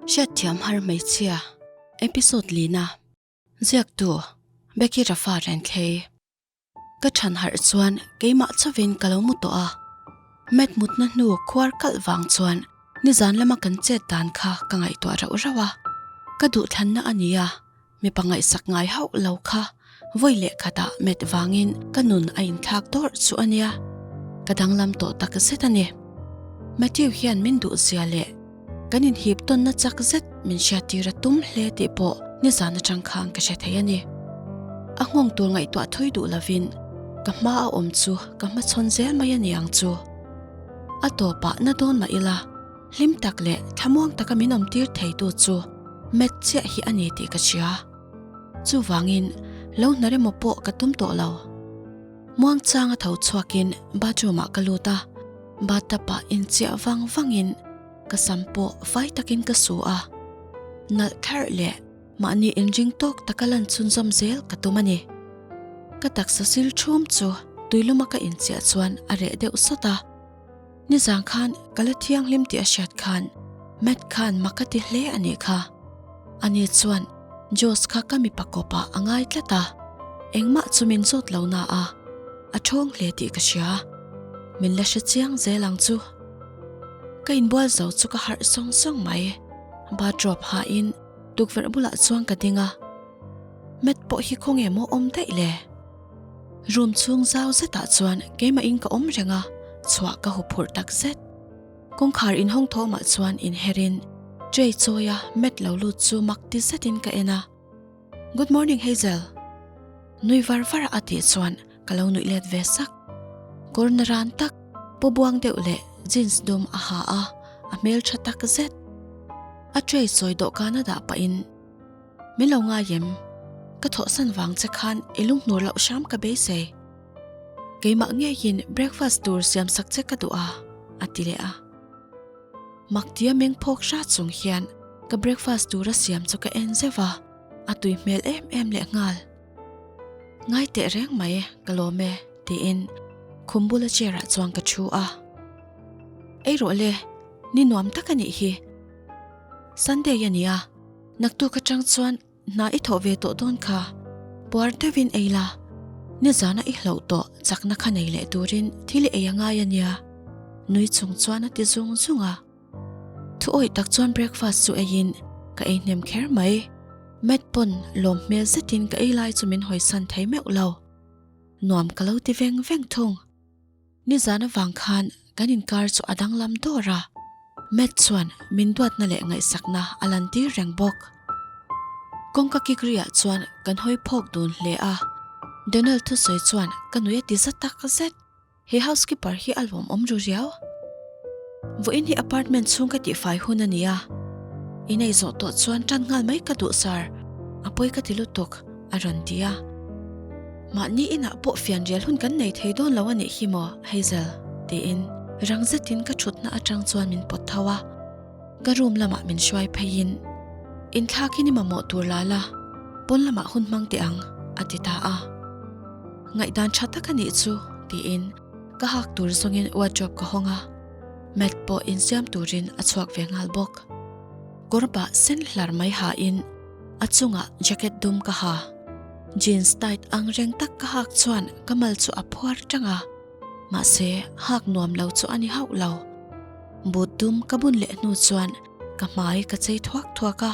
Hriatthiam har hmeichhia episode lina ziaktu Becky Rafa Renthlei Ka than harh chuan keimah chauhin ka lo mu tawh a, mat mutna hnu khuar kalh vang chuan nizan lama kan chet dan kha ka ngaihtuah rauh rauh a, ka duhthlanna a nia Mipa ngaihsak ngai hauh lo kha vawi leh khatah met vangin ka nun a inthlak dawrh chu a nia, ka danglam tawh tak zet a ni. Matthew hian min duh zia leh kan inhip tawnna chak zet min hriattir a tum hle tih pawh nizan atang khan ka hre thei a ni. A nghawng tur ngaihtuah thui duh lovin ka hma a awm chu ka hmachhawn zel mai a ni ang chu. A tawpah na dawn mah ila. Hlim tak leh thlamuang taka min awmtir theitu chu Matt chiah hi a ni tih ka hria. Chuvangin lo hnar emaw pawh ka tum tawh lo. Muangchanga tho chhuakin bathroom ah ka lut a, bathtub ah inchiah vang vangin ka sam pawh fai takin ka su a. Nalh thlarh leh mahni inring tawk taka lan chhunzawm zel ka tum a ni. Ka taksa sil thum chu tuiluma ka inchiah chuan a reh deuh sawt a. Nizan khan ka la thianghlim tih a hriat khan Matt khan mak a ti hle a nih kha. Ani chuan Josh kha ka mipa kawpah a ngai tlat a, engmah chu min zawt lo na a, a thawng hle tih ka hria. Min la hre chiang zel ang chu. Ka inbual zo chu ka harh sawng sawng mai. Bathrobe hain tukverh bulah chuan ka ding a, Matt pawh hi khawnge maw awm daih le? Room chhung zau zetah chuan keimahin ka awm reng a, chhuah ka huphurh tak zet. Kawngkhar inhawng thawmah chuan inherin tray chawia mat lo lut chu mak ti zetin ka en a. Good morning Hazel! Nui var var a tih chuan ka lo nuih let ve sak. Kawr na ran tak, paw buang deuh leh jeans dum a ha a, a hmeltha tak zet. A tray chawi dawhkan a dah pahin. Min lo ngai em? Ka thawhsan vang che khan i lunghnur loh hram ka beisei. Keimah ngeiin breakfast tur siam sak che ka duh a, a ti leh a. Maktia meng phawk hra chung hian ka breakfast tura siam chu ka en zeuh a, a tui hmel em em leh nghal. Ngai teh reng mai ka lawm e, tiin khum bula chair ah chuan ka thu a. Ei rawh le, ni nuam tak a nih hi. Sunday a nia. Naktuk atang chuan hna i thawh ve tawh dawn kha, puar deuhin ei la, nizana i hlauh tawh chakna kha nei leh turin thil i ei a ngai a nia, nui chung chuan a ti zung zung a. Thu awih tak chuan breakfast chu eiin ka ei hnem kher mai. Matt pawn lawm hmel zetin ka ei lai chu min hawisan thei meuh lo. Nuam ka lo ti veng veng thung. Nizan avang khan kan inkar chu a danglam dawr a, Matt chuan min duatna leh ngaihsakna a lantir reng bawk. Kawngka kik riah chuan kan hawi phawk dun hle a, Donald thusawi chuan ka nui a ti za tak zet. He housekeeper hi a lawmawm ru riau. Vawiin hi apartment chhung ka tihfai hun a ni a, i nei zawh tawh chuan tan nghal mai ka duh sir, a pawi ka ti lutuk a rawn ti a. Mahni inah pawh fianrial hun kan nei thei dawn lo a nih hi maw, Hazel? tiin rang zetin ka thutna atang chuan min pawt tho a, ka room lamah min hruai pheiin, Inthlak in i mamawh tur la la, pawn lamah hun hmang teh ang, a ti ta a. Ngaihdan tha tak a nih chu, tiin ka hak tur zawngin wardrobe ka hawng a, Matt pawh insiam turin a chhuak ve nghal bawk. Kawr bah sen hlar mai hain a chungah jacket dum ka ha. Jeans tight ang reng tak ka hak chuan ka mal chu a phuar tang a, mahse hak nuam lo chu a ni hauh lo. Boot dum ka bun leh hnu chuan ka hmai ka chei thuak thuak a,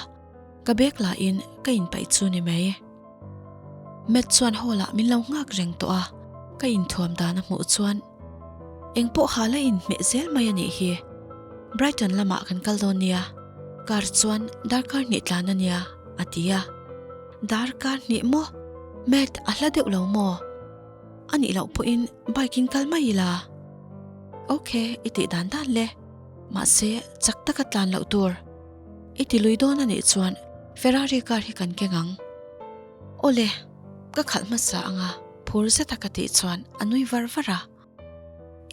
ka bag lahin ka inpaih chu ni mai. Matt chuan hall ah min lo nghak reng tawh a, ka inthuam dan a hmuh chuan engpawh ha la inhmeh zel mai a nih hi. Brighton lamah kan kal dawn nia, car chuan darkar hnih tlan a nia a ti a. Darkar hnih maw? Matt a hla deuh lo maw? A nih loh pawhin bike in kal mai ila. Ok, i tih dan dan le. Mahse, chak taka tlan loh tur. I ti lui dawn a nih chuan Ferrari car hi kan keng ang. Awle, ka khalh hmasa anga phur zeta ka tih chuan a nui var var a.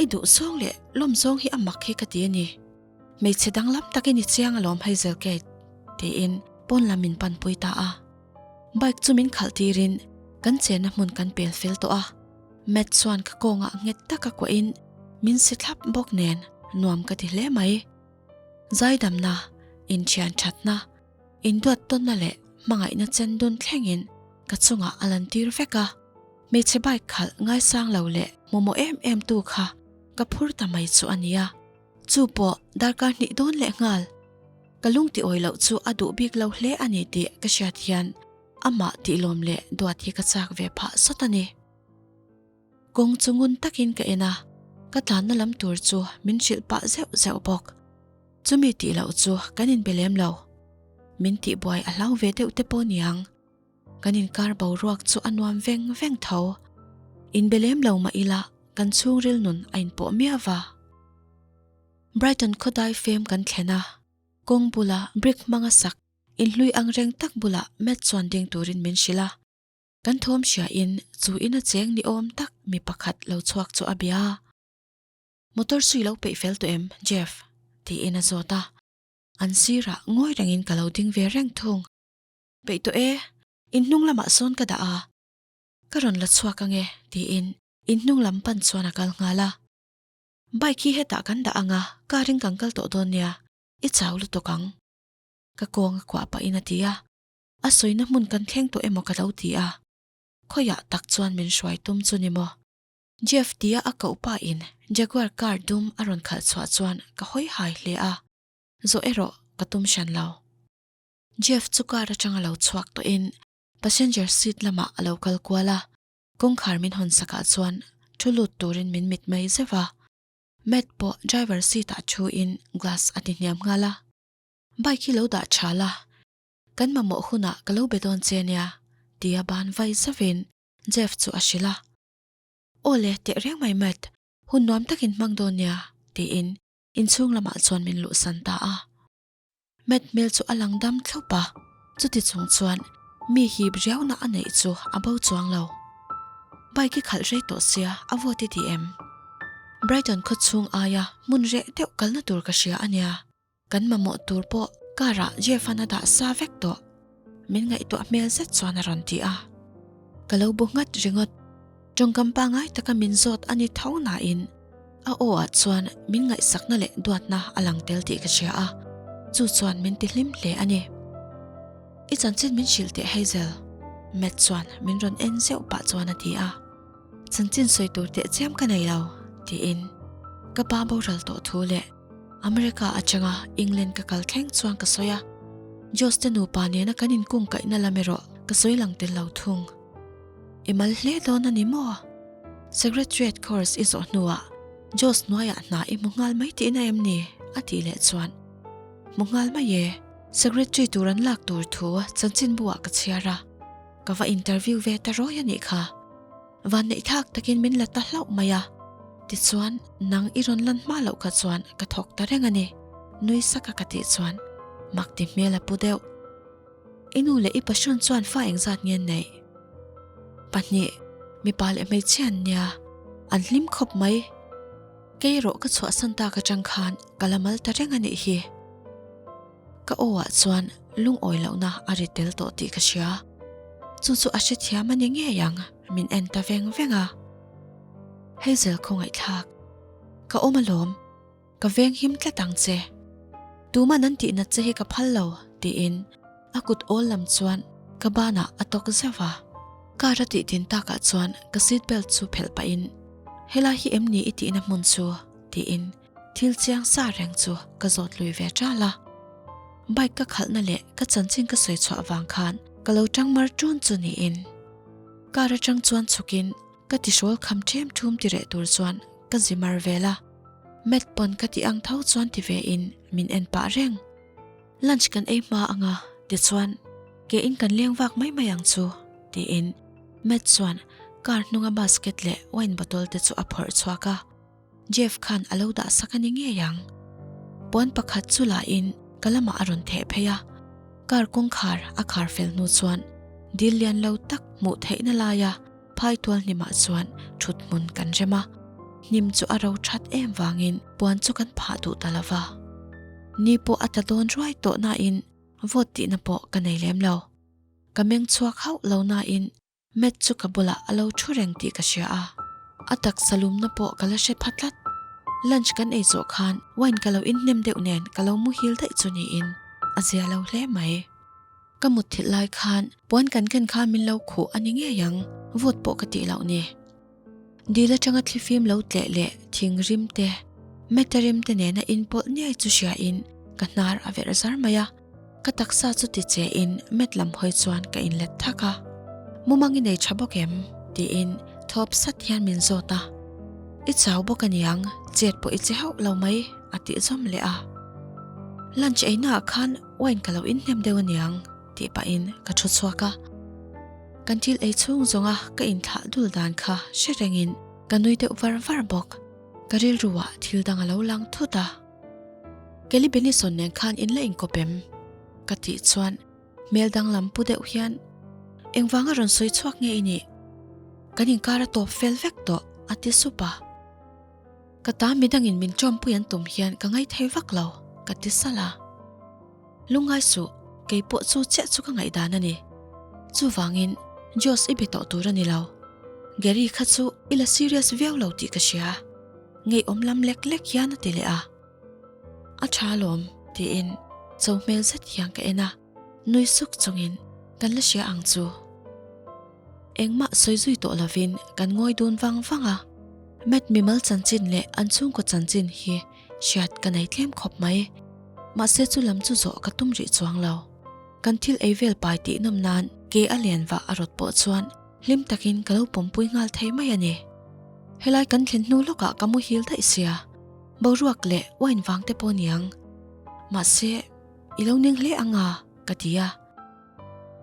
I duh zawng leh lawm zawng hi a mak hi ka ti a ni. Hmeichhe danglam takin i chiang alawm Hazel Kate, tiin pawn lam min panpui ta a. Bike chu min khalh tirin kan chenna hmun kan pel fel tawh a. Matt chuan ka kawngah nghet taka kuahin min si thlap bawk nen nuam ka ti hle mai. Zaidamna, Inthian thatna, induat tawnna leh hmangaihna chen dun thlengin ka chungah a lantir vek a. Hmeichhe bike khalh ngaisang lo leh hmumawh em em tu kha ka phur ta mai chu a nia. Chu pawh darkar hnih dawn leh nghal. Ka lung ti awi loh chu a duh bik lo hle a ni tih ka hriat hian amah tihlawm leh duat hi ka chak ve phah sawt a ni. Kawng chu ngun takin ka en a, ka tlanna lam tur chu min hrilh pah zeuh zeuh bawk. Chumi tih loh chu kan inbe lem lo. Min tihbuai a hlau ve deuh te pawh niang. Kan inkar boruak chu a nuam veng veng tho. Inbe lem lo mah ila kan chhungril nun a inpawh miau va. Brighton khawdai fem kan thlen a, kawng bula brick hmanga sak inhlui ang reng tak bulah Matt chuan ding turin min hrilh a. Kan thawm hriain chu ina cheng ni awm tak mi pakhat lo chhuak chu a bia a. Motor sui lo peih fel tawh em, Jeff? tiin a zawt a. An sirah ngawi rengin ka lo ding ve reng thung. Peih tawh e, in hnung lamah sawn ka dah a. Ka rawn la chhuak ange, tiin in hnung lam pan chuan a kal nghal a. Bike hi hetah kan dah anga car in kan kal tawh dawn nia, i chau lutuk ang. Ka kawng a kuah pahin a ti a. A sawina hmun kan thleng tawh emaw ka lo ti a, khawiah tak chuan min hruai tum chu ni maw? Jeff tia a koh pa in Jaguar car dum a rawn khalh chhuah chuan ka hawi hai hle a, zawh erawh ka tum hran lo. Jeff chu car atang a lo chhuak tawh in passenger seat lamah a lo kal kual a, kawngkhar min hawn sakah chuan thu lut turin min mit mai zeuh a, Matt pawh driver seat ah thu in glass a ti hniam nghal a, Bike hi lo dah tha la, Kan mamawh hunah ka lo be dawn che nia, tia ban vai zauhin Jeff chu a hrilh a. Aw le, teh reng mai Matt, hun nuam takin hmang dawn nia, tiin inchhung lamah chuan min luhsan ta a. Matt hmel chu a lang dam thlup a, chuti chung chuan mi hip riauna a neih chu a bo chuang lo. Bike i khalh rei tawh sia, a vawt i ti em? Brighton khawchhung aia hmun reh deuh kalna tur ka hria a nia. Kan mamawh tur pawh car ah Jeff-a'n a dah sa vek tawh. Min ngaihtuah hmel zet chuan a rawn ti a. Ka lo bu nghat ringawt. Tawngkam pangai taka min zawt a ni tho nain a aw ah chuan min ngaihsakna leh duatna a lang tel tih ka hria a, chu chuan min ti hlim hle a ni. I chanchin min hrilh teh Hazel, Matt chuan min rawn en zeuh pah chuan a ti a. Chanchin sawi tur teh chiam ka nei lo, tiin ka pa boral tawh thu leh America atanga England ka kal thleng chuan ka sawi a. Josh te nupa nena kan inkung kaihna lam erawh ka sawi lang tel lo thung. I mal hle dawn a ni maw? Secretariat course i zawh hnuah Josh hnuaiah hna i hmu nghal mai tihna em ni? a tih leh chuan Hmu nghal mai e, Secretary tur an lak tur thu chanchinbu ah ka chhiar a. Ka va interview ve ta rawi a nih kha. Vanneih thak takin min la ta hlauh mai a. Tichuan, nang i rawn lan hma loh kha chuan ka thawk ta reng a ni. Nui saka ka tih chuan mak ti hmel a pu deuh. I nu leh i passion chuan fa engzat nge an neih? Pahnih, mipa leh hmeichhia an nia. An hlim khawp mai. Kei erawh ka chhuahsan tak atang khan ka la mal ta reng a nih hi. Ka aw ah chuan lungawi lohna a ri tel tawh tih ka hria. Chu chu a hrethiam a ni ngei ang, min en ta veng veng a. Hazel khawngaihthlak, ka awm alawm, ka veng him tlat ang che. Tuman an tihnat che hi ka phal lo, tiin a kut awl lam chuan ka banah a tawk zeuh a. Car a tih din takah chuan ka seat belt chu phelh pahin, Helai hi em ni i tihna hmun chu? tiin Thil chiang sa reng chu ka zawt lui ve ṭal a. Bike ka khalhna leh ka chanchin ka sawi chhuah vang khan ka lo ṭang mar ṭun chu niin. Car aṭang chuan chhukin ka tihrawl kham ṭhem ṭhum ti reh tur chuan ka zi mar vel a. Matt pawn ka tih ang tho chuan ti ve in min en pah reng. Lunch kan ei hma anga tichuan ke in kan leng vak mai mai ang chu tiin Matt chuan car hnunga basket leh wine bottle te chu a phawrh chhuak a. Jeff khan a lo dah sak a ni ngei ang. Puan pakhat chu la in ka lamah a rawn theh phei a, car kawngkhar a khar fel hnu chuan dil lian lo tak hmuh theihna laia phai tual hnimah chuan thut hmun kan rem a, hnim chu a ro that em vangin puan chu kan phah duh ta lo va. Ni pawh a tla dawn ruai tawh nain vawt tihna pawh ka nei lem lo. Ka meng chhuak hauh lo nain Matt chu ka bulah a lo thu reng tih ka hria a, a taksa lumna pawh ka la hre pha tlat. Lunch kan ei zawh khan wine ka lo inhnem deuh nen ka lo muhil daih chu niin. a zia lo hle mai. Ka mutthilh lai khan puan kan ken khan min lo khuh a ni ngei ang, vawt pawh ka tih loh ni. Dil atanga thlifim lo tleh leh thing rim te, meta rim te nena inpawlh niai chu hriain ka hnar a verh zar mai a, ka taksa chu ti che in met lam hawi chuan ka inlet thak a. Mumang i nei tha bawk em? tiin thawp sat hian min zawt a. I chau bawk aniang, chet pawh i che hauh lo mai a tih zawm leh a. Lunch einaah khan wine ka lo inhnem deuh aniang tih pahin ka thu chhuak a. Kan thil ei chhung zawnga ka inthlah dul dan kha hre rengin ka nui deuh var var bawk. Ka rilruah thil dang a lo lang thut a. Kelly Benison nen khan in la inkawp em? Ka tih chuan hmel danglam pu deuh hian engvanga rawn sawi chhuak nge i nih? Kan inkar a tawp fel vek tawh a ti sup a. Ka ta midangin min ṭawmpui an tum hian ka ngaithei vak lo ka ti salh a. Lungngai suh, kei pawh chu chiah chu ka ngaihdan a ni. Chuvangin, Josh i be tawh tur a ni lo. Gary kha chu i la serious viau lo tih ka hria. Ngeiawm lam lek lek hian a ti leh a. A tha alawm, tiin cho hmel zet hian ka en a. Nui suk chungin kan la hria ang chu. Engmah sawi zui tawh lovin kan ngawi dun vang vang a. Matt mimal chanchin leh an chhungkaw chanchin hi hriat ka nei tlem khawp mai. Mahse chu lam chu zawh ka tum rih chuang lo. Kan thil ei vel pai tih nawm nan ke a len vah a rawt pawh chuan hlim takin ka lo pawmpui nghal thei mai a ni. Helai kan thlen hnu lawkah ka muhil daih sia, boruak leh wine vang te pawh niang. Mahse, i lo ning hle ang a, ka ti a.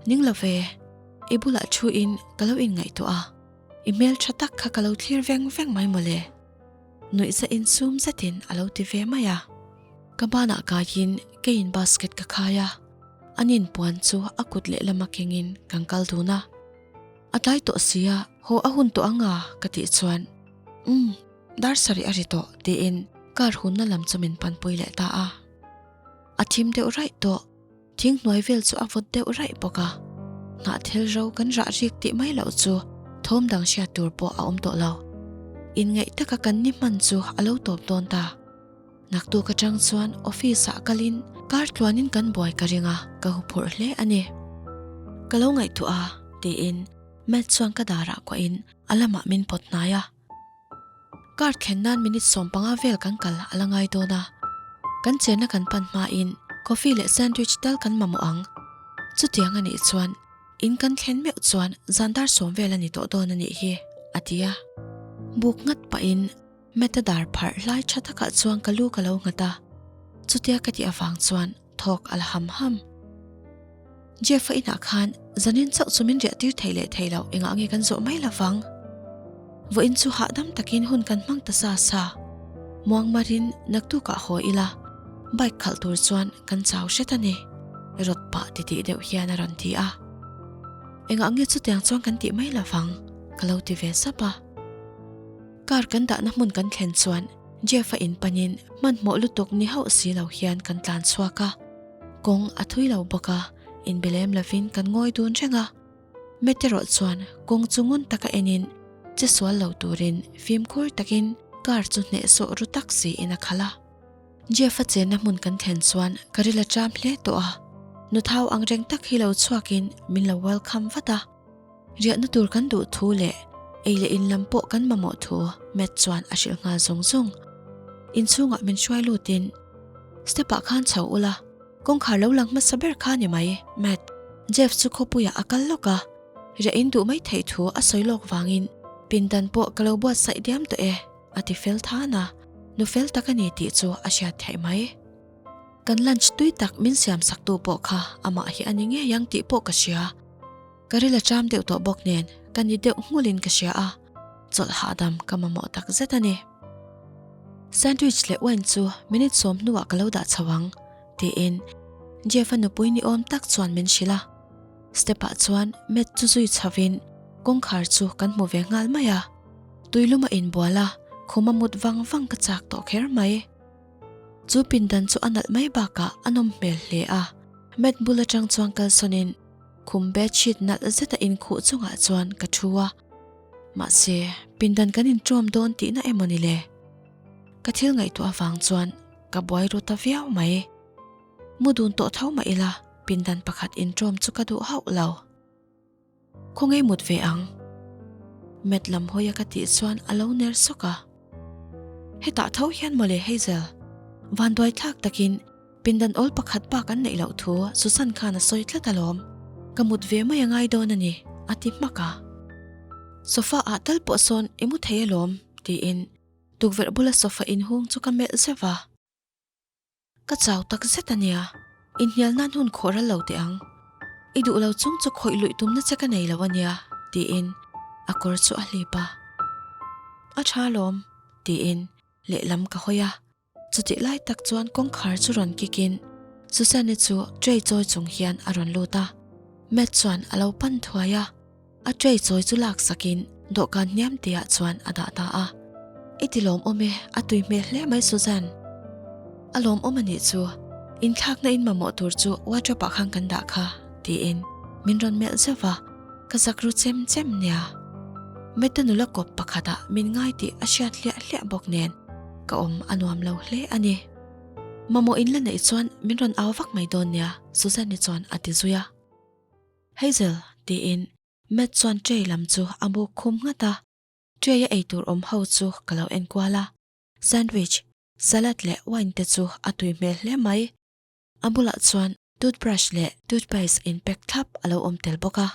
Ning lo ve, i bulah thu in ka lo inngaihtuah a, i hmel tha tak kha ka lo thlir veng veng mai mawle. Nuihza insum zetin a lo ti ve mai a. Ka banah kaiin keiin basket ka khai a, an inpuan chu a kut lehlama kengin kan kal dun a. A tlai tawh sia, haw a hun tawh ang a ka tih chuan, Umm, dar sarih a ri tawh tiin car hunna lam chu min panpui leh ta a. A thim deuh raih tawh. Thing hnuai vel chu a vawt deuh raih bawk a, hnahthel ro kan rah rik tih mai loh chu thawm dang hriat tur pawh a awm tawh lo. Inngaih taka kan ni hman chu a lo tawp dawn ta. Naktuk atang chuan office ah kalin kar tluanin kan buai ka ring a, ka huphurh hle a ni. Ka lo ngaihtuah a, tiin Matt chuan ka darah kuahin a lamah min pawt hnai a. Car thlen nan minute 15 vel kan kal a la ngai dawn a, kan chenna kan pan hmain coffee leh sandwich tal kan mamawh ang. Chutiang a nih chuan in kan thlen meuh chuan zan dar sawm vel a ni tawh dawn a nih hi, a ti a. Buk ngat pahin Matt-a dar pharh hlai tha takah chuan ka lu ka lo nghat a, chutia ka tih avang chuan Thawk a la ham ham. Jeff-a inah khan zanin chauh chu min riah tir thei leh thei loh engah nge kan zawh mai lovang. Vawiin chu hahdam takin hun kan hmang ta sa sa. Muangmarin naktukah haw ila, bike khalh tur chuan kan chau hret a ni. Rawt pah titih deuh hian a rawn ti a. Engah nge chutiang chuan kan tih mai lovang ka lo ti ve sap a. Car kan dahna hmun kan thlen chuan Jeff-a in panin hmanhmawh lutuk ni hauh si lo hian kan tlan chhuak a, kawng a thui lo bawk a, inbe lem lovin kan ngawi dun reng a. Matt erawh chuan kawng chu ngun taka enin che sual lo turin fimkhur takin car chu hnehsawh ru tak siin a khalh a. Jeff-a chenna hmun kan thlen chuan ka ril a ṭam hle tawh a, nuthau ang reng tak hi lo chhuakin min lo welcome vat a. Riahna tur kan duh thu leh ei leh in lam pawh kan mamawh thu Matt chuan a hrilh nghal zung zung. Inchhungah min hruai lutin step ah khan chho ula, kawngkhar lo lang hmasa ber kha ni mai Matt. Jeff chu khawpuiah a kal lawk a, riah in duh mai theih thu a sawi lawk vangin pindan pawh ka lo buatsaih diam tawh e a ti fel than a, nu fel tak a ni tih chu a hriat theih mai. Kan lunch tui tak min siam sak tu pawh kha amah hi a ni ngei ang tih pawh ka hria. Ka ril a ṭam deuh tawh bawk nen ka ni deuh nghulin ka hria a, chawlh hahdam ka mamawh tak zet a ni. Sandwich leh wine chu minute sawm hnuah ka lo dah chho ang, tiin Jeff-a nupui ni awm tak chuan min hrilh a. Step-ah chuan Matt chu zui chhovin kawngkhar chu kan hmu ve nghal mai a. Tuilum a inbual a, khum a mut vang vang ka chak tawh kher mai. Chu pindan chu a nalh mai bakah a nawm hmel hle a, Matt bul atang chuan kalsawnin Khum bedsheet nalh zeta inkhuh chungah chuan ka thu a, mahse pindan kan inṭawm dawn tihna emaw ni le? Ka thil ngaihtuah avang chuan ka buai ru ta viau mai. Mu dun tawh tho mah ila pindan pakhat inṭawm chu ka duh hauh lo. Khawnge mut ve ang? Matt lam hawi a ka tih chuan a lo ner sawk a. Hetah tho hian mawle Hazel, vanduai thlak takin pindan awl pakhat bak an neih loh thu Susan khan a sawi tlat alawm. Ka mut ve mai a ngai dawn a ni, a ti hmak a. Sofa ah tal pawh sawn i mu thei alawm, tiin tukverh bula sofa inhung chu ka melh zeuh a. Ka chau tak zet a nia, inhnial nan hun khawh ral lo teh ang. I duh lo chung chu khawih luih tumna che ka nei lo a nia, tiin a kawr chu a hlip a. A tha alawm, tiin lehlam ka hawi a. Chutih lai tak chuan kawngkhar chu rawn kikin Susanne chu tray chawi chung hian a rawn lut a. Matt chuan a lo pan thuai a. A tray chawi chu lak sakin dawhkan hniam tihah chuan a dah ta a. I ti lawmawm e, a tui hmel hle mai Suzanne. A lawmawm a nih chu, inthlakna in mamawh tur chu wardrobe ah khan kan dah kha, tiin min rawn melh zeuh va, ka zak ru chem chem nia. Meta nula kawp pakhatah min ngai tih a hriat hliah hliah bawk nen ka awm a nuam lo hle a ni. Mamawh in la neih chuan min rawn au vak mai dawn nia, Suzanne-i chuan a ti zui a. Hazel, tiin Matt chuan tray lam chu a buk khum nghat a. Tray a eitur awm ho chu ka lo en kual a. Sandwich, salad leh wine te chu a tui hmel hle mai. A bulah chuan toothbrush leh toothpaste in pack thlap a lo awm tel bawk a.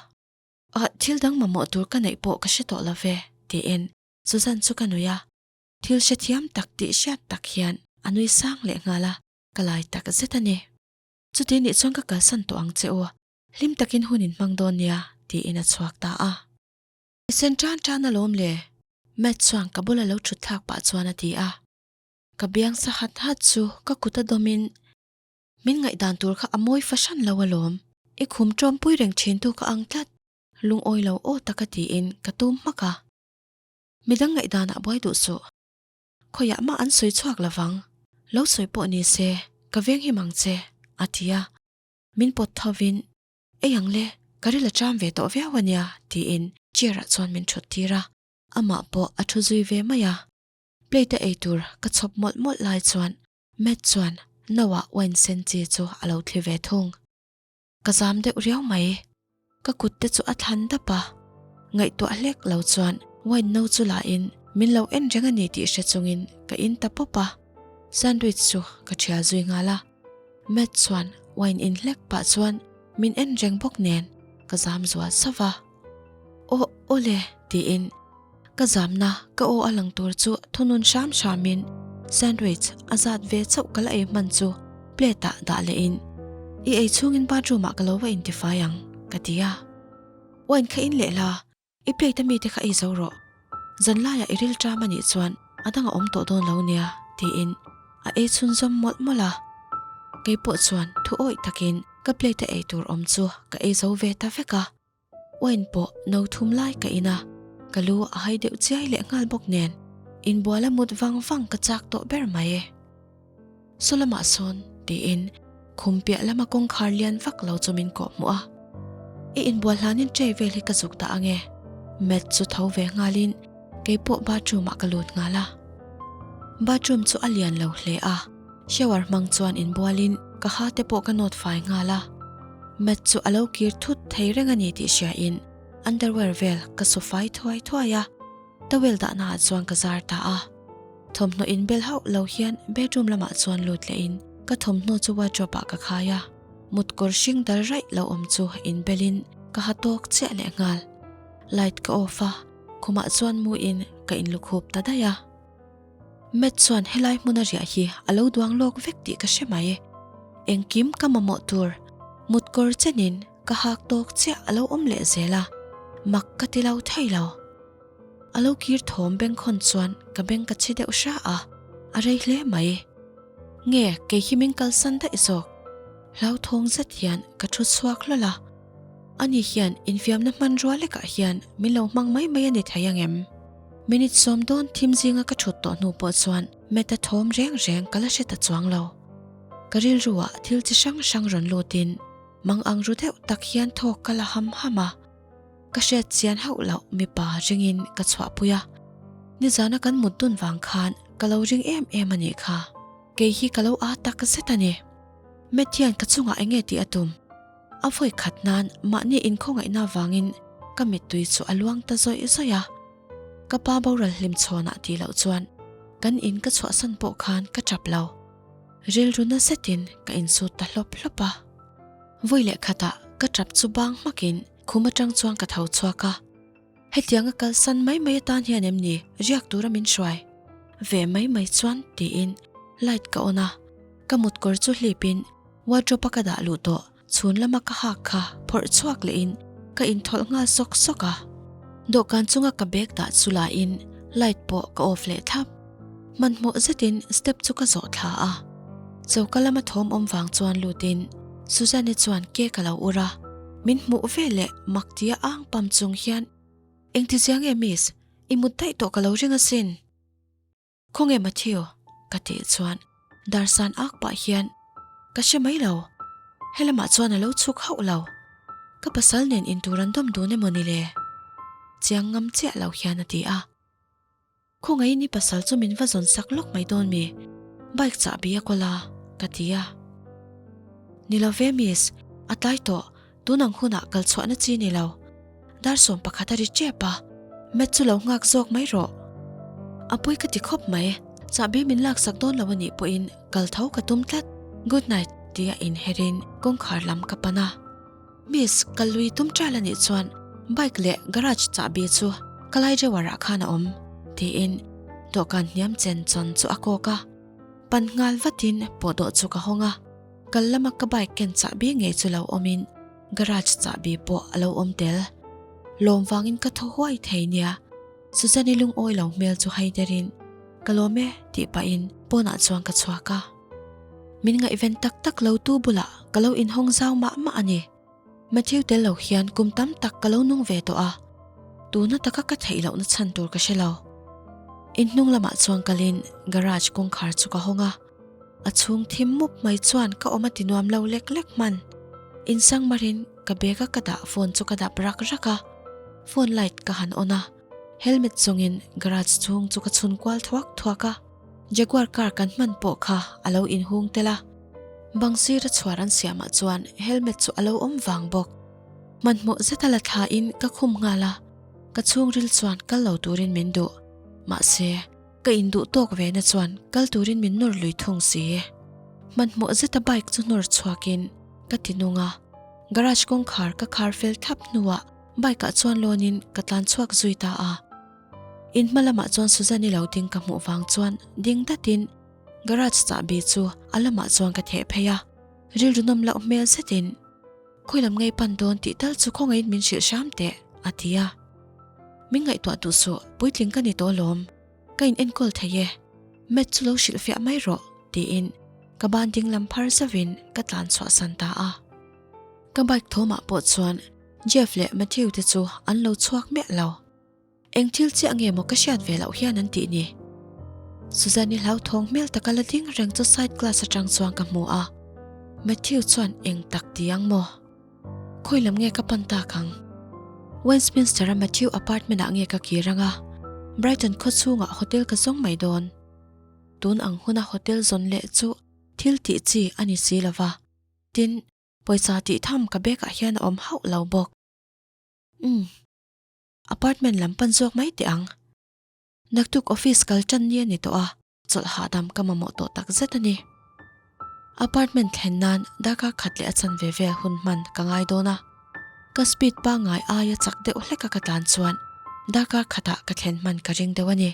Ah, thil dang mamawh tur ka neih pawh ka hre tawh lo ve, tiin Susan chu ka nui a. Thil hrethiam tak tih hriat tak hian a nui sang leh nghal a, ka lai tak zet a ni. Chuti nih chuan ka kalsan tawh ang che u, hlim takin hun in hmang dawn nia, tiin a chhuak ta a. I sen tan tan alawm le, Matt chuan ka bula lo thut thlak pah chuan a ti a. Ka biang sa hat hat chu ka kut a dawmin, Min ngaihdan tur kha a mawi fahran lo alawm, i khum tawmpui reng thintu ka ang tlat, lungawi lo aw taka tiin ka tum hmak a. Midang ngaihdanah buai duh suh. Khawiah mah an sawi chhuak lo vang, lo sawi pawh ni se ka veng him ang che, a ti a. Min pawt thovin, Ei ang le, ka ril a ṭam ve tawh viau a nia, tiin chair-ah chuan min ṭhut tir a. Amah pawh a ṭhu zui ve mai a. Plate-a ei tur ka chhawp mawlh mawlh lai chuan Matt chuan no-ah wine sen chi chu a lo thli ve thung. Ka zam deuh riau mai. Ka kut te chu a thlan dap a, ngaihtuah hlek lo chuan wine no chu la in min lo en reng a ni tih hre chungin ka in ta pawp a, sandwich chu ka thial zui nghal a. Matt chuan wine in hlek pah chuan min en reng bawk nen ka zam zual sauh va. Aw aw le tiin Ka zamna ka aw a lang tur chu thunun hram hramin sandwich a zat ve chauh ka la ei hman chu plate ah dah leh in i ei chhungin bathroom ah ka lo va intifai ang ka ti a. Wine kha in leh la, i plate a mite kha ei zo rawh. Zanlaiah i ril ṭam a nih chuan a dang a awm tawh dawn lo nia tiin a ei chhunzawm mawlh mawlh a. Kei pawh chuan thu awih takin ka plate a ei tur awm chu ka ei zo ve ta vek a. Wine pawh no thum lai ka in a, ka lu a hai deuh chiai leh nghal bawk nen inbual a mut vang vang ka chak tawh ber mai e. Saw lamah sawn tiin khum piah lama kawngkhar lian vak lo chu min kawh hmuh a, I inbual hlanin tray vel hi ka zuk dah ange Matt chu tho ve nghalin keipawh bathroom ah ka lut nghal a. Bathroom chu a lian lo hle a. Shower hmang chuan inbualin ka ha te pawh ka nawt fai nghal a, Matt chu a lo kir thut thei reng a ni tih hriain underwear vel ka su fai thuai thuai a, towel dahna ah chuan ka zar ta a. Thawmhnaw inbel hauh lo hian bedroom lamah chuan lut lehin ka thawmhnaw chu wardrobe ah ka khai a, mut kawr hring dal raih lo awm chu inbelin ka ha tawk chiah leh nghal. Light ka off a, khumah chuan mu in ka inlukhup ta daih a. Matt chuan helai hmuna riah hi a lo duang lawk vek tih ka hre mai. Engkim ka mamawh tur mut kawr chenin ka hak tawk chiah a lo awm leh zel a, mak ka ti lo thei lo. A lo kir thawm bengkhawn chuan ka beng ka chhi deuh hra a, a rei hle mai. Nge kei hi min kalsan daih zawk? Hlauthawng zet hian ka thu chhuak hlawl a, ani hian infiamna hmanrua lekah hian min lo hmang mai mai a ni thei ang em? Minute sawm dawn thim zinga ka thut tawh hnu pawh chuan Matt-a thawm reng reng ka la hre ta chuang lo. Ka rilruah thil chi hrang hrang rawn lutin mang ang ru deuh tak hian thawk ka la ham ham a. Ka hriat chian hauh loh mipa ringin ka chhuahpui a, nizana kan mut dun vang khan ka lo ring em em a nih kha. Kei hi ka lo aa tak zet a ni. Matt hian ka chungah enge tih a tum? A vawi khat nan mahni inkhawngaihna vangin ka mittui chu a luang ta zawih zawih a. Ka pa boral hlim chhawnah tih loh chuan kan in ka chhuahsan pawh khan ka tap lo. Rilru na zetin ka insut ta hlawp hlawp a. Vawi leh khatah ka tap chu bang hmakin khum atang chuan ka tho chhuak a. Hetianga kalsan mai mai atan hian em ni riak tura min hruai? Ve mai mai chuan tiin light ka on a, ka mutkawr chu hlipin wardrobe a ka dah luh tawh chhun lama ka hak kha phawrh chhuak lehin ka inthawlh nghal sawk sawk a. Dawhkan chunga ka bag dah chu lain light pawh ka off leh thlap. Hmanhmawh zetin step chu ka zawh thla a. Choka lama thawm awm vang chuan lutin Suzanne chuan cake a lo ur a, min hmuh ve leh mak tia ang pam chung hian, Engti zia nge miss, i mut daih tawh ka lo ring asin. Khawnge Matthew? ka tih chuan darsan ak pah hian, Ka hre mai lo, helamah chuan a lo chhuk hauh lo. Ka pasal nen intur an dawm dun emaw ni le? Chiang ngam chiah lo hian a ti a. Khawngaihin i pasal chu min va zawn sak lawk mai dawn mi? Bike chahbi a kawl a, ka ti a. Ni lo ve miss, a tlai tawh, tun ang hunah kal chhuahna chi ni lo. Dar 11 a ri tep a, Matt chu lo nghak zawk mai rawh. A pawi ka ti khawp mai, chahbi min laksak dawn lo a nih pawhin kal tho ka tum tlat. Good night tia inherin kawngkhar lam ka pan a. Miss, ka lui tum ṭal a nih chuan bike leh garage chahbi chu ka lai drawer ah khan a awm, tiin dawhkan hniam chen chawn chu a kawk a. Pan nghal vatin pawhdawh chu ka hawng a, kal lama ka bike ken chahbi ngei chu lo awmin garage chahbi pawh a lo awm tel. Lawm vangin ka thaw huai thei nia, Susan-i lungawi lo hmel chu hai derin, Ka lawm e, tih pahin pawnah chuan ka chhuak a. Min ngaihven tak tak lo tu bulah ka lo inhawng zau mah mah a ni. Matthew tel lo hian kum tam tak ka lo nung ve tawh a, tuna taka ka theih lohna chhan tur ka hre lo. Inhnung lamah chuan kalin garage kawngkhar chu ka hawng a, a chhung thim mup mai chuan ka awm a ti nuam lo lek lek hman. Insang marin ka bag a ka dah phone chu ka dap rak rak a, phone light ka han on a, helmet zawngin garage chhung chu ka chhun kual thuak thuak a. Jaguar car kan hman pawh kha a lo inhung tel a, bang sira chhuar an siamah chuan helmet chu a lo awm vang bawk. Hmanhmawh zeta la thlain ka khum nghal a, ka chhungril chuan kal lo turin min duh. Mahse, ka induh tawk ve na chuan kal turin min nawr lui thung si. Hmanhmawh zeta bike chu nawr chhuakin ka ti nung a, garage kawngkhar ka khar fel thlap hnuah bike ah chuan lawnin ka tlan chhuak zui ta a. In hma lamah chuan Suzanne-i lo ding ka hmuh vang chuan ding datin garage chahbi chu a lamah chuan ka theh phei a, rilru nawm loh hmel zetin Khawi lam ngei pan dawn tih tal chu khawngaihin min hrilh hram teh a ti a. Min ngaihtuah duh suh, puitling ka ni tawh alawm, ka in enkawl thei e, Matt chu lo hrilhfiah mai rawh tiin ka ban ding lam phar zauhin ka tlan chhuahsan ta a. Ka bike thawmah pawh chuan Jeff leh Matthew te chu an lo chhuak miah lo. Eng thil chiah nge maw ka hriat ve loh hian an tih ni? Suzanne-i hlauthawng hmel taka la ding reng chu side glass atang chuan ka hmu a. Matthew chuan eng tak ti ang maw? Khawi lam nge ka pan tak ang? Westminster-a Matthew apartment-ah nge ka kir ang a? Brighton khawchhungah hotel ka zawng mai dawn. Tun ang huna hotel zawn leh chu thil tih chi a ni si lova. Tin, pawisa tih tham ka bag ah hian a awm hauh lo bawk. Umm. Apartment lam pan zawk mai teh ang. Naktuk office kal tan ni a ni tawh a, chawlh hahdam ka mamawh tawh tak zet a ni. Apartment thlen nan darkar khat leh a chanve vel hun hman ka ngai dawn a, ka speed pangngai aia chak deuh hleka ka tlan chuan darkar khatah ka thlen hman ka ring deuh a ni.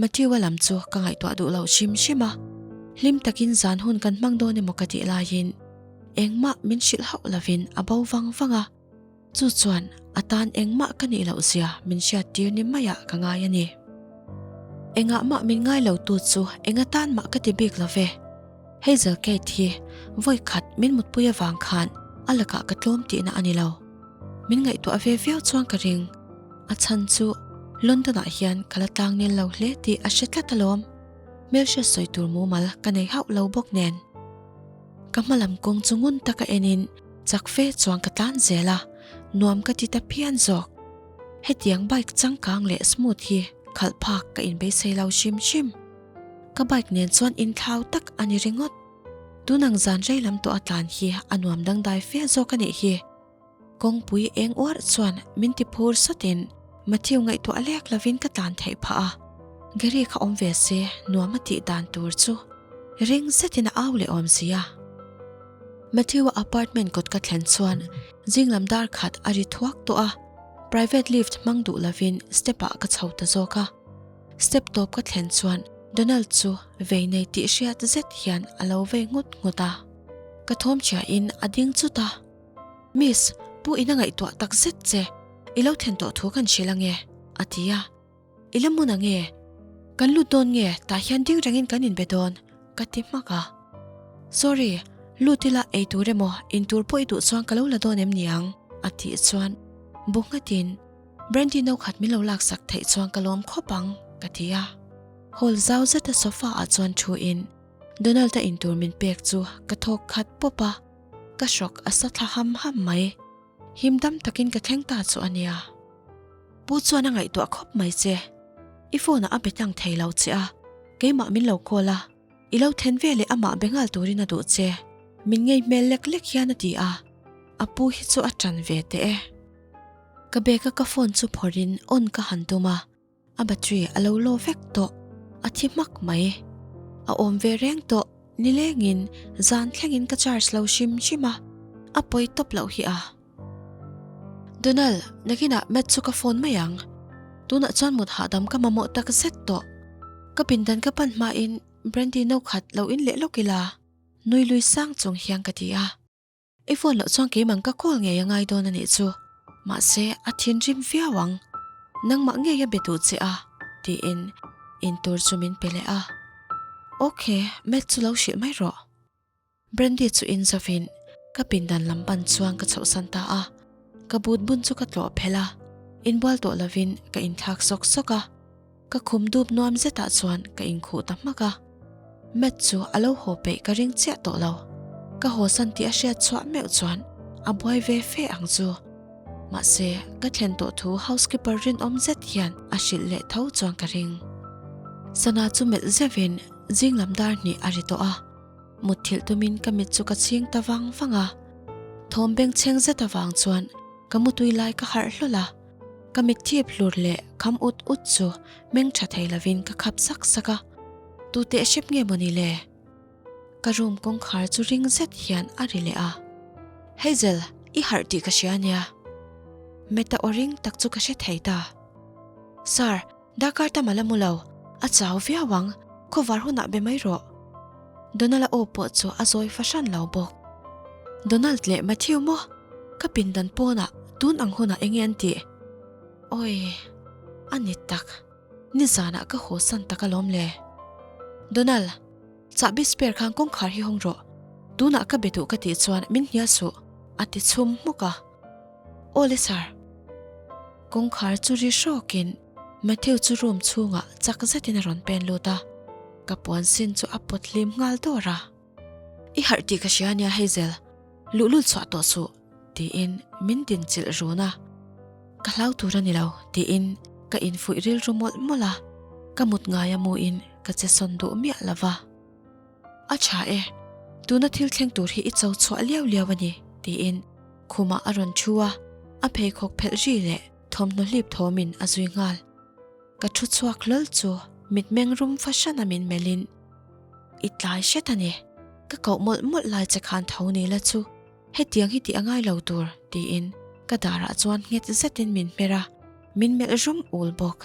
Matthew-a lam chu ka ngaihtuah duh loh hrim hrim a, hlim takin zan hun kan hmang dawn emaw ka tih laiin engmah min hrilh hauh lovin a bo vang vang a, chu chuan a tan engmah ka nih loh zia min hriattir ni maiah ka ngai a ni. Engah mah min ngai lo tu chu enga tan mah ka ti bik lo ve. Hazel Kate hi vawi khat min mutpui avang khan a lakah ka tlawm tihna a ni lo. Min ngaihtuah ve viau chuan ka ring. A chhan chu London ah hian ka la tlang nel lo hle tih a hre tlat alawm. Hmelhriat sawi tur mumal ka nei hauh lo bawk nen. Ka hma lam kawng chu ngun taka enin chak fe chuan ka tlan zel a, nuam ka ti ta phian zawk. Hetiang bike changkang leh smooth hi khalh phak ka inbeisei lo hrim hrim. Ka bike nen chuan inthlau tak a ni ringawt. Tun ang zan rei lam tawh a tlan hi a nuam dangdai fe zawk a nih hi. Kawngpui eng uar chuan min ti phur sawtin Matthew ngaihtuah lek lovin ka tlan theih phah a. Gary kha awm ve se nuam a tih dan tur chu ring zetin a au leh awm si a. Matthew-a apartment kawt ka thlen chuan zing lam dar khat a ri thuak tawh a, private lift hmang duh lovin step ah ka chho ta zawk a. Step tawp ka thlen chuan Donald chu vei nei tih hriat zet hian a lo vei nghut nghut a. Ka thawm chhiahin a ding chut a. Miss, pu ina ngaihtuah tak zet che, i lo thlen tawh thu kan hrilh ange, a ti a. I la hmun ange? Kan lut dawn nge tah hian ding rengin kan inbe dawn, ka ti hmak a. Sorry, lut ila ei tur emaw in tur pawh i duh chuan ka lo la dawn em niang, a tih chuan bu nghatin Brandy no khat min lo laksak theih chuan ka lawm khawp ang, ka ti a. Hall zau zeta sofa ah chuan thu in Donald-a in tur min pek chu ka thawk khat pawp a. Ka hrawk a sa thla ham ham mai. Him dam takin ka thleng ta chu a nia. Pu chuan a ngaihtuah khawp mai che. I phone ah a be tlang thei lo che a, keimah min lo call a, i lo then veleh amah be nghal turin a duh che. Min ngei hmel lek lek hian a ti a, a pu hi chu a ṭan ve teh e. Ka bag a ka phone chu phawrhin on ka han tum a. A battery a lo low vek tawh, a thi hmak mai. A awm ve reng tawh, nilengin zan thlengin ka charge lo hrim hrim a, a pawi tawp loh hi a. Donald, nakinah Matt chu ka phone mai ang. Tunah chuan mut hahdam ka mamawh tak zet tawh. Ka pindan ka pan hmain Brandy no khat lo in leh lawk ila, nui lui sang chung hian ka ti a. I phone loh chuan keimang ka call ngei a ngai dawn a nih chu. Mahse, a thinrim viau ang. Nangmah ngei a be duh che a, tiin intur chu min pe leh a. Ok, Matt chu lo hrilh mai rawh. Brandy chu in zavin ka pindan lam pan chuan ka chhohsan ta a. Ka but bun chu ka tlawh phelh a, inbual tawh lovin ka inthlak sawk sawk a. Ka khum dup nuam zetah chuan ka inkhuh ta hmak a, Matt chu a lo haw peih ka ring chiah tawh lo. Ka hawsan tih a hriat chhuah meuh chuan a buai ve fe ang chu. Mahse, ka thlen tawh thu housekeeper rinawm zet hian a hrilh leh tho chuan ka ring. Sana chu melh zeuhin zing lam dar hnih a ri tawh a, mutthilh tumin ka mit chu ka chhing ta vang vang a. Thawm bengchheng zet avang chuan ka mutui lai ka harh hlawl a. Ka mitthip hlur leh kham ut ut chu meng tha thei lovin ka khap sak sak a, tu teh hrep nge mawni le? Ka room kawngkhar chu ring zet hian a ri leh a, Hazel, i harh tih ka hria ania. Meta aw ring tak chu ka hre thei ta. Sir, darkar tam a la mu lo, a chau viau ang, khawvar hunah be mai rawh. Donald-a aw pawh chu a zawi fahran lo bawk. Donald leh Matthew maw? Ka pindan pawnah tun ang hunah enge an tih? Awi, a ni tak. Nizanah ka haw san tak alawm le. Donald, chahbi spare khan kawngkhar hi hawng rawh. Tunah ka be duh ka tih chuan min hnial suh, a ti chhum hmuk a. Aw le sir. Kawngkhar chu ri hrawkin Matthew chu room chhungah chak zetin a rawn pen lut a, ka puan sin chu a pawt hlim nghal dawr a. I harh tih ka hria ania Hazel, luhlul chhuah tawh suh tiin min din chilh run a. Ka hlau tur a ni lo tiin ka infuih rilru mawlh mawlh a, ka mut ngaia muin ka che sawn duh miah lo va. A tha e, tuna thil thleng tur hi i cho chhuah liau liau a ni tiin khumah a rawn thu a, a pheikhawk phelh ri leh thawmhnaw hlip thawmin a zui nghal. Ka thu chhuak hlawl chu mitmeng rum fahran a min melhin, I tlai hret a ni, ka koh mawlh mawlh lai che khan tho ni la chu hetiang hi tih a ngai lo tur tiin ka darah chuan nghet zetin min hmer a, min melh rum ul bawk.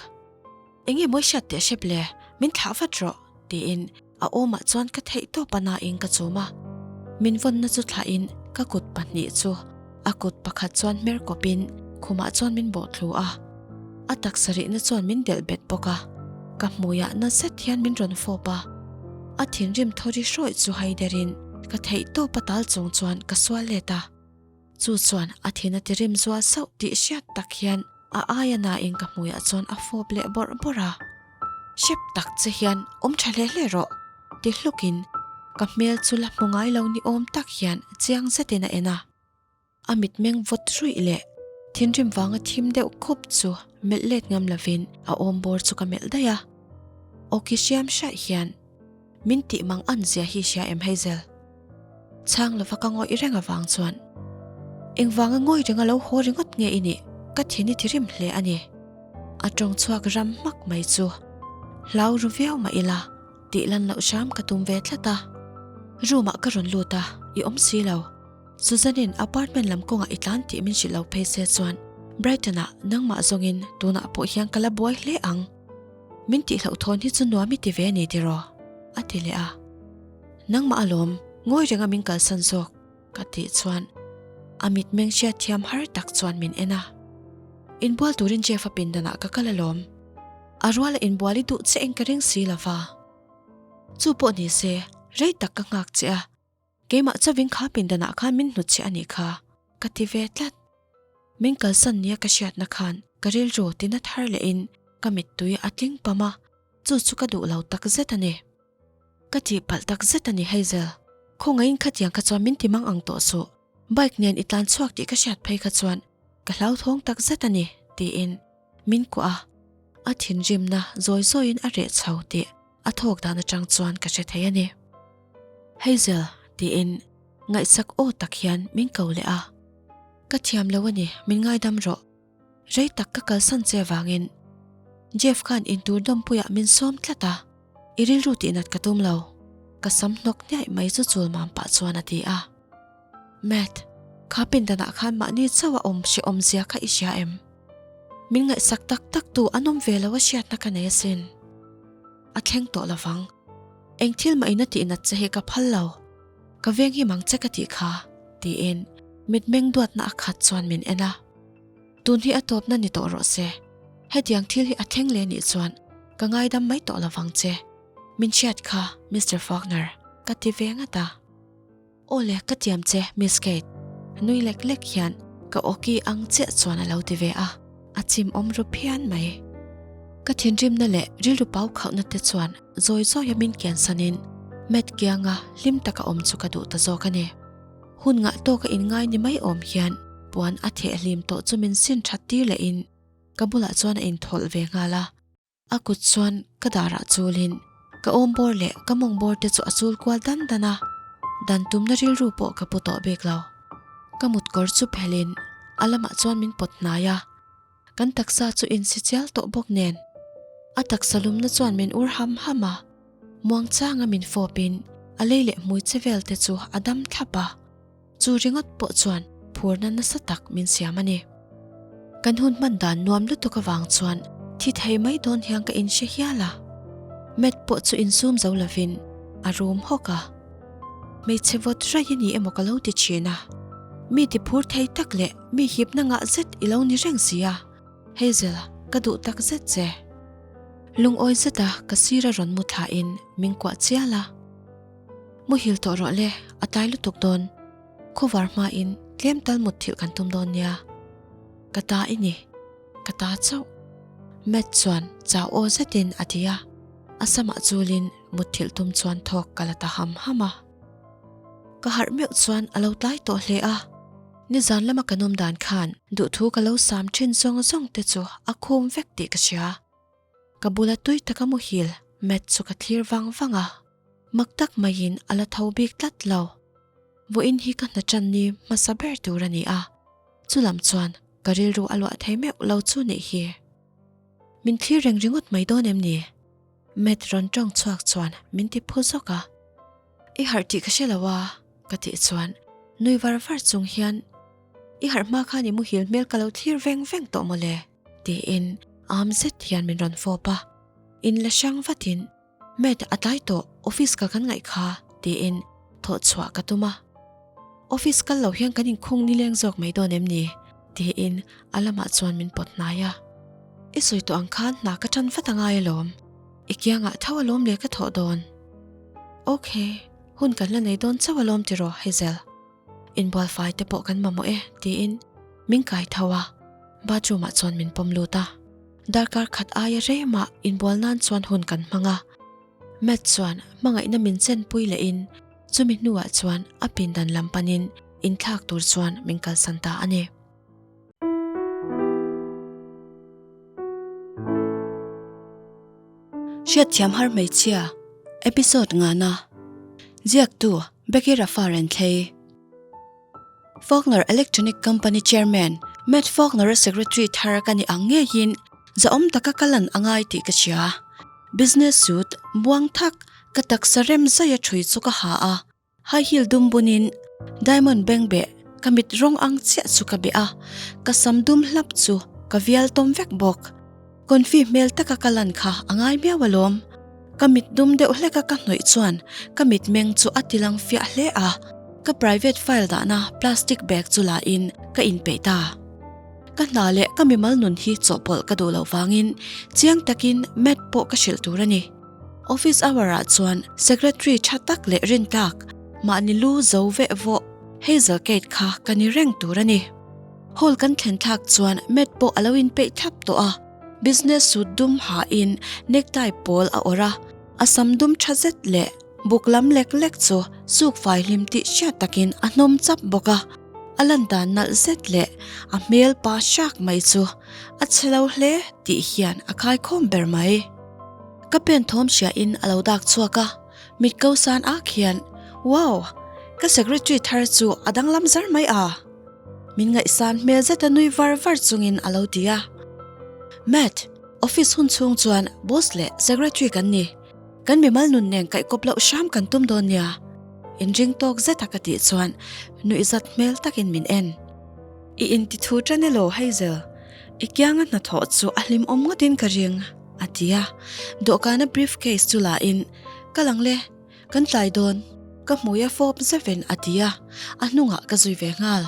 Enge mawi hriat teh hrep le, min thlah vat rawh tiin a awmah chuan ka theih tawp a nain ka chum a. Min vawnna chu thlahin ka kut pahnih chu a kut pakhat chuan hmer kawpin khumah chuan min bawh thlu a. A taksa rihna chuan min delh bet bawk a, ka hmuiah na zet hian min rawn fawp a. A thinrim thawri hrawih chu hai derin ka theih tawp a tal chung chuan ka sual let a. Chu chuan a thin a ti rim zual sauh tih hriat tak hian a aia nain ka hmuiah chuan a fawp leh bawrh bawrh a. Hrep tak che hian awm tha hle hle rawh ti hlukin ka hmel chu la hmu ngai lo ni awm tak hian chiang zetin a en a. A mitmeng vawt ruih leh thinrim vanga thim deuh khup chu melh let ngam lovin a awm bawr chu ka melh daih a. Awki hriam hraih hian min tih mang an zia hi hria em Hazel? Chhang lova ka ngawih reng avang chuan engvanga ngawi renga lo haw ringawt nge i nih ka thin i ti rim hle a ni. A tawng chhuak ram hmak mai chu hlau ru viau mah ila tih lan loh hram ka tum ve tlat a. Room ah ka rawn lut a, i awm si lo. Susan-in apartment lam kawngah i tlan tih min hrilh lo phei se chuan Brighton ah nangmah zawngin tunah pawh hian ka la buai hle ang. Min tihloh thawn hi chu nuam i ti ve a ni tiraw? A ti leh a. Nangmah alawm, ngawi renga min kalsan zawk ka tih chuan a mitmeng hriat thiam har tak chuan min en a. Inbual turin Jeff-a pindanah ka kal alawm. A ruala inbual i duh che eng ka ring si lova. Chu pawh ni se, rei tak ka nghak che a, keimah chauhin kha pindanah khan min hnut che a nih kha, ka ti ve tlat. Min kalsan nia ka hriatna khan ka rilru tina thar lehin ka mittui a tling pam a, chu chu ka duh lo tak zet a ni. Ka tihpalh tak zet a ni Hazel, khawngaihin khatiang kha chuan min ti mang ang tawh suh, bike nen i tlan chhuak tih ka hriat phei kha chuan ka hlauthawng tak zet a ni tiin min kuah a, a thinrimna zawi zawiin a reh chho tih a thawk dan atang chuan ka hre thei a ni. Hazel tiin ngaihsak aw tak hian min ko leh a, ka thiam lo a ni min ngaidam rawh. Rei tak ka kalsan che avangin Jeff khan intur dawmpuiah min sawm tlat a, i rilru tihnat ka tum lo, ka sam hnawk hniaih mai chu chul mam pah chuan a ti a. Matt, kha pindanah khan mahni chauh a awm hrehawm zia kha i hria em? Min ngaihsak tak tak tu an awm ve lo a hriatna ka nei asin. A thleng tawh lovang. Eng thil mah in a tihnat che hi ka phal lo. Ka veng hi mang che ka tih kha, tiin mitmeng duatna a khat chuan min en a. Tun hi a tawpna ni tawh rawh se. Hetiang thil hi a thleng leh nih chuan ka ngaidam mai tawh lovang che. Min hriat kha, Mister Faulkner, ka ti ve ngat a. Aw le, ka tiam che, Miss Kate. Nui lek lek hian ka awki ang chiah chuan a lo ti ve a, a chim awm ru phian mai. Ka thinrimna leh rilru pau khauhna te chuan zawi zawia min kiansanin Matt kianga hlim taka awm chu ka duh ta zawk a ni. Hun ngah tawka inngai ni mai awm hian puan a theh hlim tawh chu min sin that tir lehin ka bulah chuan a inthawlh ve nghal a. A kut chuan ka darah chulin ka awm bawr leh ka mawng bawr te chu a chul kual dan dan a, dan tumna rilru pawh ka pu tawh bik lo. Ka mut kawr chu phelhin a lamah chuan min pawt hnai a, kan taksa chu insi chial tawh bawk nen a taksa lumna chuan min ur ham ham a. Muangchanga min fawpin a lei leh hmui che vel te chu a dam thlap a, chu ringawt pawh chuan phurna nasa tak min siam a ni. Kan hun hman dan nuam lutuk avang chuan thi thei mai dawn hian ka inhre hial a, Matt pawh chu insum zo lovin a rum hawk a. Hmeichhe vawt raih i ni emaw ka lo ti thin a, mi ti phur thei tak leh mi hipna ngah zet i lo ni reng si a. Hazel, ka duh tak zet che. Lungawi zeta ka sira rawn mu thlain min kuah chial a. Muhil tawh rawh le, a tlai lutuk dawn. Khuvar hmain tlem tal mut thilh kan tum dawn nia. Ka ta i ni, ka ta chauh. Matt chuan chau aw zetin a ti a, a samah chulin mut thilh tum chuan thawk ka la ta ham ham a. Ka harh meuh chuan a lo tlai tawh hle a. Nizan lama kan awm dan khan duhthu ka lo sam thin zawng zawng te chu a khum vek tih ka hria. Ka bula tui taka muhil Matt chu ka thlir vang vang a, mak tak maiin a la tho bik tlat lo. Vawiin hi ka hna tan ni hmasa ber tur a ni a, chulam chuan ka rilru a luah thei meuh lo chu nih hi. Min thlir reng ringawt mai dawn em ni? Matt rawn tawng chhuak chuan min ti phu zawk a. I harh tih ka hre lo a, ka tih chuan nui var var chung hian I harh hma khan i muhil hmel ka lo thlir veng veng tawh mawle tiin am zet hian min rawn fawp a, in la hrang vatin Matt a tlai tawh office kal kan ngaih kha tiin thawh chhuah ka tum a, office kal lo hian kan inkhung nileng zawk mai dawn em ni tiin a lamah chuan min pawt hnai a, I sawi tawh ang khan hna ka tan vat angai alawm. I kiangah tho alawm le ka thawh dawn. Ok, hun kan la nei dawn chauh alawm tiraw Hazel. Inbual fai te pawh kan mamawh e tiin min kai tho a, bathroom ah chuan min pawm lut a. Darkar khat aia remah inbual nan chuan hun kan hmang a. Matt chuan hmangaihna min chenpui lehin chumi hnuah chuan a pindan lam panin inthlak tur chuan min kalsan ta a ni. Hriatthiam har hmeichhia, Episode ngana, Ziaktu. Becky Rafa Renthlei. Faulkner Electronic Company Chairman Matt Faulkner-a secretary thar ka ni ang ngeiin zahawm taka ka lan a ngai tih ka hria. Business suit buang thak ka taksa rem zaia ṭhui chu ka ha a, high heel dum bunin diamond bengbeh ka mit rawng ang chiah chu ka beh a, ka sam dum hlap chu ka vial tawm vek bawk. Confi hmel taka ka lan kha a ngai miau alawm. Ka mit dum deuh hleka ka hnawih chuan ka mitmeng chu a tilang fiah hle a, ka private file dahna plastic bag chu la in ka inpeih ta. Ka hna leh ka mimal nun hi chawhpawlh ka duh loh vangin chiang takin Matt pawh ka hrilh tur a ni. Office hour ah chuan secretary tha tak leh rintlak mahni lu zo veh vawh Hazel Kate kha ka ni reng tur a ni. Hall kan thlen thlak chuan Matt pawh a lo inpeih thlap tawh a, business suit dum hain necktie pawl a awrh a, a sam dum tha zet leh buk lam lek lek chu suk fai hlim tih hriat takin a hnawm chap bawk a, a lan dan nalh zet leh a hmel pa hrak mai chu a chhe lo hle tih hian a khaikhawm ber mai. Ka pen thawm hriain a lo dak chhuak a, mit ko san ak hian, Wow! Ka secretary thar chu a danglam zar mai a! Min ngaihsan hmel zeta nui var var chungin a lo ti a. Matt, office hun chhung chuan boss leh secretary kan ni. Kan mimal nun nen kaihkawp loh hram kan tum dawn nia. Inring tawk zeta ka tih chuan nuihzat hmel takin min en. I inti thu tan elaw Hazel? I kianga hnathawh chu a hlimawm ngawtin ka ring, a ti a. Dawhkana briefcase chu la in, Ka lang le. Kan tlai dawn, ka hmui a fawp zevin a ti a, a hnungah ka zui ve nghal.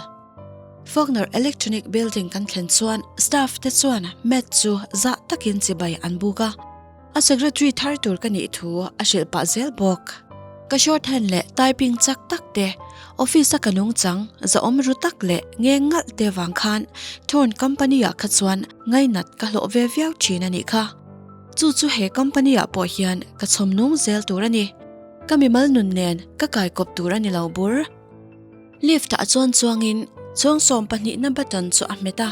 Faulkner Electronic Building kan thlen chuan staff te chuan Matt chu zah takin chibai an buk a, a secretary thar tur ka nih thu a hrilh pah zel bawk. Ka shorthand leh typing chak tak te, office a ka nungchang zahawm ru tak leh ngeng ngalh te vang khan Thorn Company ah kha chuan ngainat ka hlawh ve viau thin a nih kha. Chu chu he company ah pawh hian ka chhawm nung zel tur a ni. Ka mimal nun nen ka kai kawp tur a ni lo bur. Lift ah chuan chuangin chhawng sawm pahnihna button chu a hmet a.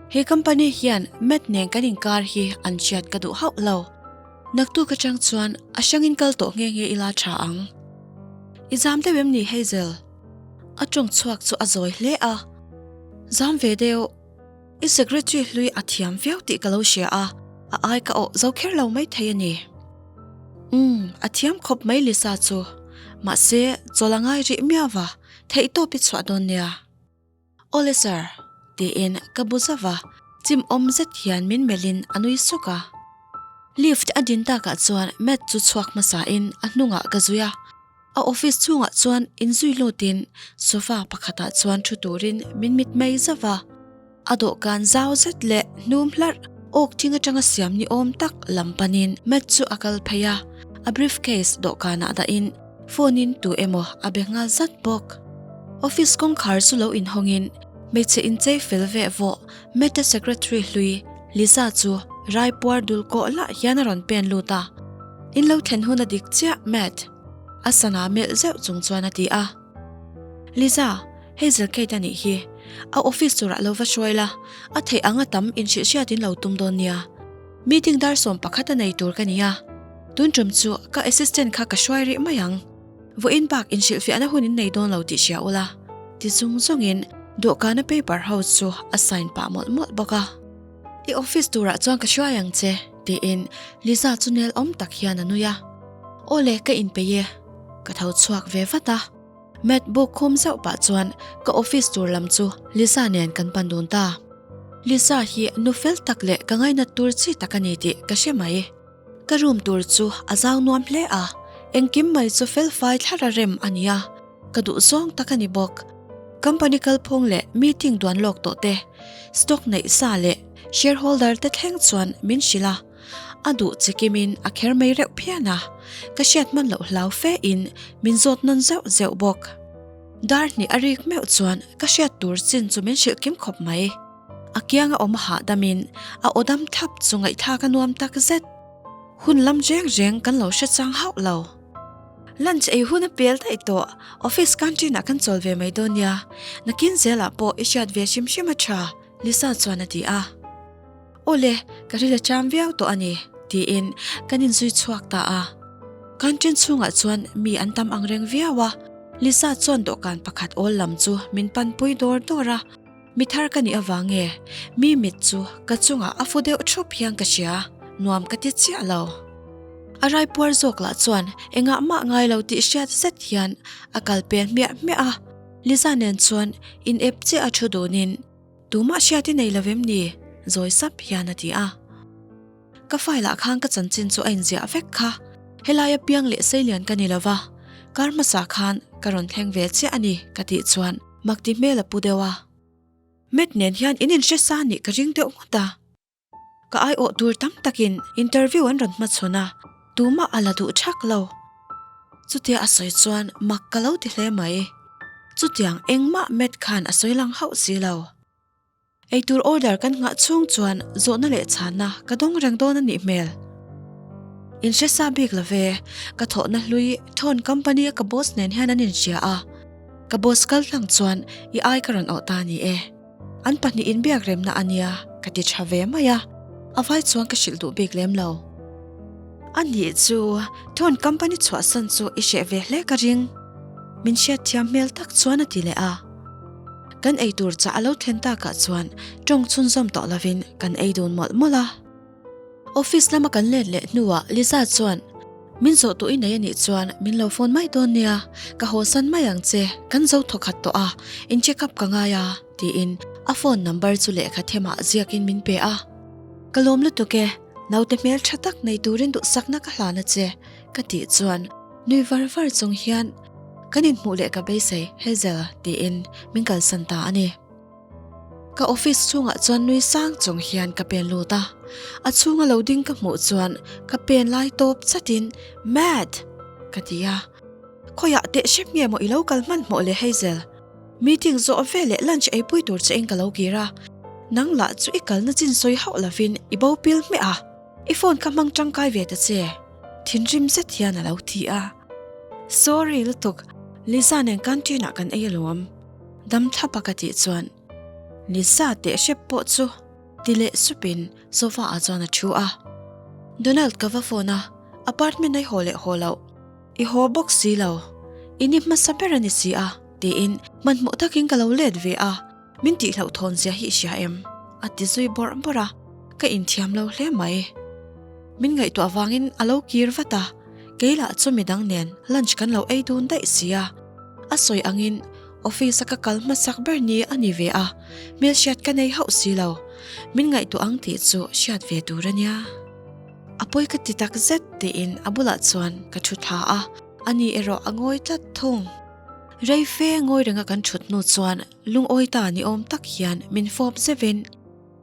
He company hian Matt nen kan inkar hi an hriat ka duh hauh lo. Naktuk atang chuan a hrangin kal tawh nghe nghe ila tha ang. I zam deuh em ni Hazel? A tawng chhuak chu a zawi hle a. Zam ve deuh. I secretary hlui a thiam viau tih ka lo hria a, a ai ka awh zo kher lo mai thei a ni. Umm, a thiam khawp mai Lisa chu. Mahse, chawl a ngai rih miau va, theihtawp i chhuah dawn nia. Awle sir, tiin ka bu zauh va, chim awm zet hian min melhin a nui suk a. Lift a din takah chuan Matt chu chhuak hmasain a hnungah ka zui a. A office chhungah chuan inzui lutin sofa pakhatah chuan thu turin min mit mai zauh a. A dawhkan zau zet leh hnum hlarh awk thing atanga siam ni awm tak lam panin Matt chu a kal phei a, a briefcase dawhkanah dahin phone in tu emaw a be nghal zat bawk. Office kawngkhar chu lo inhawngin hmeichhe inchei fel veh vawh Matt-a secretary hlui Lisa chu raipuar dul kawh lah hian a rawn pen lut a. In lo thlen hun a dik chiah, Matt. A sana melh zeuh chung chuan a ti a. Lisa, Hazel Kate a nih hi. A office turah lo va hruai la, a theih ang a tam inhrilh hriat in lo tum dawn nia. Meeting dar sawm pakhat a nei tur ka ni a. Tun tum chu ka assistant kha ka hruai rih mai ang. Vawiin bak inhrilhfiahna hun in nei dawn lo tih hria ula. Ti zung zungin dawhkana paper ho chu a sign pah mawlh mawlh bawk a. I office turah chuan ka hruai ang che, tiin Liza chu nel awm tak hian a nui a. Awle, ka inpeih e. Ka tho chhuak ve vat a. Matt buk khum zauh pah chuan ka office tur lam chu Liza nen kan pan dun ta. Liza hi nu fel tak leh ka ngainat tur chi tak a ni tih ka hre mai. Ka room tur chu a zau nuam hle a, engkim mai chu felfai thlara rem a ni a, ka duh zawng tak a ni bawk. Company kalphung leh meeting duan lawk tawh te, stock neih sa leh shareholder te thleng chuan min hrilh a, a duh chi kimin a kher mai reuh phian a, ka hriat hman loh hlau fe in min zawt nawn zeuh zeuh bawk. Dar hnih a rik meuh chuan ka hriat tur chin chu min hrilh kim khawp mai. A kianga awm hahdamin a aw dam thlap chu ngaihthlak a nuam tak zet. Hun lam reng reng kan lo hre chang hauh lo. Lunch ei hun a pel daih tawh, office canteen ah kan chawl ve mai dawn nia. Nakin zelah pawh i hriat ve hrim hrim a tha, Lisa chuan a ti a. Awle, ka ril a cham viau tawh a ni, tiin kan inzui chhuak ta a. Canteen chhungah chuan mi an tam ang reng viau a. Lisa chuan dawhkan pakhat awl lam chu min panpui dawr dawr a, mi thar ka nih avang nge mi mit chu ka chungah a fu deuh thup hian ka hria, nuam ka ti chiah lo. A raipuar zawk lah chuan engah mah ngai lo tih hriat zet hian a kal pel hmiah hmiah a, Lisa nen chuan in ep chiah a thu dunin tumah hriat i nei lo em ni? zawi sap hian a ti a. Ka file ah khan ka chanchin chu a inziah vek kha. Helai a piang leh seilian ka ni lova, kar hmasa khan ka rawn thleng ve chiah a ni ka tih chuan mak ti hmel a pu deuh a. Matt nen hian in inhre sa nih ka ring deuh ngawt a. Ka aiawh tur tam takin interview an rawn hmachhawn a, tumah a la duh thak lo. Chutia a sawi chuan mak ka lo ti hle mai. Chutiang engmah Matt khan a sawi lang hauh si lo. Eitur order kan nghah chhung chuan zawhna leh chhanna ka dawng reng dawn a nih hmel. In hre sa bik lo ve, ka thawhna hlui Thorn company a ka boss nen hian an inhria a, ka boss kal hlang chuan i ai ka rawn awh ta ni e. An pahnihin biak remna a nia ka ti tha ve mai a, a vai chuan ka hrilh duh bik lem lo. A nih chu Thorn company chhuahsan chu i hreh ve hle ka ring, min hriatthiam hmel tak chuan a ti leh a. Kan ei tur chah a lo thlen takah chuan tawng chhunzawm tawh lovin kan ei dun mawlh mawlh a. Office lama kan let leh hnuah Liza chuan, Min zawh duh i nei a nih chuan min lo phone mai dawn nia, ka hawsan mai ang che, kan zo thawkhat tawh a, in check up ka ngai a, tiin a phone number chu lehkha themah ziakin min pe a. Ka lawm lutuk e, naute hmeltha tak nei turin duhsakna ka hlan a che, ka tih chuan nui var var chung hian, Kan inhmuh leh ka beisei, Hazel, tiin min kalsan ta a ni. Ka office chhungah chuan nui sang chung hian ka pen lut a, a chhunga lo ding ka hmuh chuan ka pen lai tawp chatin, Matt! ka ti a. Khawiah teh hrep nge maw i lo kal hmanhmawh le Hazel? Meeting zawh veleh lunch eipui tur che in ka lo kir a, nang lah chu i kalna chin sawi hauh lovin i bo pil hmeh a, i phone kha hmang tangkai ve ta che, thinrim zet hian a lo ti a. Sorry lutuk, Lisa nen canteen ah kan ei alawm, dam thlap a ka tih chuan Lisa teh hrep pawh chu ti leh supin sofa ah chuan a thu a. Donald ka va phone a, apartment a i haw leh haw loh, i haw bawk si lo, i ni hmasa ber a ni si a tiin hmanhmawh takin ka lo let ve a. Min tihloh thawn zia hi i hria em? A ti zui bawrh bawrh a, ka inthiam lo hle mai. Min ngaihtuah vangin a lo kir vat a, kei lah chu midang nen lunch kan lo ei dun daih si a. A sawi angin office a ka kal hmasak ber ni a ni ve a, hmelhriat ka nei hauh si lo. Min ngaihtuah ang tih chu hriat ve tur a nia. A pawi ka ti tak zet tiin a bulah chuan ka thu thla a, ani erawh a ngawi tlat thung. Rei fe ngawi renga kan thut hnu chuan Lungawi ta ni awm tak hian min fawp zeuhin,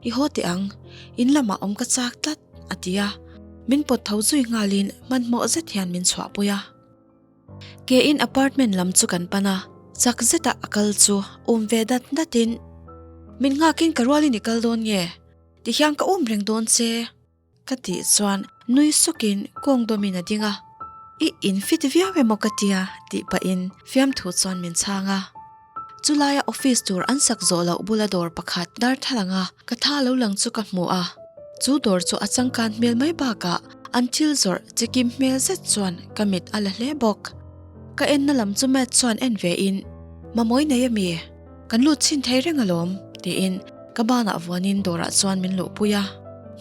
I haw teh ang, in lamah awm ka chak tlat, a ti a. Min pawt tho zui nghalin hmanhmawh zet hian min chhuahpui a. Ke in apartment lam chu kan pan a, chak zeta a kal chu um ve dat datin, Min nghakin ka rualin i kal dawn nge? Tihian ka um reng dawn che. Ka tih chuan nui sukin kawng dawmin a ding a, I infit viau emaw ka tia tih pahin fiamthu chuan min chhang a. Chulaia office tur an sak zawh loh bula dawr pakhat darthlalang a ka tha lo lang chu ka hmu a, chu dawr chu a changkan hmel mai bakah an thil zawrh chikim hmel zet chuan ka mit a la hle bawk. Ka enna lam chu Matt chuan en ve in, Mamawi nei ami? Kan lut chhin thei reng alawm, tiin ka banah vuanin dawrah chuan min luhpui a,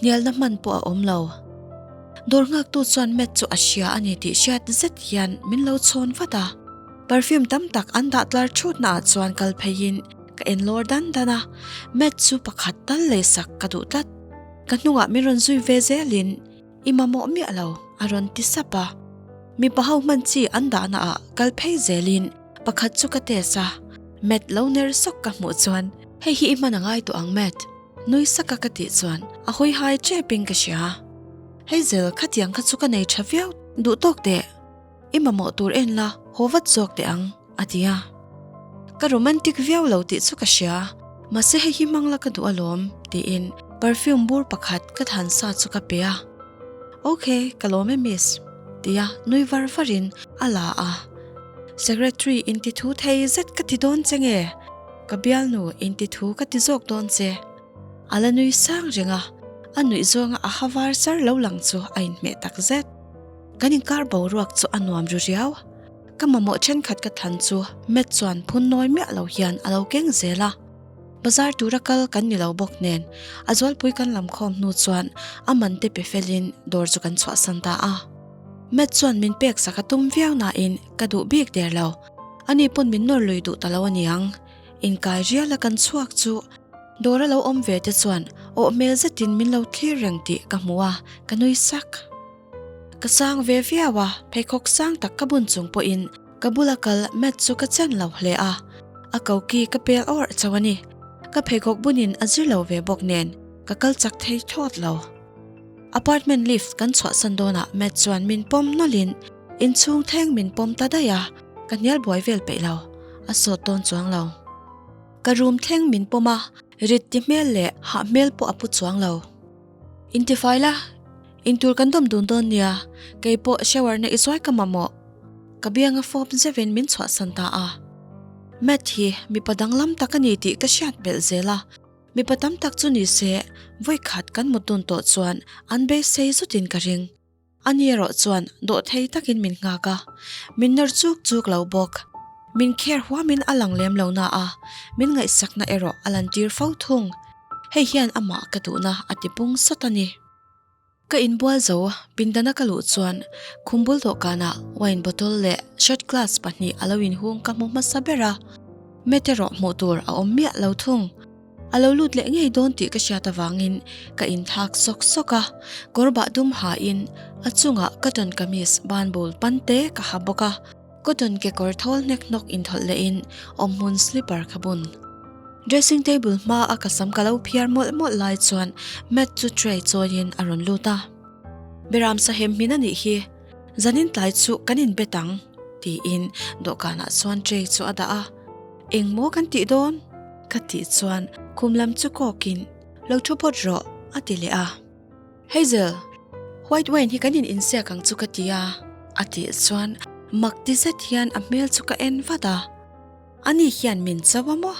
hnialna hman pawh a awm lo. Dawr nghaktu chuan Matt chu a hria a ni tih hriat zet hian min lo chhawn vat a. Perfume tam tak an dah tlar thutna ah chuan kal pheiin ka en lawr dan dan a, Matt chu pakhat tal leisak ka duh tlat. Ka hnungah min rawn zui ve zelin I mamawh miah lo, a rawn ti sap a. Mipa ho hman chi an dahna ah kal phei zelin pakhat chu ka test a, Matt lo ner sawk ka hmuh chuan hei hi i hman a ngai tawh ang Matt, nui saka ka tih chuan a hawi hai tep in ka hria. Hazel khatiang kha chu ka nei tha viau duh tawk teh. I mamawh tur en la, haw vat zawk teh ang, a ti a. Ka romantic viau lo tih chu ka hria, mahse hei hi hmang la ka duh alawm, tiin perfume bur pakhat ka than sa chu ka pe a. Ok, ka lawm e miss, tia nui var varin a la a. Secretary inti thu thei zet ka ti dawn che nge? Ka bialnu inti thu ka ti zawk dawn che. A la nui sang reng a, a nuih zawnga a ha var sar lo lang chu a inhmeh tak zet. Kan inkar boruak chu a nuam ru riau. Ka mamawh thenkhat ka thlan chu Matt chuan phun nawi miah lo hian a lo keng zel a. Bazar tura kal kan ni lo bawk nen a zualpui kan lam khawm hnu chuan a man te pe felin dawr chu kan chhuahsan ta a. Matt chuan min pek sak a tum viau nain ka duh bik der lo. Ani pawn min nawr lui duh ta lo aniang. Inkai riala kan chhuak chu dawr a lo awm ve te chuan awh hmel zetin min lo thlir reng tih ka hmu a, ka nui sak. Ka sang ve viau a, pheikhawk sang tak ka bun chung pawhin ka bula kal mat chu ka chen lo hle a, a koki ka pel awrh chauh a ni. Ka pheikhawk bunin a zir lo ve bawk nen ka kal chak thei thlawt lo. Apartment lift kan chhuahsan dawnah Matt chuan min pawm nawlhin inchhung thleng min pawm ta daih a, ka hnial buai vel peih lo, a sawt dawn chuang lo. Ka room thleng min pawm a, rit ti hmel leh hah hmel pawh a pu chuang lo. Intifai la, intur kan dawm dun dawn nia, kei pawh shower na i zuai ka mamawh. Ka bianga fawp zeuhin min chhuahsan ta a. Matt hi mipa danglam tak a ni tih ka hriat belh zel a, mipa tam tak chu ni se vawikhat kan mut dun tawh chuan an beisei zutin ka ring. Ani erawh chuan dawhthei takin min nghak a, min nawr chuk chuk lo bawk. Min kher huamin a lang lem lo na a, min ngaihsakna erawh a lantir fo thung. Hei hian amah ka duhna a ti pung sawt a ni. Ka inbual zo, pindana ka luh chuan khum bul dawhkanah wine bottle leh shot glass pahnih a lo inhung ka hmu hmasa ber a, Matt erawh hmuh tur a awm miah lo thung. A lo lut leh ngei dawn tih ka hriat avangin ka inthak sawk sawk a, kawr bah dum hain a chungah cotton kamis banbul pan te ka ha bawk a, cotton kekawr thawl hnek hnawk inthawlh lehin awmhmun slipper ka bun. Dressing table hma a ka sam ka lo phiar mawlh mawlh lai chuan Matt chu tray chawiin a rawn lut a. Beram sahem hmin a nih hi, zanin tlai chu kan inbet ang, tiin dawhkanah chuan tray chu a dah a. Eng maw kan tih dawn? Ka tih chuan khum lam chu kawkin lo thu phawt rawh a ti leh a. Hazel, white wine hi kan in insiak ang chu ka ti a, a tih chuan mak ti zet hian a hmel chu ka en vat a. Ani hian min cho a maw?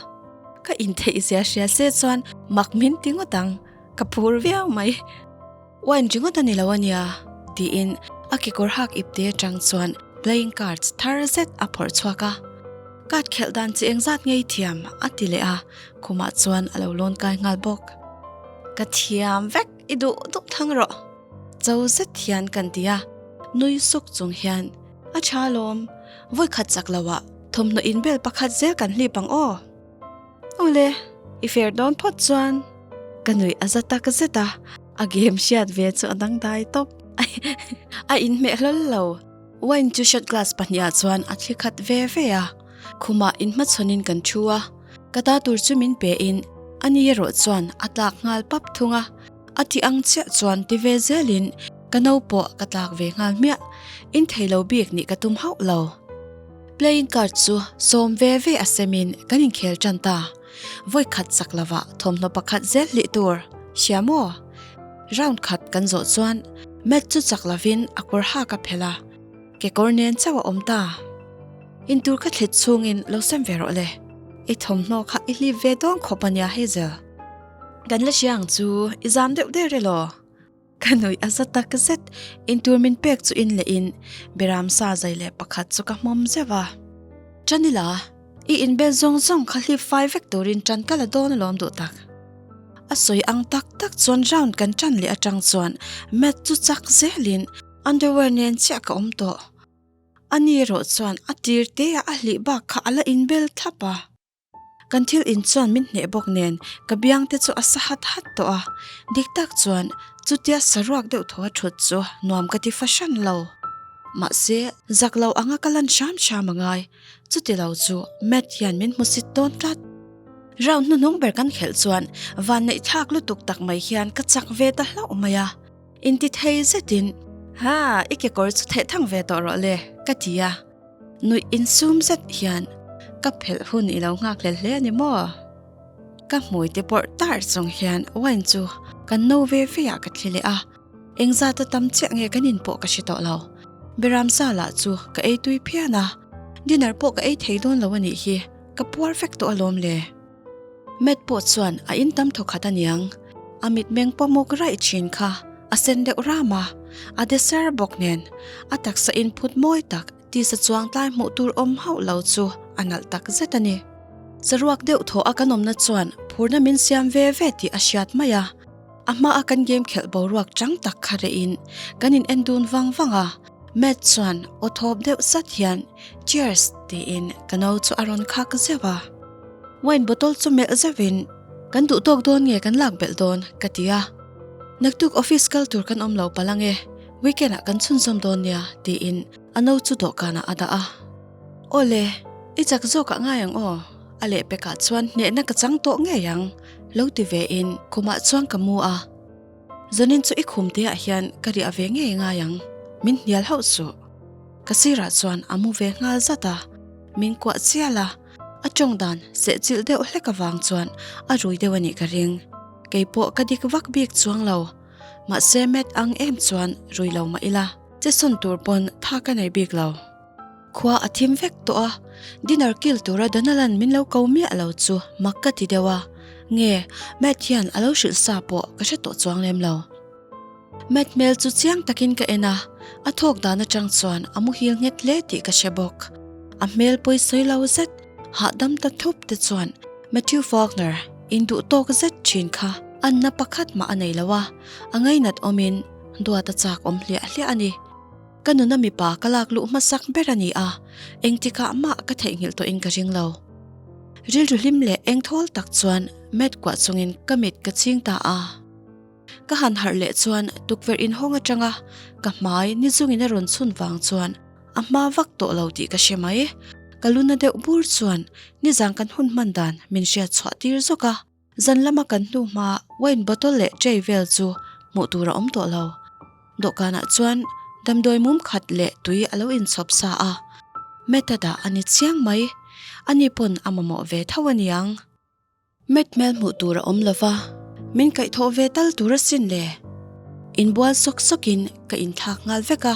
Ka intheih zia hria se chuan mak min ti ngawt ang, ka phur viau mai. Wine ringawt a ni lo a nia, tiin a kekawr hak ipte atang chuan playing cards thar zet a phawrh chhuak a. Card khelh dan chi engzat ngei thiam a ti leh a, khumah chuan a lo lawn kai nghal bawk. Ka thiam vek, i duh duh thlang rawh. Cho zet hian kan ti a, nui suk chung hian, A tha lawm, vawi khat chak loah thawmhnaw inbel pakhat zel kan hlip ang aw. Awle, i fair dawn phawt chuan ka nuih a za tak zet a, a game hriat ve chu a dangdai tawp. A inhmeh hlawl lo. Wine chu shot glass pahniha chuan a thli khat ve ve a, khumah inhmachhawnin kan thu a, ka ta tur chu min pe in ani erawh chuan a tlak nghal pap thung a, a ti ang chiah chuan ti ve zelin ka no pawh ka tlak ve nghal hmiah, in thei lo bik nih ka tum hauh lo. Playing card chu sawm ve ve a semin kan inkhel tan ta. Vawi khat chak lovah thawmhnaw pakhat zel hlih tur hria maw? Round khat kan zawh chuan Matt chu chak lovin a kawr hak a phelh a, kekawr nen chauh a awm ta. Intur ka thlit chhungin lo sem ve rawh le. I thawmhnaw kha i hlip ve dawn khawp a nia Hazel. Kan la hria ang chu i zam deuh der elaw? Ka nuih a za tak zet, intur min pek chu in leh in Beram sa zai leh pakhat chu ka hmawm zeuh a. Chanila, i inbel zawng zawng kha hlip fai vek turin ṭan ka la dawn alawm duh tak. A sawi ang tak tak chuan round kan ṭan leh aṭang chuan mat chu chak zelin underwear nen chiah ka awm tawh. Ani erawh chuan a tir te ah a hlih bak kha a la inbel thlap a. Kan thil in chuan min hneh bawk nen ka biang te chu a sa hat hat tawh a, dik tak chuan chutia saruak deuh thaw a thut chu nuam ka ti fahran lo. Mahse, zak lo anga ka lan hram hram a ngai, chuti lo chu Matt hian min hmusit dawn tlat. Round hnuhnung ber kan khelh chuan vanneih thlak lutuk tak mai hian ka chak ve ta hlauh mai a, intithei zetin, Ha, i kekawr chu theh thang ve tawh rawh le, ka ti a. Nuih insum zet hian ka phelh hun i lo nghak hlel hle a ni maw? Ka hmui te pawrh tar chung hian wine chu kan no ve ve ah ka thli leh a, engzat a tam chiah nge kan in pawh ka hre tawh lo. Beram sa lah chu ka ei tui phian a, dinner pawh ka ei thei dawn lo a nih hi, ka puar vek tawh alawm le. Matt pawh chuan a in tam thawkhat aniang, a mitmeng pawmawk raih thin kha a sen deuh ram a, a de ser bawk nen a taksa inphut mawi tak. Tisa chuang tlai hmuh tur awm hauh lo chu a nalh tak zet a ni. Saruak deuh thaw a kan awmna chuan phurna min siam ve ve tih a hriat mai a. A hmaa kan game khelh boruak chang tak kha rehin kan in en dun vang vang a, Matt chuan aw thawp deuh sat hian Cheers tiin ka no chu a rawn khak zeuh a. Wine bottle chu melh zeuhin Kan duh tawk dawn nge kan lak belh dawn? ka ti a. Naktuk office kal tur kan awm lo palh ange, weekend ah kan chhunzawm dawn nia tiin a no chu dawhkanah a dah a. Awle, i chak zawkah ngai ang aw, a lehpekah chuan hnehna ka chang tawh ngei ang, lo ti ve in khumah chuan ka mu a. Zanin chu i khum te ah hian ka riah ve ngei ngai ang, min hnial hauh suh. Ka sirah chuan a mu ve nghal zat a, min kuah chial a, a tawng dan sehchilh deuh hlek avang chuan a rui deuh a nih ka ring. Keipawh ka dik vak bik chuang lo, mahse Matt ang em chuan rui lo mah ila, che sawn tur pawn tha ka nei bik lo. Khua a thim vek tawh a, dinner kil tura Donalan min lo ko miah lo chu mak ka ti deuh a, nge Matt hian a lo hrilh sa pawh ka hre tawh chuang lem lo. Matt hmel chu chiang takin ka en a, a thawk dan atang chuan a muhil nghet hle tih ka hre bawk. A hmel pawisawi lo zet, hahdam ta thup te chuan Matthew Faulkner induh tawk zet thin kha anna pakhat mah a nei lo a, a ngainat awmin duat a chak awm hliah hliah a ni. Ka nuna mipa ka lak luh hmasak ber a ni a, engtikah mah ka theihnghilh tawhin ka ring lo. Rilru hlim leh engthawl tak chuan mat kuah chungin ka mit ka ching ta a. Ka han harh leh chuan tukverh inhawng atanga ka hmai ni zungin a rawn chhun vang chuan a hma vak tawh lo tih ka hre mai. Ka luna deuh bur chuan nizan kan hun hman dan min hriat chhuah tir zawk a. Zan lama kan hnu hma wine bottle leh tray vel chu hmuh tur a awm tawh lo. Dawhkanah chuan damdawi mum khat leh tui a lo inchhawp sa a, Method ah a ni chiang mai. Ani pawn a mamawh ve tho a niang. Met hmel hmuh tur a awm lo va, min kaihthawh ve tal tur asin le. Inbual sawk sawkin ka inthlak nghal vek a,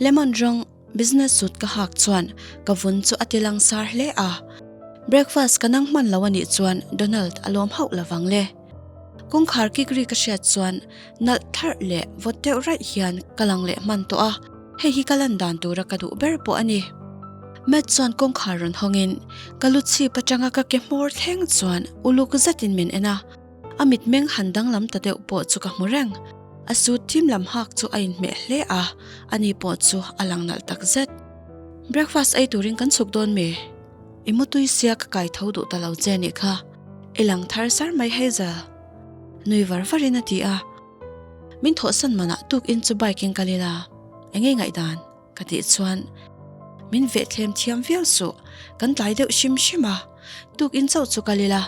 lemon rawng Business suit ka hak chuan ka vun chu a ti langsar hle a, breakfast ka nang hman lo a nih chuan Donald a lawm hauh lo vang le. Kawngkhar kik ri ka hriat chuan nalh tharh leh vawt deuh raih hian ka lang leh hman tawh a, hei hi ka lan dan tura ka duh ber pawh a ni. Matt chuan kawngkhar rawn hawngin ka lu chhip atanga ka ke hmawr thleng chuan uluk zetin min en a, A mitmeng han danglam ta deuh pawh chu ka hmu reng. A suit thim lam hak chu a inhmeh hle a, ani pawh chu a lang nalh tak zet. Breakfast ei turin kan chhuk dawn mi? I mutui sia ka kai tho duh ta lo che nih kha. I lang thar sar mai Hazel. Nui var varin a ti a. Min thawhsan manah tukin chu bike in kal ila, enge ngaihdan? Ka tih chuan min vehthlem thiam viau suh, kan tlai deuh hrim hrim a, tukin chauh chu kal ila,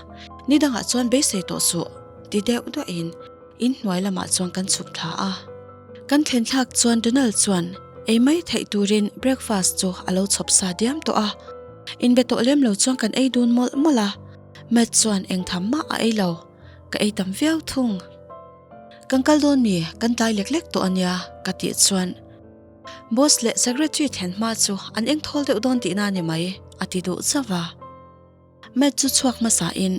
ni dangah chuan beisei tawh suh ti deuh duahin in hnuai lamah chuan kan chhuk thla a. Kan thlen thlak chuan Donald chuan ei mai theih turin breakfast chu a lo chhawp sa diam tawh a, inbe tawh lem lo chuan kan ei dun mawlh mawlh a, Matt chuan eng tham mah a ei lo, ka ei tam viau thung. Kan kal dawn mi, kan tlai lek lek tawh a nia ka tih chuan. Boss leh secretary thlen hma chu an eng thawl deuh dawn tihna a ni mai, a ti duh chauh a. Matt chu chhuak hmasain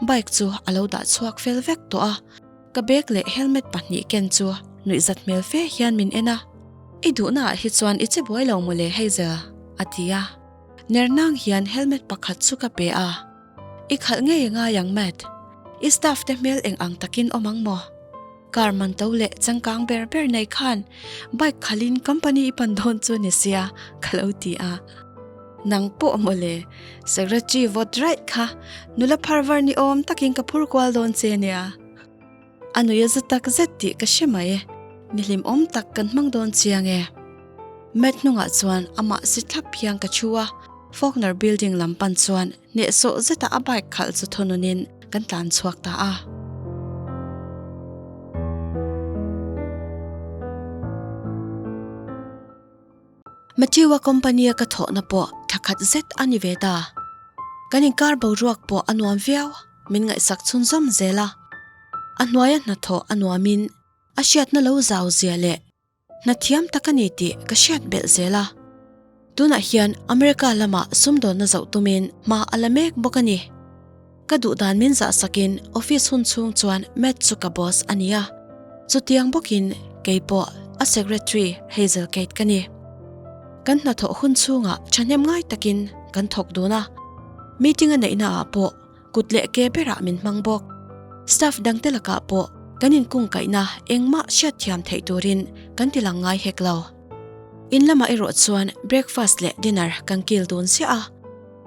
bike chu a lo dah chhuak fel vek tawh a, ka bag leh helmet pahnih ken chu nuihzat hmel fe hian min en a. I duhnaah hi chuan i che buai lo mawle Hazel, a ti a. Ner nang hian helmet pakhat chu ka pe a. I khalh ngei a ngai ang Matt, i staff te hmel eng ang takin awm ang maw? Car man to leh changkang ber ber nei khan bike khalhin company i pan dawn chu ni sia ka lo ti a. Nang pawh mawle, secretary vawt raih kha nula phar var ni awm takin ka phur kual dawn che nia. A nui a za tak zet tih ka hre mai, ni hlim awm tak kan hmang dawn chiang e. Mat hnungah chuan amah si thlap hian ka thu a, Faulkner building lam pan chuan Hnehsawh zeta a bike khalh chu thawnunin kan tlan chhuak ta a. Matthew-a company-a ka thawhna pawh thla khat zet a ni ve ta. Kan inkar boruak pawh a nuam viau, min ngaihsak chhunzawm zel a. A hnuaia hnathawh a nuamin a hriatna lo zau zia leh Hna thiam tak a ni tih ka hriat belh zel a. Tunah hian America lamah sumdawnna zoh tumin hma a la mek bawk a ni. Ka duhdan min zahsakin office hun chhung chuan Matt chu ka boss a ni a. Chutiang bawkin kei pawh a secretary Hazel Kate ka ni. Kan hnathawh hun chhungah thahnem ngai takin kan thawk dun a, meeting a neihnaah pawh kut leh ke berah min hmang bawk. Staff dangte lakah pawh kan inkungkaihna engmah hriatthiam theih turin kan ti lang ngai hek lo. In lamah erawh chuan breakfast leh dinner kan kil dun chiah a,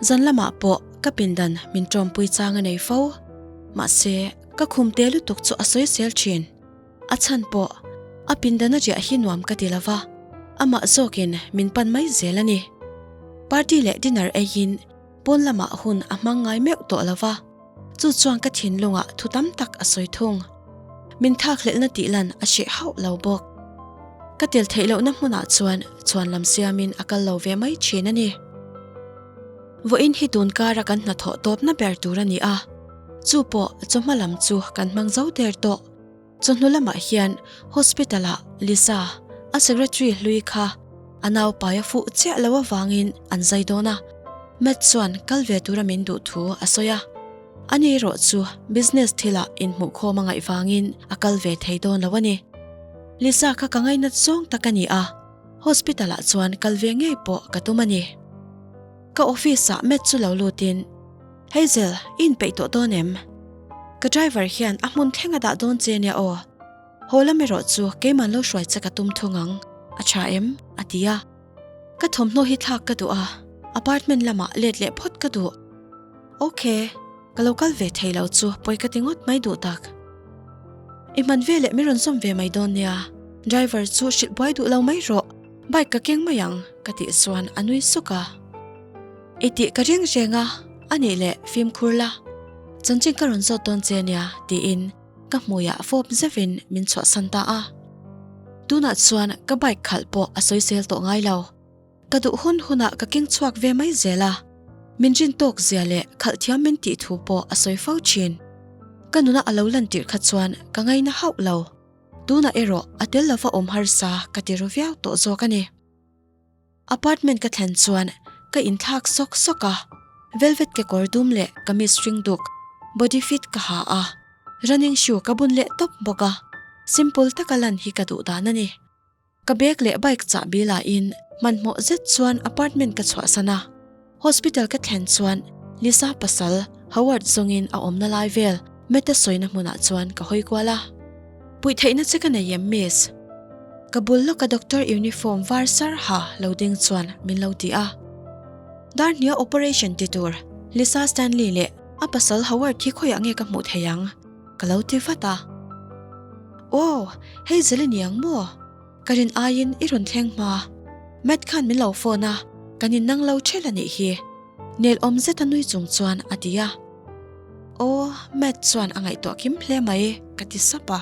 zan lamah pawh ka pindan min tawmpui chang a nei fo. Mahse, ka khum te lutuk chu a sawi sel thin. A chhan pawh a pindan a riah hi nuam ka ti lo va, amah zawkin min pan mai zel a ni. Party leh dinner eiin pawn lamah hun a hmang ngai meuh tawh lo va, chu chuan ka thinlungah thu tam tak a sawi thung. Min thlakhlelhna tih lan a hreh hauh lo bawk. Ka tel theih lohna hmunah chuan chhuan lam siamin a kal lo ve mai thin a ni. Vawiin hi tun kara kan hnathawh tawpna ber tur a ni a, chu pawh chawhma lam chu kan hmang zo der tawh. Chawhnu lamah hian hospital ah Lisa, a secretary hlui kha a naupai a fuh chiah lo avangin an zai dawn a, Matt chuan kal ve tura min duh thu a sawi a. Ani erawh chu business thilah inhmuhkhawm a ngaih vangin a kal ve thei dawn lo a ni. Lisa kha ka ngainat zawng tak a ni a, hospital ah chuan kal ve ngei pawh ka tum a ni. Ka office ah Matt chu lo lutin, Hazel, i inpeih tawh dawn em? Ka driver hian a hmun thleng a dah dawn che nia aw. Haw lam erawh chu keiman lo hruai che ka tum thung ang, a tha em? a ti a. Ka thawmhnaw hi thlak ka duh a, apartment lamah let leh phawt ka duh. Ok, ka lo kal ve thei lo chu pawi ka ti ngawt mai duh tak. I hman veleh min rawn zawm ve mai dawn nia, driver chu hrilh buai duh lo mai rawh, bike ka keng mai ang, ka tih chuan a nui suk a. I tih ka reng reng a, a nih leh fimkhur la, chanchin ka rawn zawt dawn che nia tiin ka hmuiah fawp zeuhin min chhuahsan ta a. Tunah chuan ka bike khalh pawh a sawisel tawh ngai lo. Ka duh hun hunah ka keng chhuak ve mai zel a, min rin tawk zia leh khalh thiam min tih thu pawh a sawi fo thin. Ka nuna a lo lan tirh kha chuan ka ngaina hauh lo. Tunah erawh a tel lova awm harsa ka ti ru viau tawh zawk a ni. Apartment ka thlen chuan ka inthlak sawk sawk a, velvet kekawr dum leh kamis hring duk, body fit ka ha a, running shoe ka bun leh tawp bawk a, simple taka lan hi ka duh dan a ni. Ka bag leh bike chahbi lahin hmanhmawh zet chuan apartment ka chhuahsan a, hospital ka thlen chuan Lisa pasal Howard zawngin a awmna lai vel Meta sawina hmunah chuan ka hawi kual a. Puih theihna che ka nei em miss? Ka bul lawka doctor uniform var sar ha lo ding chuan min lo ti a. Dar hnia operation ti tur Lisa Stanley leh a pasal Howard hi khawiah nge ka hmuh thei ang? Ka lo ti vat a. Aw, hei zel i ni ang maw? Ka rin aiin i rawn thleng hma. Matt khan min lo phone a, kan innang lo ṭhel a nih hi. Nel awm zet a nui chung chuan a ti a. Aw, Matt chuan a ngaihtuah kim hle mai, ka ti sap a.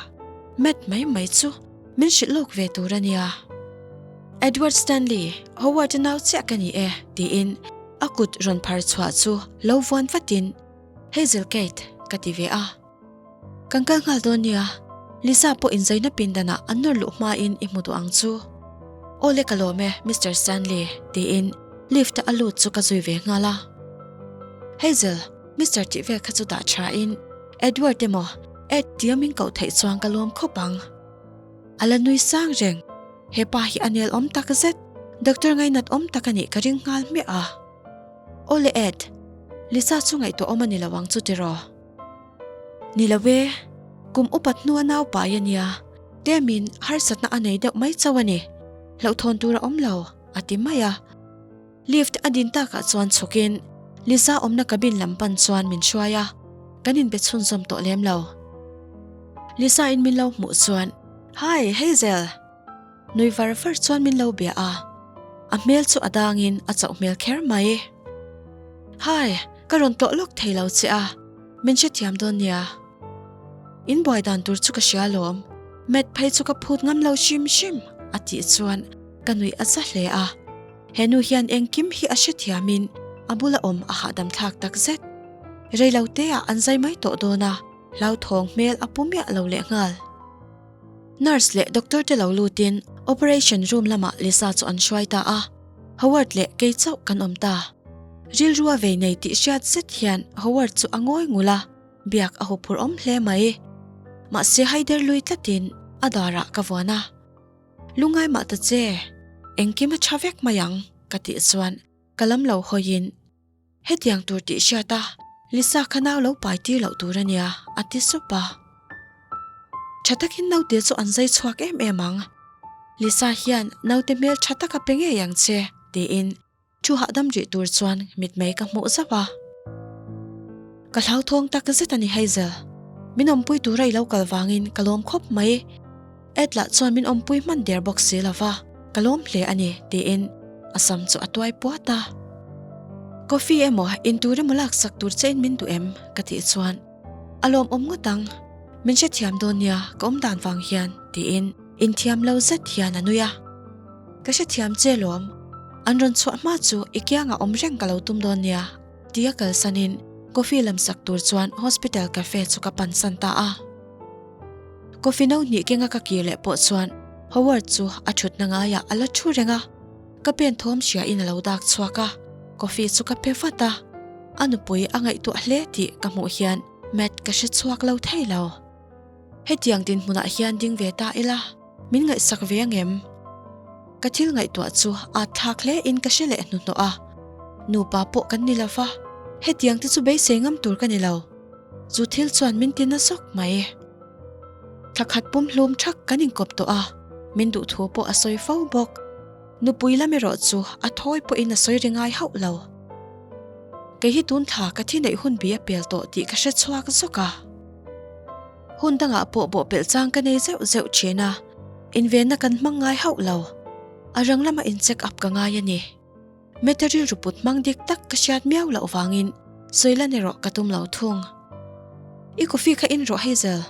Matt mai mai chu min hrilh lawk ve tur a nia. Edward Stanley, Howard-a nau chiah ka ni e, tiin a kut rawn phar chhuah chu lo vuan vatin, Hazel Kate, ka ti ve a. Kan kal nghal dawn nia, Lisa pawh inzaina pindanah an nawr luh hmain i hmu duh ang chu. Aw le ka lawm e, Mister Stanley, tiin lift-a a lut chu ka zui ve nghal a. Hazel, Mister tih vel kha chu dah thain Edward emaw Ed tia min koh theih chuan ka lawm khawp ang. A la nui sang reng, he pa hi a nel awm tak zet, doctor ngainat awm tak a nih ka ring nghal hmiah a. Aw le Ed, Lisa chu ngaihtuah awm a ni lo ang chu tiraw? Ni lo e, kum upat hnua nau pai a nia, tlemin harsatna a nei deuh mai chauh a ni, hlauhthawn tur a awm lo, a ti mai a. Lift a din takah chuan chhukin Lisa awmna cabin lam pan chuan min hruai a, kan inbe chhunzawm tawh lem lo. Lisa in min lo hmuh chuan, Hi, Hazel! Nui var var chuan min lo bia a, a hmel chu a dangin a chauh hmel kher mai. Hi, ka rawn tlawh lawk thei lo che a, min hrethiam dawn nia. In buai dan tur chu ka hria alawm, Matt phei chu ka phut ngam lo hrim hrim a tih chuan ka nuih a za hle a. He nu hian engkim hi a hrethiamin a bula awm a hahdam thlak tak zet. Reiloteah an zai mai tawh dawn a, hlauthawng hmel a pu miah lo lehnghal. Nurse leh doctor te lo lutin operation room lamah Lisa chu an hruai ta a, Howard leh kei chauh kan awm ta. Rilru a vei nei tih hriat zet hian Howard chu a ngawi ngul a, biak a huphurh awm hle mai. Mahse haider lui tlatin a darah ka vuan a. Lungai mah ta che. Engkim a tha vek mai ang ka tih chuan ka lam lo hawiin hetiang tur tih hriat a Lisa kha nau lo pai tir loh tur a nia a ti sup a. Tha takin naute chu an zai chhuak em em ang. Lisa hian naute hmel tha tak a pe ngei ang che tiin Thu hahdam rih tur chuan mitmei ka hmuh zauh a. Ka hlauthawng tak zet a ni Hazel. Min awmpui tura i lo kal vangin ka lawm khawp mai. Ed lah chuan min awmpui hman der bawk si lo va, ka lawm hle a ni tiin a sam chu a tuai puat a. Coffee emaw in tur emaw laksak tur che in min duh em? ka tih chuan a lawmawm ngawt ang. Min hrethiam dawn nia ka awm dan vang hian tiin inthiam lo zet hian a nui a. Ka hrethiam che lawm, an rawn chhuah hma chu i kiangah awm reng ka lo tum dawn nia tia kalsanin coffee lam sak tur chuan hospital cafe chu ka pansan ta a. Coffee no hnih kenga ka kir leh pawh chuan Howard chu a thutna ngaiah a la thu reng a, ka pen thawm hria in a lo dak chhuak a, coffee chu ka pe vat a, a nupui a ngaihtuah hle tih ka hmuh hian Matt ka hre chhuak lo thei lo. Hetiang dinhmunah hian ding ve ta ila. Min ngaihsak ve angem? Ka thil ngaihtuah chu at thlak hle in ka hre leh hnuhnawh a. Nupa pawh kan ni lova, hetiang te chu beisei ngam tur ka ni lo. Chu thil chuan min ti na zawk mai. Thla khat pum hlum thak kan inkawp tawh a, min duh thu pawh a sawi fo bawk. Nupui lam erawh chu a thawi pawhin a sawi ri ngai hauh lo. Kei hi tun thla ka thi neih hun bi a pel tawh tih ka hre chhuak zawk a. Hun dangah pawh bawhpelh chang ka nei zeuh zeuh thin a, invenna kan hmang ngai hauh lo. A rang lama in check up ka ngai a ni. Meta rilru put hmang dik tak ka hriat miau loh vangin sawi lan erawh ka tum lo thung. I coffee kha in rawh Hazel.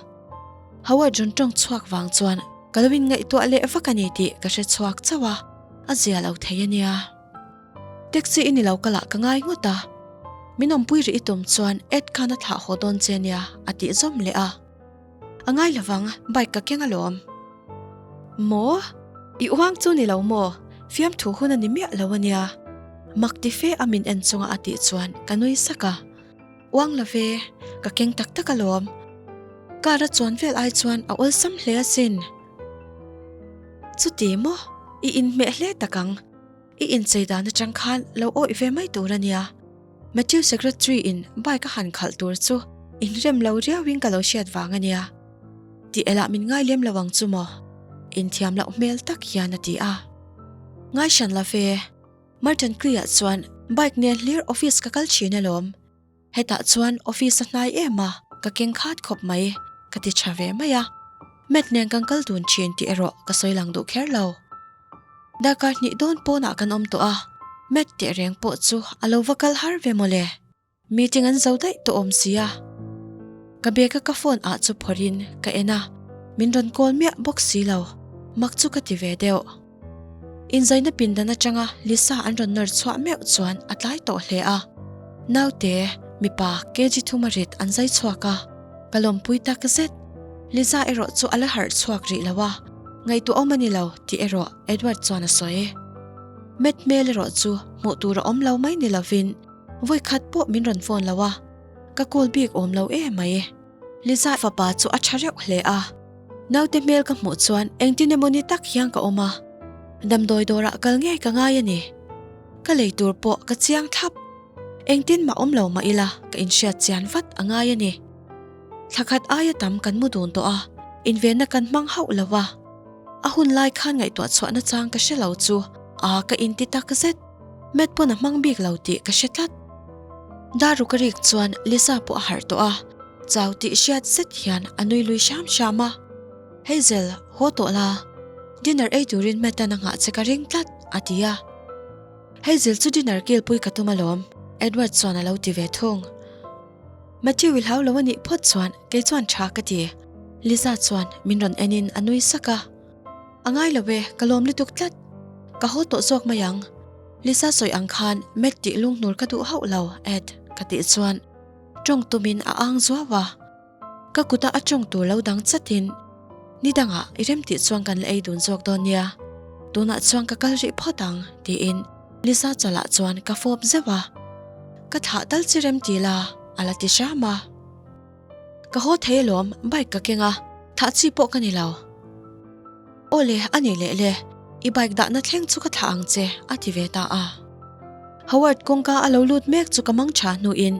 Howard rawn tawng chhuak vang chuan ka lo inngaihtuah leh vak a ni tih ka hre chhuak chauh a, a zia lo thei a nia. Taxi i ni lo ka lah ka ngai ngawt a, min awmpui rih i tum chuan Ed khan a thlah haw dawn che nia a tih zawm leh a. A ngai lovang, bike ka keng alawm. Maw? I uang chu ni lo maw? Fiamthu hun a ni miah lo a nia. Mak ti fe a min en chunga a tih chuan ka nui sak a. Uang lo ve, ka keng tak tak alawm. Car a chuan vel ai chuan a awlsam hle asin. Chuti maw? I inhmeh hle tak ang. I inchei dan atang khan lo awih ve mai tur a nia. Matthew secretary in bike a han khalh tur chu inrem lo riau in ka lo hriat vang a nia. Tih elah min ngai lem lo ang chu maw? Inthiam loh hmel tak hian a ti a. Ngai hran la ve. Martin Clee-ah chuan bike nen hlir office ka kal thin alawm. Hetah chuan office a hnai em a, ka keng khat khawp mai, ka ti tha ve mai a. Matt nen kan kal dun thin tih erawh ka sawi lang duh kher lo. Darkar hnih dawn pawnah kan awm tawh a, Matt teh reng pawh chu a lo va kal har ve mawle. Meeting an zo daih tawh awm sia. Ka bag a ka phone ah chu phawrhin ka en a, min rawn call miah bawk si lo, mak chu ka ti ve deuh. Inzaina pindan atanga Lisa an rawn nawr chhuah meuh chuan a tlai tawh hle a. Naute, mipa kg thuma rit an zai chhuak a, ka lawmpui tak zet. Lisa erawh chu a la harh chhuak rih lo a, ngaihtuah awm a ni lo tih erawh Edward chuan a sawi. Matt hmel erawh chu hmuh tur a awm lo mai ni lovin vawikhat pawh min rawn phone lo a, ka call bik awm lo em mai. Lisa fapa chu a tha reuh hle a, naute hmel ka hmuh chuan engtin emaw ni tak hian ka awm a, damdawi dawrah kal ngei ka ngai a ni. Ka lei tur pawh ka chiang thlap. Engtin mah awm lo mah ila ka inhriat chian vat a ngai a ni. Thla khat aia tam kan mu dun tawh a, invenna kan hmang hauh lo a. A hun lai khan ngaihtuah chhuahna chang ka hre lo chu a ka inti tak zet. Matt pawn a hmang bik lo tih ka hre tlat. Daruk a rik chuan Lisa pawh a harh tawh a, chau tih hriat zet hian a nui lui hram hram a. Hazel, haw tawh la, dinner ei turin Matt-a'n a nghah che ka ring tlat, a ti a. Hazel chu dinner kilpui ka tum alawm, Edward chuan a lo ti ve thung. Matthew i hlau lo a nih phawt chuan kei chuan tha ka ti, Lisa chuan min rawn enin a nui sak a. A ngai lo e, ka lawm lutuk tlat. Ka haw tawh zawk mai ang. Lisa sawi ang khan Matt tih lunghnur ka duh hauh lo, Ed, ka tih chuan tawng tumin a ang zuau a. Ka kuta a tawng tur lo dang chatin, Ni dangah i rem tih chuan kan la ei dun zawk dawn nia. Tunah chuan ka kal rih phawt ang, tiin Lisa chalah chuan ka fawp zeuh a. Ka thlah tal chi rem ti la, a la ti hram a. Ka haw thei alawm, bike ka keng a, thah chi pawh ka ni lo. Aw le, a ni leh le. I bike dahna thleng chu ka thlah ang che, a ti ve ta a. Howard kawngka a lo lut mek chu ka mang tha hnuin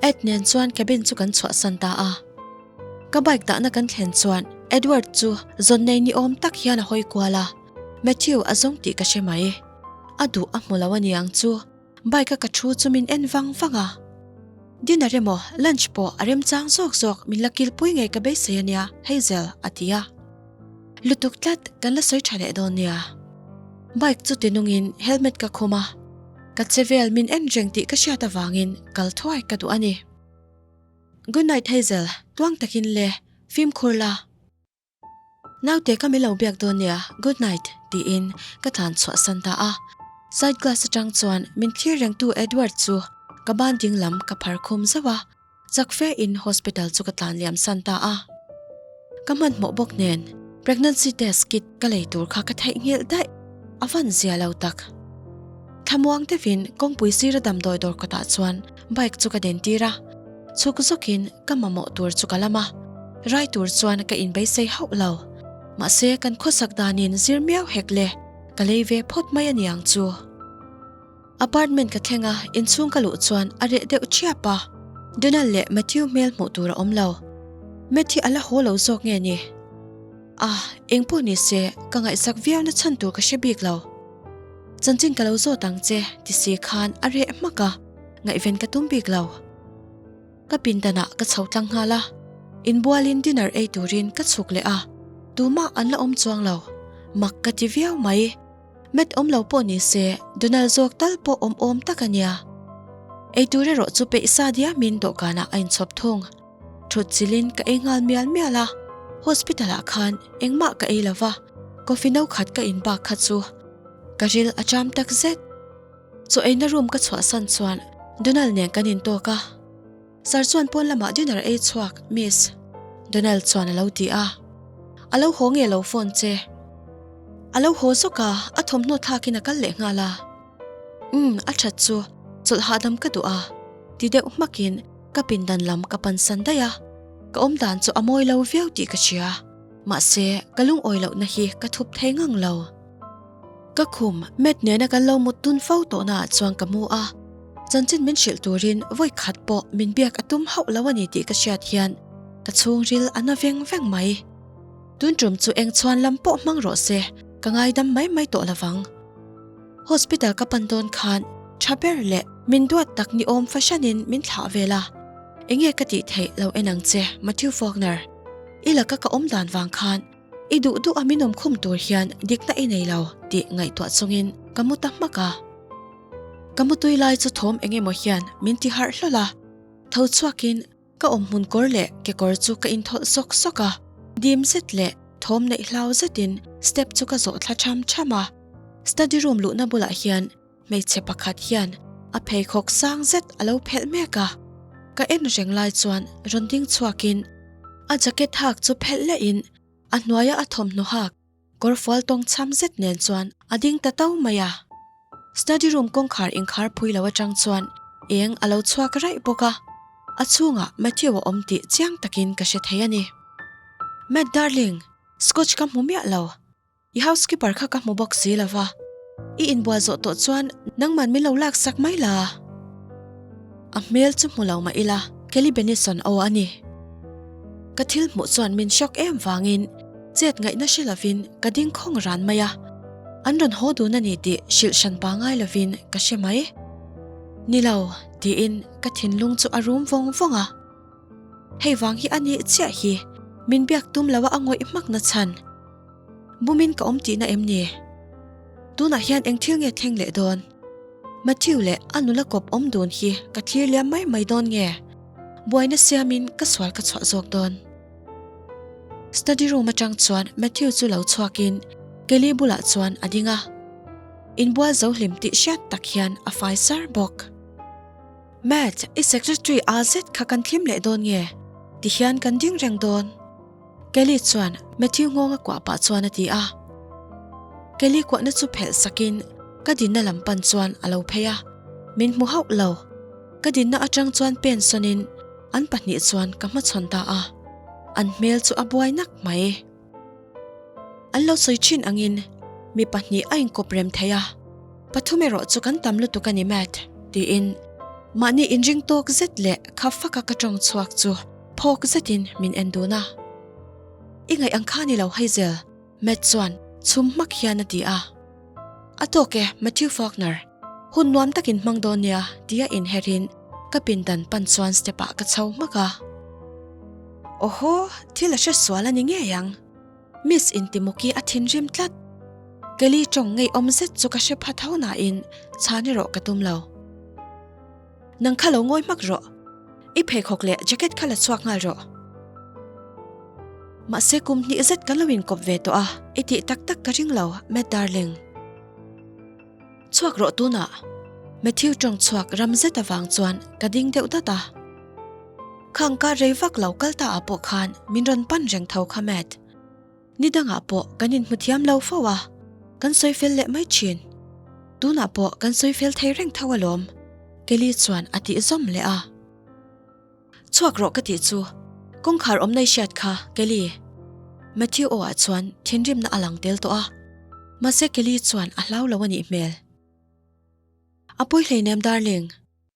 Ed nen chuan cabin chu kan chhuahsan ta a. Ka bike dahna kan thlen chuan Edward chu zawn nei ni awm tak hian a hawi kual a, Matthew a zawng tih ka hre mai. A duh a hmu lo a niang chu bike a ka thu chu min en vang vang a. Dinner emaw lunch pawh a remchang zawk zawk min la kilpui ngei ka beisei a nia Hazel a ti a. Lutuk tlat kan la sawi tha leh dawn nia. Bike chu ti nungin helmet ka khum a, ka che vel min en reng tih ka hriat avangin kal thuai ka duh a ni. Good night Hazel, tluang takin le, fimkhur la. Naute ka min lo biak dawn nia, good night tiin ka tlan chhuah san ta a. Side glass atang chuan min thlir rengtu Edward chu ka ban ding lam ka phar khum zauh a, chak fe in hospital chu ka tlan liam san ta a. Ka hmanhmawh bawk nen pregnancy test kit ka lei tur kha ka theihnghilh daih, a van zia lo tak. Thlamuang deuhin kawngpui sira damdawi dawr kawtah chuan bike chu ka den tir a, chhuk zawkin ka mamawh tur chu ka lam a, rai tur chuan ka inbeisei hauh lo. Mahse kan khawsak danin zir miau hek le, ka lei ve phawt mai a niang chu. Apartment ka thleng a, inchhung ka luh chuan a reh deuh ṭhiap a, Donald leh Matthew hmel hmuh tur a awm lo. Matthew a la haw lo zawk nge ni? Ah, engpawh ni se, ka ngaihsak viau na chhan tur ka hre bik lo. Chanchin ka lo zawt ang che, ti si khan a reh hmak a, ngaihven ka tum bik lo. Ka pindanah ka chho tlang nghal a, inbualin dinner ei turin ka chhuk leh a, tumah an la awm chuang lo. Mak ka ti viau mai. Matt awm lo pawh ni se, Donald zawk tal pawh awm awm tak a nia. Eitur erawh chu peih sa diamin dawhkanah a inchhawp thung. Thut chilin ka ei nghal mial mial a, hospital ah khan engmah ka ei lova, coffee no khat ka in bak kha chu ka ril a cham tak zet. Chaw eina room ka chhuahsan chuan Donald nen kan intawk a, Sir chuan pawn lamah dinner ei chhuak miss Donald chuan a lo ti a, a lo haw nge lo phone che? A lo haw zawk a, a thawmhnaw thlakin a kal leh nghal a. Umm a that chu chawlh hahdam ka duh a ti deuh hmakin Ka pindan lam ka pansan daih a, ka awmdan chu a mawi lo viau tih ka hria. Mahse, ka lungawi lohna hi ka thup thei ngang lo. Ka khum, Matt nena kan lo mut dun fo tawhnaah chuan ka mu a, chanchin min hrilh turin vawi khat pawh min biak a tum hauh lo a ni tih ka hriat hian ka chhungril a na veng veng mai. Tun tum chu eng chhuan lam pawh hmang rawh se, ka ngaidam mai mai tawh lovang. Hospital ka pan dawn khan tha ber leh min duat tak ni awm fahranin min thlah vel a, enge ka tih theih lo en ang che Matthew Faulkner. I laka ka awm dan vang khan i duh duh a min awm khum tur hian dikna i nei lo tih ngaihtuah chungin ka mu ta hmak a. Ka mutui lai chu thawm eng emaw hian min ti harh hlawl a, tho chhuakin Ka awmhmun kawr leh kekawr chu ka inthawlh sawk sawk a, dim zet leh thawm neih hlau zetin step chu ka zawh thla tham tham a. Study room luhna bulah hian hmeichhe pakhat hian a pheikhawk sang zet a lo phelh mek a, ka en reng lai chuan rawn ding chhuakin a jacket hak chu phelh lehin a hnuaia a thawmhnaw hak Kawrfual tawng chham zet nen chuan a ding ta tau mai a. Study room kawngkhar inkhar phui lo atang chuan eng a lo chhuak raih bawk a, a chhungah Matthew a awm tih chiang takin ka hre thei a ni. Matt darling, scotch ka hmu miah lo. I housekeeper kha ka hmu bawk si lo va. I inbual zawh tawh chuan nangman min lo laksak mai la. A hmel chu hmu lo mah ila Kelly Benison aw a ni. Ka thil hmuh chuan min shock em vangin chet ngaihna hre lovin ka ding khawng ran mai a, an rawn haw dun a ni tih hrilh hran pa ngai lovin ka hre mai. Ni lo, tiin ka thinlung chu a rum vawng vawng a. Hei vang hi a nih chiah hi min biak tum lo a a ngawih hmak na chhan. Bumin ka awm tihna em ni? Tunah hian eng thil nge thleng leh dawn? Matthew leh a nula kawp awm dun hi ka thlir liam mai mai dawn nge? Buaina siamin ka sual ka chhuah zawk dawn. Study room atang chuan Matthew chu lo chhuakin Kelly bulah chuan a ding a. Inbual zo hlim tih hriat tak hian a fai sar bawk. Matt, i secretary a zet kha kan thlim leh dawn nge? Tihian kan ding reng dawn. Kelly chuan Matthew nghawng a kuah pah chuan a ti a. Kelly kuahna chu phelh sakin ka dinna lam pan chuan a lo phei a, min hmu hauh lo. Ka dinna atang chuan pen sawnin an pahnih chuan ka hmachhawn ta a, an hmel chu a buai nak mai. An lo sawi thin angin. Mi pahnih a inkawp rem thei a, pathum erawh chu kan tam lutuk a ni Matt, tiin mahni inring tawk zet leh kha faka ka tawng chhuak chu phawk zetin min en dun a. I ngaih ang kha ni lo Hazel, Matt chuan chhum hmak hian a ti a. A tawk e, Matthew Faulkner, hun nuam takin hmang dawn nia, tia inherin ka pindan pan chuan step ah ka chho hmak a. Awhaw, thil a hre sual a ni ngei ang. Miss Intimuki a thinrim tlat. Kelly tawng ngeiawm zet chu ka hre pha tho nain chhan erawh ka tum lo. Nang kha lo ngawi hmak rawh. I pheikhawk leh jacket kha la chhuak nghal rawh. Mahse kum hnih zet kan lo inkawp ve tawh a, i tih tak tak ka ring lo, Matt darling. Chhuak rawh tunah. Matthew tawng chhuak ram zet avang chuan ka ding deuh dat a. Khang kar rei vak lo kal ta ah pawh khan min rawn pan reng tho kha Matt. Ni dangah pawh kan inhmu thiam lo fo a, kan sawi fel leh mai thin. Tunah pawh kan sawi fel thei reng tho alawm, Kelly chuan a tih zawm leh a. Chhuak rawh ka tih chu, kawngkhar awm nei hriat kha, Kelly. Matthew aw ah chuan thinrimna a lang tel tawh a, mahse Kelly chuan a hlau lo a nih hmel. A pawi hleinem darling.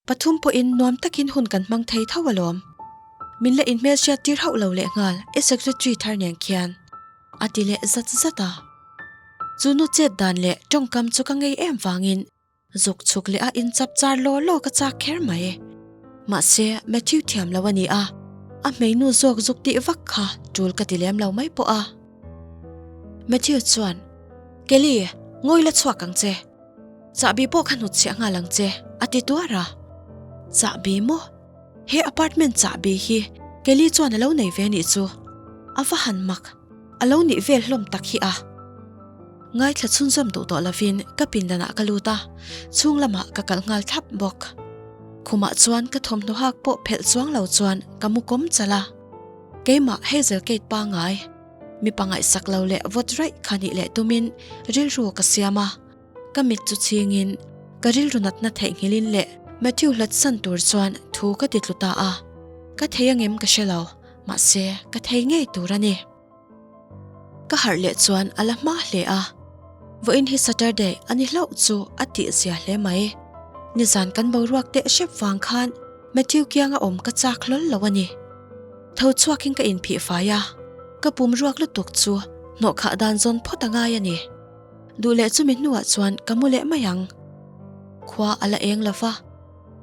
Pathum pawhin nuam takin hun kan hmang thei tho alawm. Min la inhmelhriat tir hauh lo lehnghal i secretary thar nen khian. A ti leh zat zat a. Chu nu chet dan leh tawngkam chu ka ngei em vangin zuk chhuk leh a inchap char law law ka chak kher mai. Mahse Matthew thiam lo a ni a, a hmeinu zawk zuk tih vak kha tul ka ti lem lo mai pawh a. Matthew chuan, Kelly, ngawi la chhuak ang che. Chahbi pawh kha hnutchhiah nghal ang che, a ti tuar a. Chahbi maw? He apartment chahbi hi Kelly chuan a lo nei ve nih chu. A va han mak, a lo nih vel hlawm tak hi a. Ngaithla chhunzawm duh tawh lovin ka pindanah ka lut a, chhung lamah ka kalh nghal thlap bawk. Khumah chuan ka thawmhnaw hak pawh phelh chuang lo chuan ka mu kawm chalh a. Keimah Hazel Kate pangngai, mipa ngaihsak lo leh vawt raih kha nih leh tumin rilru ka siam a. Ka mit chu chhingin ka rilru natna theihnghilhin leh Matthew hlat san tur chuan thu ka ti tlu ta a. Ka thei angem ka hre lo, mahse ka thei ngei tur a ni. Ka harh leh chuan a la hma hle a, vawiin hi Saturday a ni hlauh chu a tih zia hle mai. Nizan kan boruak teh hrep vang khan Matthew kianga awm ka chak hlawl lo a ni. Tho chhuakin ka inphih fai a, ka pum ruak lutuk chu hnawhkhah dan zawn phawt a ngai a ni. Duh leh chumi hnuah chuan ka mu leh mai ang. Khua a la eng lo va,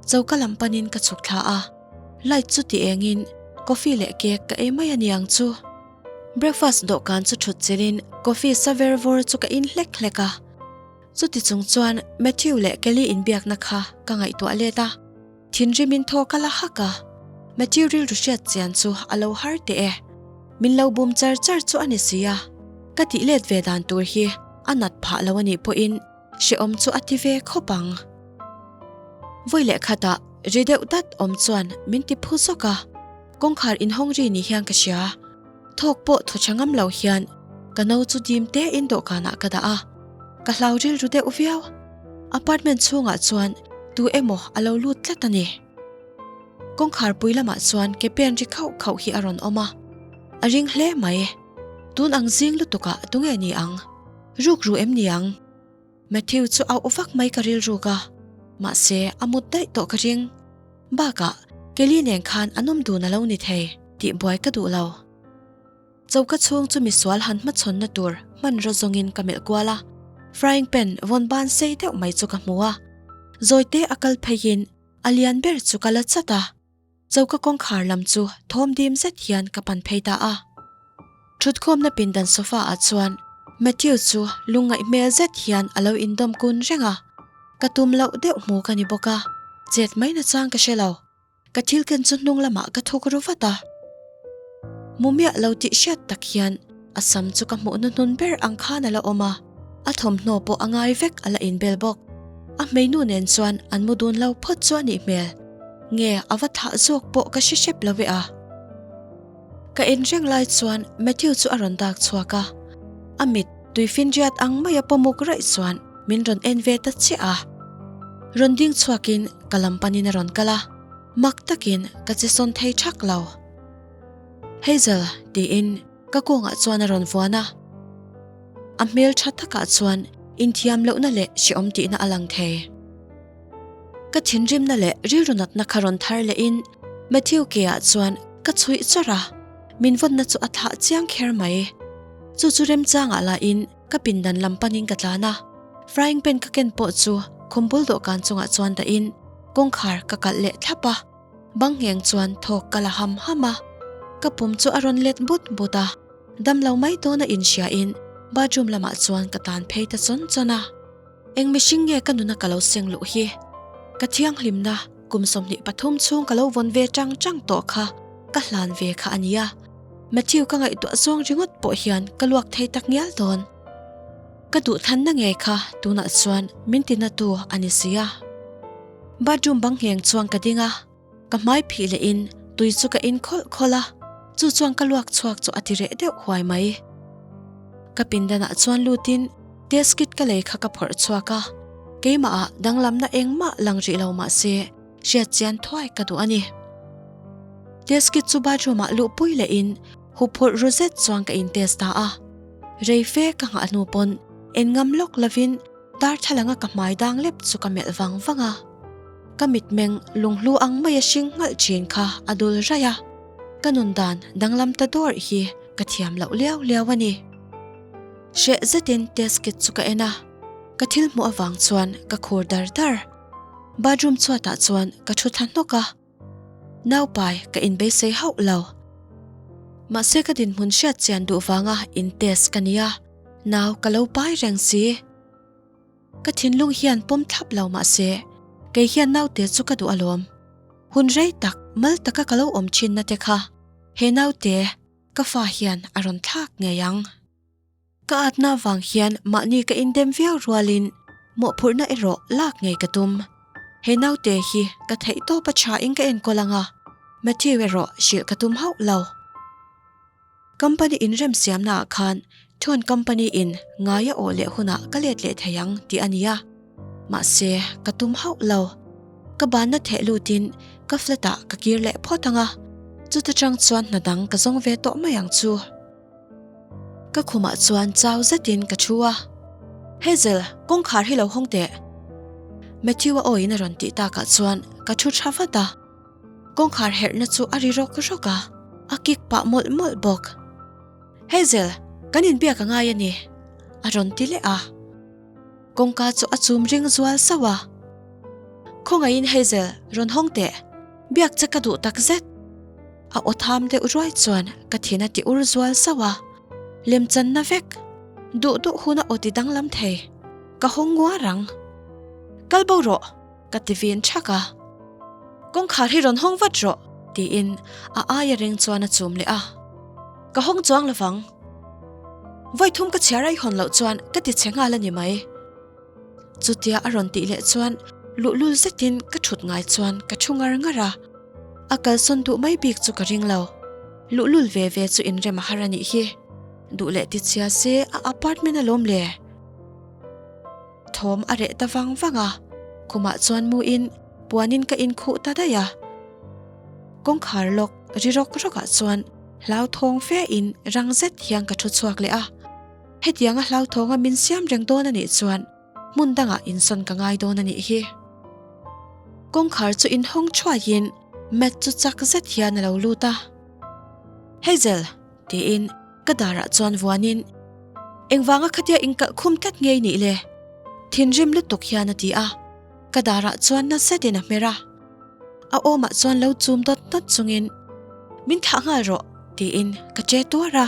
choka lam panin ka chhuk thla a, light chu ti engin coffee leh cake ka ei mai a ni ang chu. Breakfast dawhkan chu thut chilhin coffee sa ver vawr chu ka in hlek hlek a. Chuti chung chuan Matthew leh Kelly inbiakna kha ka ngaihtuah let a. Thinrimin thaw ka la hak a, Matthew rilru hriat chian chu a lo har teh e. Min lo bum char char chu a ni si a, ka tih let ve dan tur hi a nat phah lo a nih pawhin hrehawm chu a ti ve khawp ang. Vawi leh khatah ri deuh dat awm chuan min ti phu zawk a, kawngkhar inhawng ri ni hian ka hria. Thawk pawh thaw tha ngam lo hian ka no chu dim tein dawhkanah ka dah a, ka hlau rilru deuh viau. Apartment chhungah chuan tu emaw a lo lut tlat a ni. Kawngkhar pui lamah chuan ke pen ri khauh khauh hi a rawn awm a, a ring hle mai. Tun ang zing lutukah tunge ni ang? Ruk ru em ni ang? Matthew chu auh vak mai ka rilruk a, mahse a mut daih tawh ka ring. Bakah Kelly nen khan an awm dun a lo ni thei tih buai ka duh lo. Choka chhung chu misual han hmachhawnna tur hmanraw zawngin ka melh kual a, frying pan vawn ban sei deuh mai chu ka hmu a. Zawite a kal pheiin a lian ber chu ka la chat a. Choka kawngkhar lam chu thawm dim zet hian ka pan phei ta a. Thutkhawmna pindan sofa ah chuan Matthew chu lungngaih hmel zet hian a lo indawm kun reng a. Ka tum loh deuh hmu ka ni bawk a, chet mai nachang ka hre lo. Ka thil ken chu hnung lamah ka thawk ru vat a. Mu miah lo tih hriat tak hian a sam chu ka hmuh hnuhnun ber ang khan a la awm a, a thawmhnaw pawh a ngai vek a la inbel bawk. A hmeinu nen chuan an mu dun lo phawt chu a nih hmel. Nge a va thah zawk pawh ka hre hrep lo e a. Ka en reng lai chuan Matthew chu a rawn dak chhuak a, a mit tuifinriat ang maia pawmuk raih chuan min rawn en ve ta chiah a. Rawn ding chhuakin ka lam panin a rawn kal a, mak takin ka che sawn thei thak lo. Hazel, tiin ka kawngah chuan a rawn vuan a. A hmel tha takah chuan inthiam lohna leh hrehawm tihna a lang thei. Ka thinrimna leh rilru natna kha rawn thar lehin Matthew ke-ah chuan ka chhuih chawrh a, min vawnna chu a thlah chiang kher mai. Chu chu remchangah lahin ka pindan lam panin ka tlan a, frying pan ka ken pawh chu khum bul dawhkan chungah chuan dahin kawngkhar ka kalh leh thlap a, bang ngheng chuan thawk ka la ham ham a, ka pum chu a rawn let but but a. Damlo mai dawna inhriain bathroom lamah chuan ka tan phei ta chawn chawn a. Eng mihring nge ka nuna ka lo seng luh hi? Ka thianghlimna kum 23 chhung ka lo vawn ve chang chang tawh kha ka hlan ve kha a nia. Matthew ka ngaihtuah zawng ringawt pawh hian ka luak thei tak ngial dawn. Ka duhthanna ngei kha tunah chuan min tinatu a ni si a. Bathroom bang ngheng chuan ka ding a. Ka hmai phih leh in tui chu ka in khawlh khawlh a, chu chuan ka luak chhuak chu a ti reh deuh huai mai. Ka pindanah chuan lut in test kit ka lei kha ka phawrh chhuak a, keimah ah danglamna engmah lang rih lo mah se hriat chian thuai ka duh a ni. Test kit chu bathroom ah luh pui leh in huphurh ru zet chuan ka in test ta a, rei fe ka nghah hnu pawn en ngam lawk lovin Darthlalanga ka hmai dang lep chu ka melh vang vang a, ka mitmeng lunghlu ang maia hring nghalh thin kha a dul raih a, ka nun dan danglam ta dawrh hi ka thiam loh liau liau a ni. Hreh zetin test kit chu ka en a, ka thil hmuh avang chuan ka khur dar dar. Bathroom chhuatah chuan ka thu thla hnawk a. Naupai ka inbeisei hauh lo. Mahse ka dinhmun hriat chian duh vanga in test ka nia, nau ka lo pai reng si. Ka thinlung hian pawm thlap lo mahse kei hian naute chu ka duh alawm. Hun rei tak mal taka ka lo awm thinna te kha he naute ka fa hian a rawn thlak ngei ang. Ka atna vang hian mahni ka indem viau rualin mawhphurhna erawh lak ngei ka tum. He naute hi ka theih tawp a tha in ka enkawl ang a, Matthew erawh hrilh ka tum hauh lo. Company inremsiamna ah khan Thorn Company in ngai a awh leh hunah ka let leh thei ang tih a ni a, mahse ka tum hauh lo. Ka banna theh lutin ka flat ah ka kir leh phawt ang a, chuta tang chuan hna dang ka zawng ve tawh mai ang chu. Ka khumah chuan chau zetin ka thu a, Hazel, kawngkhar hi lo hawng teh. Matthew-a awiin a rawn tih takah chuan ka thu tha vat a, kawngkhar herhna chu a ri rawk rawk a, a kik pah mawlh mawlh bawk. Hazel, kan inbiak a ngai a ni, a rawn ti leh a. Kawngka chu a chum ring zual sauh a. Khawngaihin Hazel, rawn hawng teh. Biak che ka duh tak zet. A aw tham deuh ruai chuan ka thin a ti ur zual sauh a. Lemchanna vek. Duh duh hun a aw ti danglam thei. Ka hawng nguar ang. Kal bo rawh! Ka ti vin thak a. Kawngkhar hi rawn hawng vat rawh! Tiin a aia reng chuan a chum leh a. Ka hawng chuang lovang. Vawi thum ka chhiar a i hawn loh chuan ka ti che nghal a ni mai. Chutia a rawn tih leh chuan luhlul zetin ka thut ngai chuan ka thu ngar ngar a. A kalsawn duh mai bik chu ka ring lo. Luhlul ve ve chu inrem a har a nih hi. Duh leh tichhia se a apartment alawm le. Thawm a reh ta vang vang a, khumah chuan muin puanin ka inkhuh ta daih a. Kawngkhar lawk ri rawk rawkah chuan hlauthawng fe in rang zet hian ka thu chhuak leh a. Hetianga hlauthawng a min siam reng dawn a nih chuan hmun dangah insawn ka ngai dawn a nih hi. Kawngkhar chu inhawng thuaiin Matt chu chak zet hian a lo lut a. Hazel! tiin ka darah chuan vuanin Engvanga khatia inkalh khum tlat ngei nih le? Thinrim lutuk hian a ti a, ka darah chuan na zetin a hmer a. A awmah chuan lo chum dawt dawt chungin Min thlah nghal rawh tiin ka che tuar a,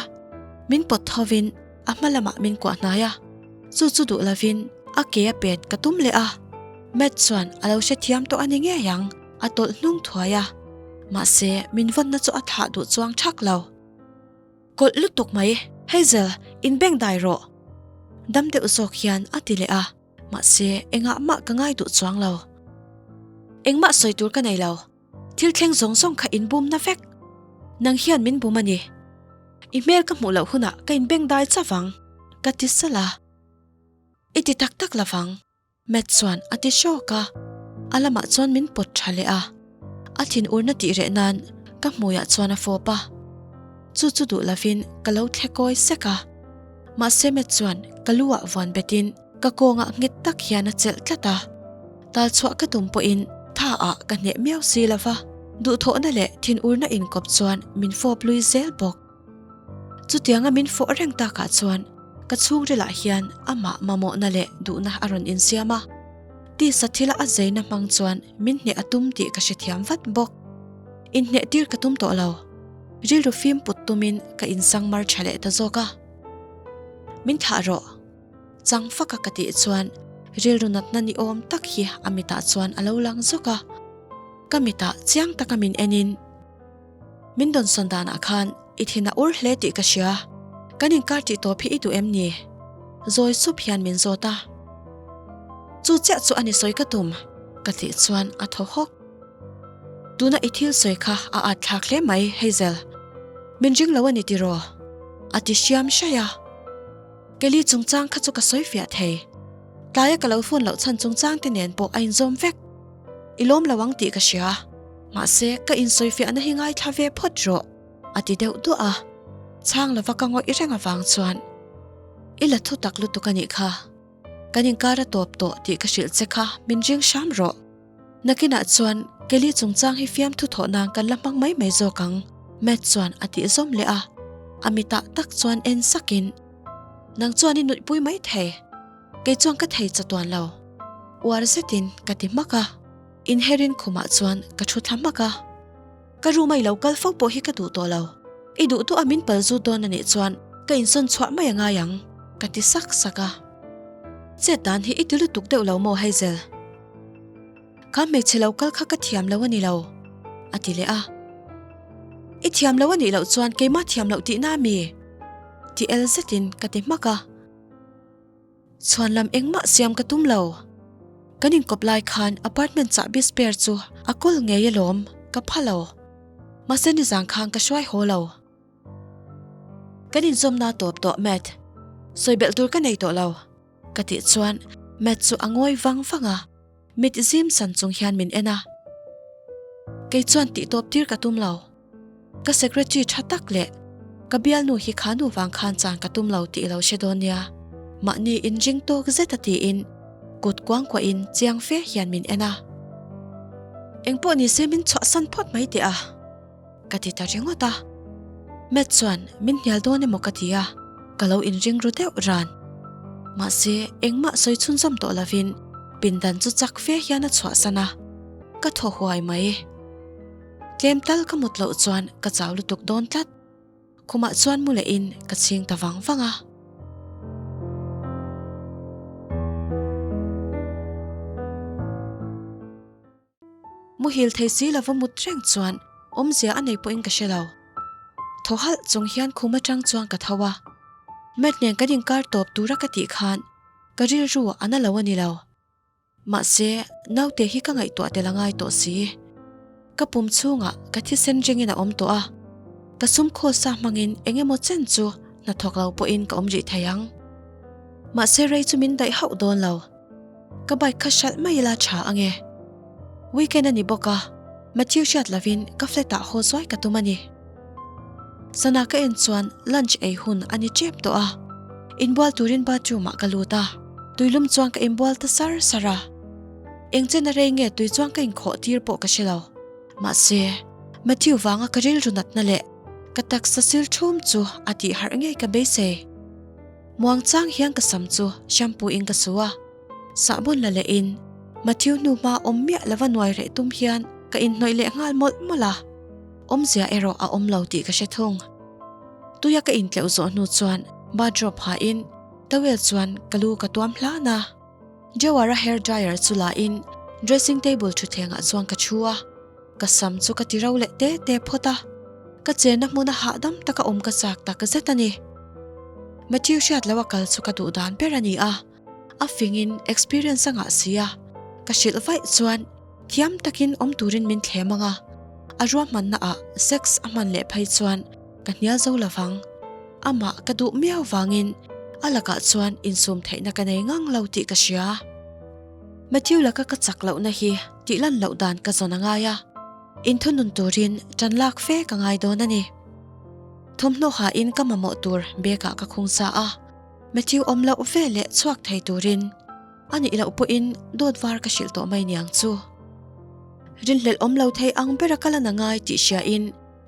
min pawt thovin a hma lamah min kuah hnai a, chu chu duh lovin a ke a pet ka tum leh a, Matt chuan a lo hrethiam tawh a ni ngei ang, a tawlh hnung thuai a, mahse min vawnna chu a thlah duh chuang thak lo. Kawlh lutuk mai, Hazel, inbeng dai rawh! Dam deuh zawk hian a ti leh a, mahse engah mah ka ngai duh chuang lo. Engmah sawi tur ka nei lo, thil thleng zawng zawng kha inbumna vek. Nang hian min bum a ni. I hmel ka hmuh loh hunah ka inbeng dai chauh ang, ka ti salh a. I ti tak tak lovang. Matt chuan a ti hrawk a, a lamah chuan min pawt tha leh a. A thinurna tih reh nan ka hmuiah chuan a fawp a. Chu chu duh lovin ka lo thle kawi sek a. Mahse Matt chuan ka lu ah vuan bet in ka kawngah nghet tak hian a chelh tlat a. Tal chhuah ka tum pawhin tha ah ka hneh miau si lo va, duhthawhna leh thinurna inkawp chuan min fawp lui zel bawk. Chutianga min fawh reng takah chuan ka chhungrilah hian amah mamawhna leh duhna a rawn insiam a. Tisa thila a zeina hmang chuan min hneh a tum tih ka hrethiam vat bawk. Inhneh tir ka tum tawh lo. Rilru fim put tumin ka insang mar tha leh ta zawk a. Min thlah rawh. Chang faka ka tih chuan rilru natna ni awm tak hi a mitah chuan a lo lang zawk a. Ka mitah chiang taka min enin. Min dawnsawn danah khan i thin a ur hle tih ka hria. Kan inkar tih tawp hi i duh em ni? Zawi sup hian min zawt a. Chu chiah chu a ni sawi ka tum, ka tih chuan a thaw hawk. Tuna i thil sawi kha a at thlak hle mai, Hazel. Min ring lo a ni tiraw? A ti hriam hraih a. Kelly chungchang kha chu ka sawi fiah thei. Tlaia ka lo phone loh chhan chungchang te nen pawh a inzawm vek. I lawm lo ang tih ka hria. Mahse, ka insawifiahna hi ngaithla ve phawt rawh, a ti deuh duah a. Chhang lova ka ngawih reng avang chuan, I la thu tak lutuk a nih kha. Kan inkar a tawp tawh tih ka hrilh che kha min ring hram rawh. Nakinah chuan Kelly chungchang hi fiamthu thawh nan kan la hmang mai mai zawk ang, Matt chuan a tih zawm leh a. A mitah tak chuan en sakin, Nang chuan i nuihpui mai thei. Kei chuan ka thei chatuan lo. Uar zetin ka ti hmak a. Inherin khumah chuan ka thu thla hmak a. Ka room a i lo kal fo pawh hi ka duh tawh lo. I duh duh a min pal zut dawn a nih chuan ka insawn chhuah mai a ngai ang, ka ti sak sak a. Chet dan hi i ti lutuk deuh lo maw Hazel? Kha hmeichhe lo kal kha ka thiam lo a ni lo, a ti leh a. I thiam lo a nih loh chuan keimah thiam loh tihna a mi? Ti el zetin ka ti hmak a. Chhuan lam engmah siam ka tum lo. Kan inkawp lai khan apartment chahbi spare chu a kawl ngei alawm, ka pha lo. Mahse nizan khan ka hruai haw lo. Kan inzawmna tawp tawh Matt. Sawi belh tur ka nei tawh lo. Ka tih chuan Matt chu a ngawi vang vang a. Mit zim san chung hian min en a. Kei chuan tih tawp tir ka tum lo. Ka secretary tha tak leh ka bialnu hi kha nu vang khan chan ka tum lo tih lo hre dawn nia. Mahni inring tawk zet a tiin kut kuang kuahin chiang fe hian min en a. Engpawh nise min chhuahsan phawt mai teh a. Ka ti ta ringawt a. Matt chuan min hnial dawn emaw ka ti a, ka lo inring ru deuh ran. Mahse, engmah sawi chhunzawm tawh lovin pindan chu chak fe hian a chhuahsan a, ka thaw huai mai. Tlem tal ka mut loh chuan ka chau lutuk dawn tlat. Khumah chuan mu lehin ka chhing ta vang vang a. Muhil thei si lova mut reng chuan awmzia a nei pawhin ka hre lo. Thaw halh chung hian khum atang chuan ka tho a. Matt nen kan inkar tawp tura ka tih khan ka rilru a na lo a ni lo. Mahse, naute hi ka ngaihtuah tel a ngai tawh si. Ka pum chhungah ka thisen ringin a awm tawh a, ka sum khawl sa hmangin eng emaw chen chu hnathawk lo pawhin ka awm rih thei ang. Mahse rei chu min daih hauh dawn lo. Ka bike kha hralh mai ila tha ange. Weekend a ni bawk a, Matthew hriat lovin ka flat ah haw zuai ka tum a ni. Sana ka en chuan lunch ei hun a ni tep tawh a, inbual turin bathroom ah ka lut a, tuilum chuan ka inbual ta sar sar a. Eng chen a rei nge tui chuan ka inkhawh tir pawh ka hre lo. Mahse, Matthew vanga ka rilru natna leh ka taksa sil thum chu a tih harh ngei ka beisei. Muang chang hian ka sam chu shampoo in ka su a, sahbawn la leh in Matthew hnu hma awm miah lova nuai reh tum hian ka inhnawih leh nghal mawlh mawlh a, awmzia erawh a awm lo tih ka hre thung. Tuia ka intleuh zawh hnu chuan bathrobe ha in towel chuan ka lu ka tuam hlan a, Jawara hair dryer chu la in dressing table thutthleng ah chuan ka thu a. Ka sam chu ka ti ro leh te te phawt a, ka chenna hmuna hahdam taka awm ka chak tak zet a ni. Matthew hriat loh a kal chu ka duh dan ber a ni a, a fingin experience a ngah si a, ka hrilh vaih chuan thiam takin awm turin min thlem ang a, a ruahmanna ah sex a hman leh phei chuan ka hnial zo lo vang. Amah ka duh miau vangin a lakah chuan insum theihna ka nei ngang lo tih ka hria. Matthew laka ka chak lohna hi tih lan loh dan ka zawn a ngai a, inthunun turin tan lak fe ka ngai dawn a ni. Thawmhnaw hain ka mamawh tur bag ah ka khung sa a. Matthew awm loh veleh chhuak thei turin a nih loh pawhin dawt var ka hrilh tawh mai niang chu. Rinhlelh awm lo thei ang bera ka lan a ngai tih hriain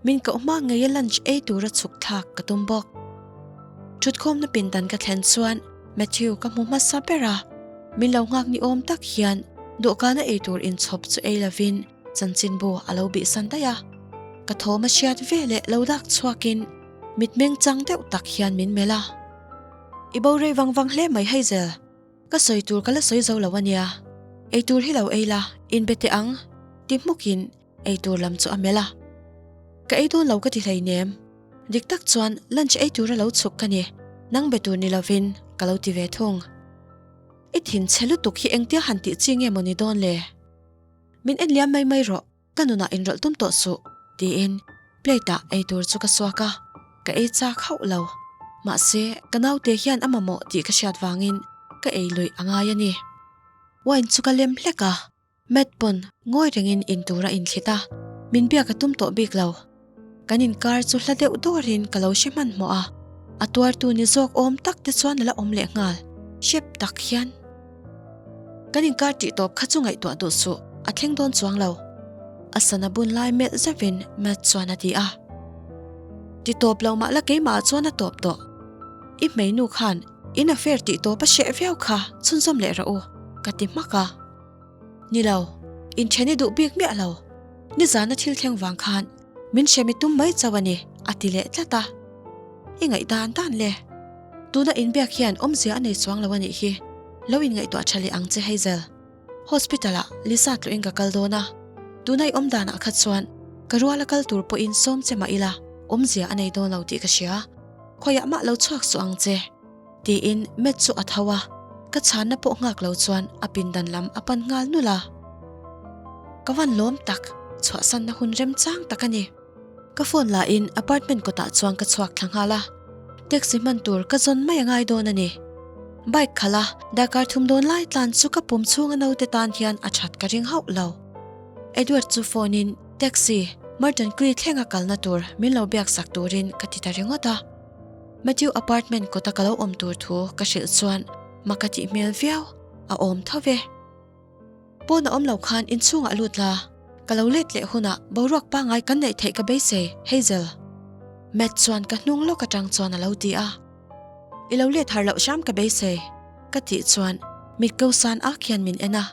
min koh hma ngeia lunch ei tura chhuk thlak ka tum bawk. Thutkhawmna pindan ka thlen chuan Matthew ka hmu hmasa ber a, min lo nghak ni awm tak hian dawhkana eitur inchhawp chu ei lovin chanchinbu a lo bihsan daih a. Ka thawm a hriat veleh lo dak chhuakin mitmeng chang deuh tak hian min melh a. I bo rei vang vang hle mai Hazel, ka sawi tur ka la sawi zo lo a nia, eitur hi lo ei la, inbe teh ang, ti hmukin eitur lam chu a melh a. Ka ei dawn lo ka ti hleinem, dik tak chuan lunch ei tura lo chhuk ka ni, nang be tur ni lovin ka lo ti ve thung. I thinchhe lutuk hi engtia han tih chi nge maw ni dawn le? Min en liam mai mai rawh. Ka nunah inrawlh tum tawh suh, tiin plate ah eitur chu ka suak a, ka ei chak hauh lo. Mahse, ka naute hian a mamawh tih ka hriat vangin ka ei luih a ngai a ni. Wine chu ka lem hlek a, Matt pawn ngawi rengin intur a inthlit a, min biak a tum tawh bik lo. Kan inkar chu hla deuh dawrin ka lo hre hmanhmawh a, a tuartu ni zawk awm tak te chuan a la awm leh nghal, hrep tak hian. Kan inkar tih tawp kha chu ngaihtuah duh suh, a thleng dawn chuang lo. A sana bun lai melh zeuhin Matt chuan a ti a. Ti tawp lo mah la keimah ah chuan a tawp tawh. I hmeinu khan in affair tih tawp a hreh viau kha chhunzawm leh rawh u, ka ti hmak a. Ni lo, inthen i duh bik miah lo. Nizana thil thleng vang khan min hrem i tum mai chauh a ni, a ti leh tlat a. I ngaih dan dan le. Tuna inbiak hian awmzia a nei chuang lo a nih hi. Lo inngaihtuah tha leh ang che Hazel. Hospital ah Lisa tluin ka kal dawn a. Tuna i awm danah kha chuan ka ruala kal tur pawhin sawm che mah ila awmzia a nei dawn lo tih ka hria. Khawiah mah lo chhuak suh ang che. Tiin Matt chu a tho a, ka chhanna pawh nghak lo chuan a pindan lam a pan nghal nulh a. Ka van lawm tak, chhuahsanna hun remchang tak a ni. Ka phone la in apartment kawtah chuan ka chhuak thla nghal a, taxi hman tur ka zawn mai a ngai dawn a ni. Bike khalh a, darkar thum dawn lai tlan chu ka pum chhunga naute tan hian a that ka ring hauh lo. Edward chu phone in taxi Merton Quay thlenga kalna tur min lo biak sak turin ka ti ta ringawt a. Matthew apartment kawta ka lo awm tur thu ka hrilh chuan mak a tih hmel viau, a awm tho ve. Pawn a awm lo khan inchhungah lut la, ka lo let leh hunah boruak pangngai kan neih theih ka beisei, Hazel. Matt chuan ka hnung lawk atang chuan a lo ti a. I lo let har loh hram ka beisei, ka tih chuan mit ko san ak hian min en a.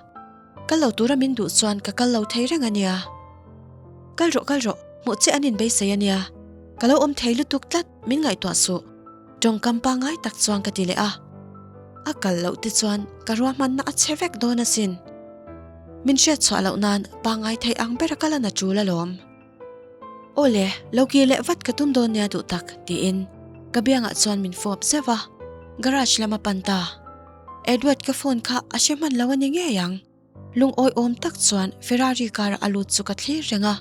Kal lo tura min duh chuan ka kal lo thei reng a nia. Kal rawh kal rawh, hmuh che an inbeisei a nia. Ka lo awm thei lutuk tlat, min ngaihtuah suh. Tawngkam pangngai tak chuan ka ti leh a. A kal loh te chuan ka ruahmanna a chhe vek dawn asin. Min hriat chhuah loh nan pangngai thei ang bera ka la na tul alawm. Aw le, lo kir leh vat ka tum dawn nia duh tak, tiin ka biangah chuan min fawp zeuh a, garage lam a pan ta. Edward ka phone kha a hre hman lo a ni ngei ang. Lungawi awm tak chuan Ferrari car a lut chu ka thlir reng a.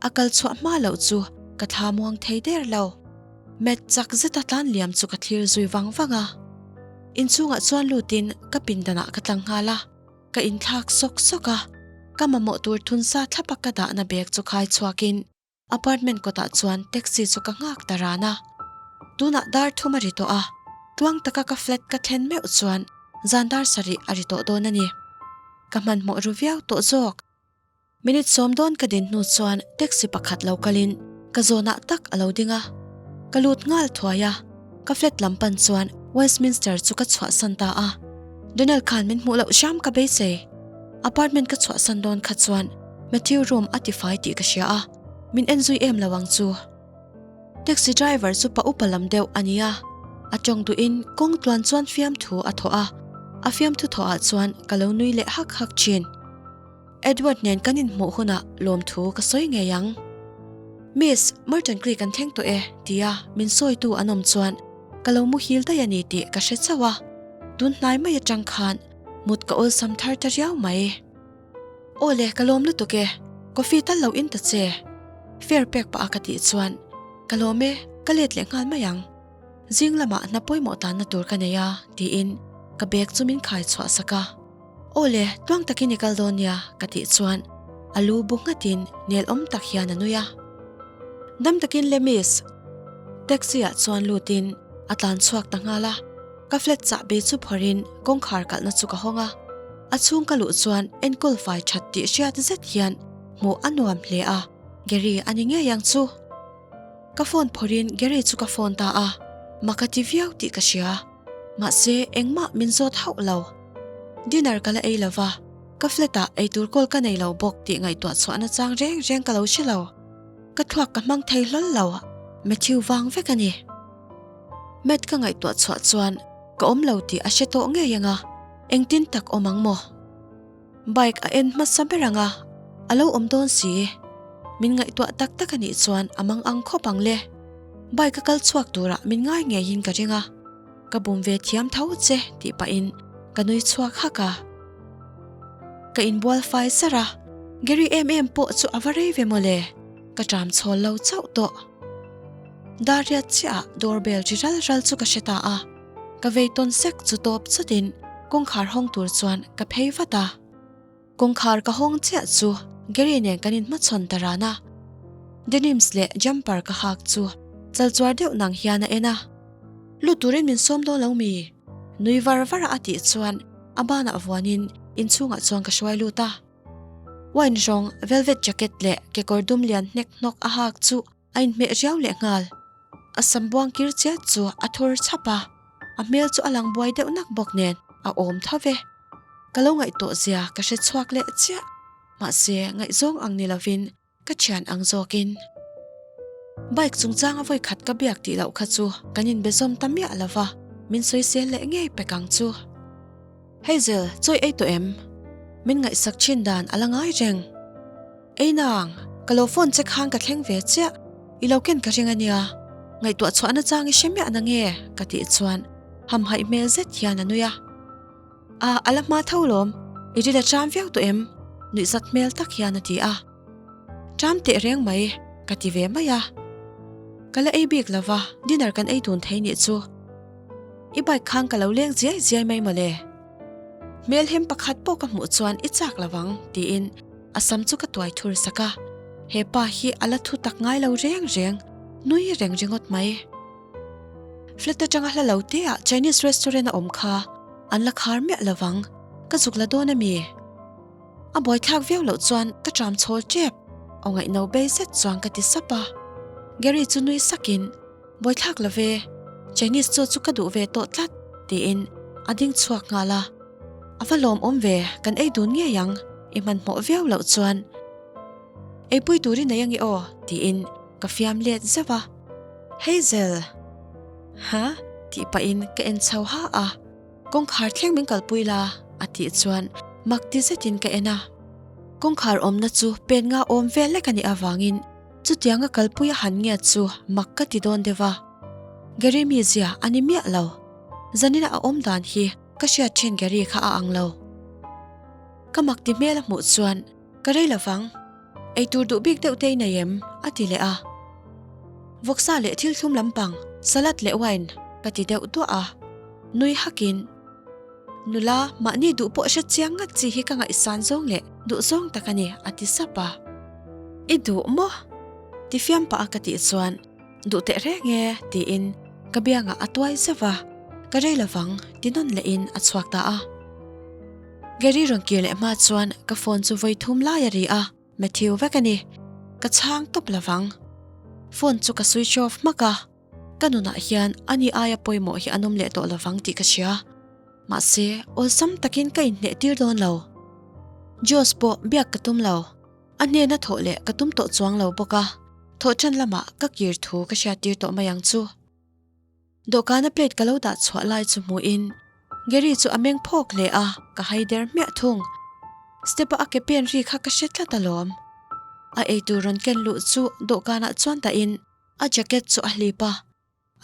A kal chhuah hma loh chu ka thla muang thei der lo. Matt chak zeta tlan liam chu ka thlir zui vang vang a. Inchhungah chuan lutin ka pindanah ka tlang nghal a. Ka inthlak sawk sawk a, ka mamawh tur thunsa thlapa ka dahna bag chu khai chhuakin apartment kawtah chuan taxi chu ka nghak ta ran a. Tunah dar thum a ri tawh a, tluang taka ka flat ka thlen meuh chuan zan dar sarih a ri tawh dawn a ni. Ka hmanhmawh ru viau tawh zawk. Minute sawm dawn ka din hnu chuan taxi pakhat lo kalin ka zawnah tak a lo ding a, ka lut nghal thuai a, ka flat lam pan chuan Westminster chu ka chhuahsan ta a, Donald khan min hmuh loh hram ka beisei. Apartment ka chhuahsan dawn kha chuan Matthew room a tifai tih ka hria a, min en zui em lo ang chu. Taxi driver chu pa upa lam deuh a ni a, a tawng duhin kawng tluan chuan fiamthu a thawh a, a fiamthu thawhah chuan ka lo nui leh hak hak thin. Edward nen kan inhmuh hunah lawmthu ka sawi ngei ang. Miss, Merton Creek an thleng tawh e, tia min sawitu an awm chuan ka lo muhil daih a ni tih ka hre chauh a, tun hnai mai atang khan mut ka awlsam thar ta riau mai. Aw le, ka lawm lutuk e, coffee tal lo in ta che, fare pek pah a ka tih chuan ka lawm e, ka let leh nghal mai ang. Zing lamah hna pawimawh tanna tur ka nei a, tiin ka bag chu min khai chhuah sak a. Aw le, tluang takin i kal dawn nia, ka tih chuan a lu bu nghatin nel awm tak hian a nui a. Dam takin le miss. Taxi ah chuan lutin a tlan chhuak ta nghal a. Ka flat chahbi chu phawrhin kawngkhar kalhna chu ka hawng a, a chhung ka luh chuan enkawl fai that tih hriat zet hian hmuh a nuam hle a, Gary a ni ngei ang chu. Ka phone phawrhin Gary chu ka phone ta a, mak a ti viau tih ka hria. Mahse engmah min zawt hauh lo. Dinner ka la ei lo va, ka flat ah eitur kawl ka nei lo bawk tih ngaihtuah chhuahna chang reng reng ka lo hre lo. Ka thluak ka hmang thei hlawl lo, Matthew vang vek a ni. Matt ka ngaihtuah chhuah chuan ka awm lo tih a hre tawh ngei ang a, engtin tak awm ang maw? Bike a en hmasa ber ang a, a lo awm dawn si. Min ngaihtuah tak tak a nih chuan a mang ang khawp ang le. Bike a kal chhuak turah min ngai ngeiin ka ring a, ka bum ve thiam tho che tih pahin ka nui chhuak hak a. Ka inbual fai sar a, Gary em em pawh chu a va rei ve mawle, ka ṭam chhawl lo chauh tawh. Dariat chiah ah door bell ri ral ral chu ka hre ta a, ka vei tawn sek chu tawp chutin kawngkhar hawng tur chuan ka phei vat a. Kawngkhar ka hawng chiah chu Gary nen kan inhmachhawn ta ran a, denims leh jumper ka hak chu chal chuar deuh nang hian a en a. Lut turin min sawm dawn lo mi? Nui var var a a tih chuan a banah vuanin inchhungah chuan ka hruai lut a. Wine rawng velvet jacket leh kekawr dum lian hnek hnawk a hak chu A inhmeh riau leh nghal. A sam buang kir chiat chu a thur chhap a, a hmel chu a lang buai deuh nak bawk nen a awm tho ve. Ka lo ngaihtuah zia ka hre chhuak leh chiah. Mahse, ngaihzawng ang ni lovin ka thian ang zawkin. Bike chungchanga vawi khat ka biak tih loh kha chu kan inbe zawm ta miah lo va, min sawisel leh ngei pek ang chu. Hazel, chawi ei tawh em? Min ngaihsak thin dan a la ngai reng. Ei nang, ka lo phone che khan ka thleng ve chiah, i lo ken ka ring a nia, ngaihtuah chhuahna chang i hre miah na nge? ka tih chuan hamhaih hmel zet hian a nui a. A, a la hma tho lawm, i ril a ṭam viau tawh em? Nuihzat hmel tak hian a ti a. Ṭam teh reng mai, ka ti ve mai a. Ka la ei bik lo va, dinner kan ei dun thei nih chu. I bike khan ka lo leng ziai ziai mai mawle. Hmelhem pakhat pawh ka hmuh chuan i chak lo ang, tiin a sam chu ka tuai thur sak a. He pa hi a la thu tak ngai lo reng reng, nui reng ringawt mai. Flat atanga hla lo te ah Chinese restaurant a awm kha an la khar miah lo vang, ka zuk la dawn a mi? A buaithlak viau loh chuan ka ṭam chhawl ṭep, aw ngaihno bei zet chuan ka ti sap a. Gary chu nui sakin. Buaithlak lo ve, Chinese chaw chu ka duh ve tawh tlat, tiin a ding chhuak nghal a. A va lawmawm ve, kan ei dun ngei ang, i hmanhmawh viau loh chuan. Eipui tur i nei ange aw, tiin ka fiam let zeuh a. Hazel! Ha? tih pahin ka en chho ha a. Kawngkhar thleng min kalpui la, a tih chuan mak ti zetin ka en a. Kawngkhar awmna chu pen nga awm vel lek a nih avangin Chutianga kalpui a han ngiat chu mak ka ti dawn deuh a. Gary mizia a ni miah lo. Zanina a awm dan hi ka hriat thin Gary kha a ang lo. Ka mak ti hmel a hmuh chuan ka rei lo vang. Eitur duh bik deuh te i nei em? a ti leh a. Vawksa leh thil thlum lampang, salad leh wine ka ti deuh duah a. Nui hakin. Nula, mahni duh pawh hre chiang ngat chi hi ka ngaihsan zawng leh duh zawng tak a ni, a ti sap a. I duh maw? Ti fiam pah a ka tih chuan, Duh teh reng e, tiin ka biangah a tuai zeuh va, ka rei lovang ti nawn lehin a chhuak ta a. Gary rawn kir leh hma chuan ka phone chu vawi thum lai a ri a, Matthew vek a ni. Ka chhang tawp lovang. Phone chu ka switch off hmak a. Ka nunah hian ani aia pawimawh hi an awm leh tawh lovang tih ka hria. Mahse, awlsam takin ka inhneh tir dawn lo. Josh pawh biak ka tum lo. A hnena thawh leh ka tum tawh chuang lo bawk a, thawh ṭan lamah ka kir thu ka hriat tir tawh mai ang chu. Dawhkana plate ka lo dah chhuah lai chu hmuhin Gary chu a meng phawk hle a, ka hai der hmiah thung. Step-a a ke pen ri kha ka hre tlat alawm. A eitur rawn ken luh chu dawhkanah chuan dahin A jacket chu a hlip a,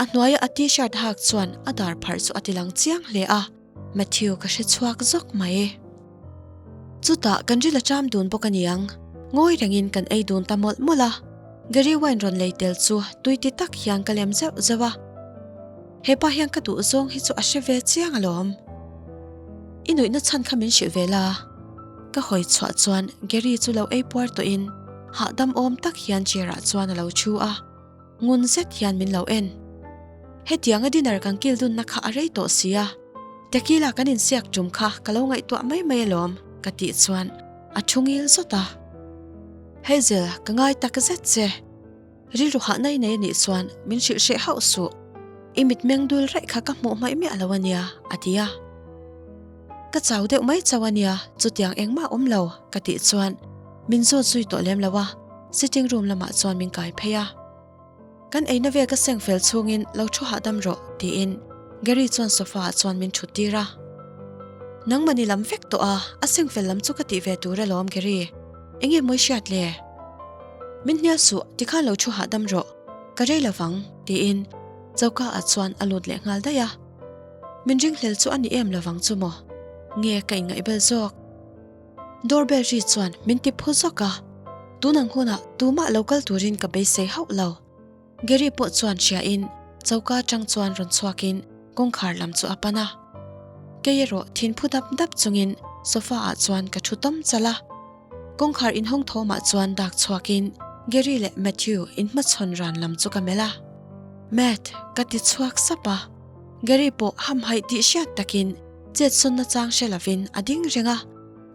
a hnuaia a t-shirt hak chuan a dar pharh chu a ti lang chiang hle a, Matthew ka hre chhuak zawk mai. Chutah kan ril a ṭam dun bawk a niang, ngawi rengin kan ei dun ta mawlh mawlh a, Gary wine rawn lei tel chu tui ti tak hian ka lem zeuh zeuh a. Hepa hian ka duh zawng hi chu a hre ve chiang alawm. I nuihna chhan kha min hrilh ve la. Ka hawi chhuah chuan Gary chu lo ei puar tawhin hahdam awm tak hian chair ah chuan a lo thu a, ngun zet hian min lo en. Hetianga dinner kan kil dunna kha a rei tawh si a, tequila kan insiak tum kha ka lo ngaihtuah mai mai alawm ka tih chuan a thu ngil zawt a. Hazel, ka ngai tak zet che. Rilru hahna i nei anih chuan min hrilh hreh hauh suh. I mitmeng dul raih kha ka hmuh hmaih miah lo ania, a ti a. Ka chau deuh mai chau ania, chutiang engmah awm lo, ka tih chuan min zawt zui tawh lem lo a, sitting room lamah chuan min kai phei a. Kan eina vel ka seng fel chhungin lo thu hahdam rawh, tiin Gary chuan sofa ah chuan min thut tir a. Nangmahni lam vek tawh a, a seng fel lam chu ka tih ve tur alawm Gary, enge mawi hriat le? Min hnial suh, tikhan lo thu hahdam rawh, ka rei lovang, tiin choka ah chuan a lut leh nghal daih a. Min ringhlel chu a ni em lovang chu maw? Nge ka inngaihbel zawk? Doorbell ri chuan min ti phu zawk a, tun ang hunah tumah lo kal turin ka beisei hauh lo. Gary pawh chuan hria in choka atang chuan rawn chhuak in kawngkhar lam chu a pan a. Kei erawh thin phu dap dap chungin sofa ah chuan ka thu tawm chal a. Kawngkhar inhawng thawmah chuan dak chhuak in Gary leh Matthew inhmachhawn ran lam chu ka melh a. Matt, ka ti chhuak sap a. Gary pawh hamhaih tih hriat takin Chet sawnna chang hre lovin a ding reng a,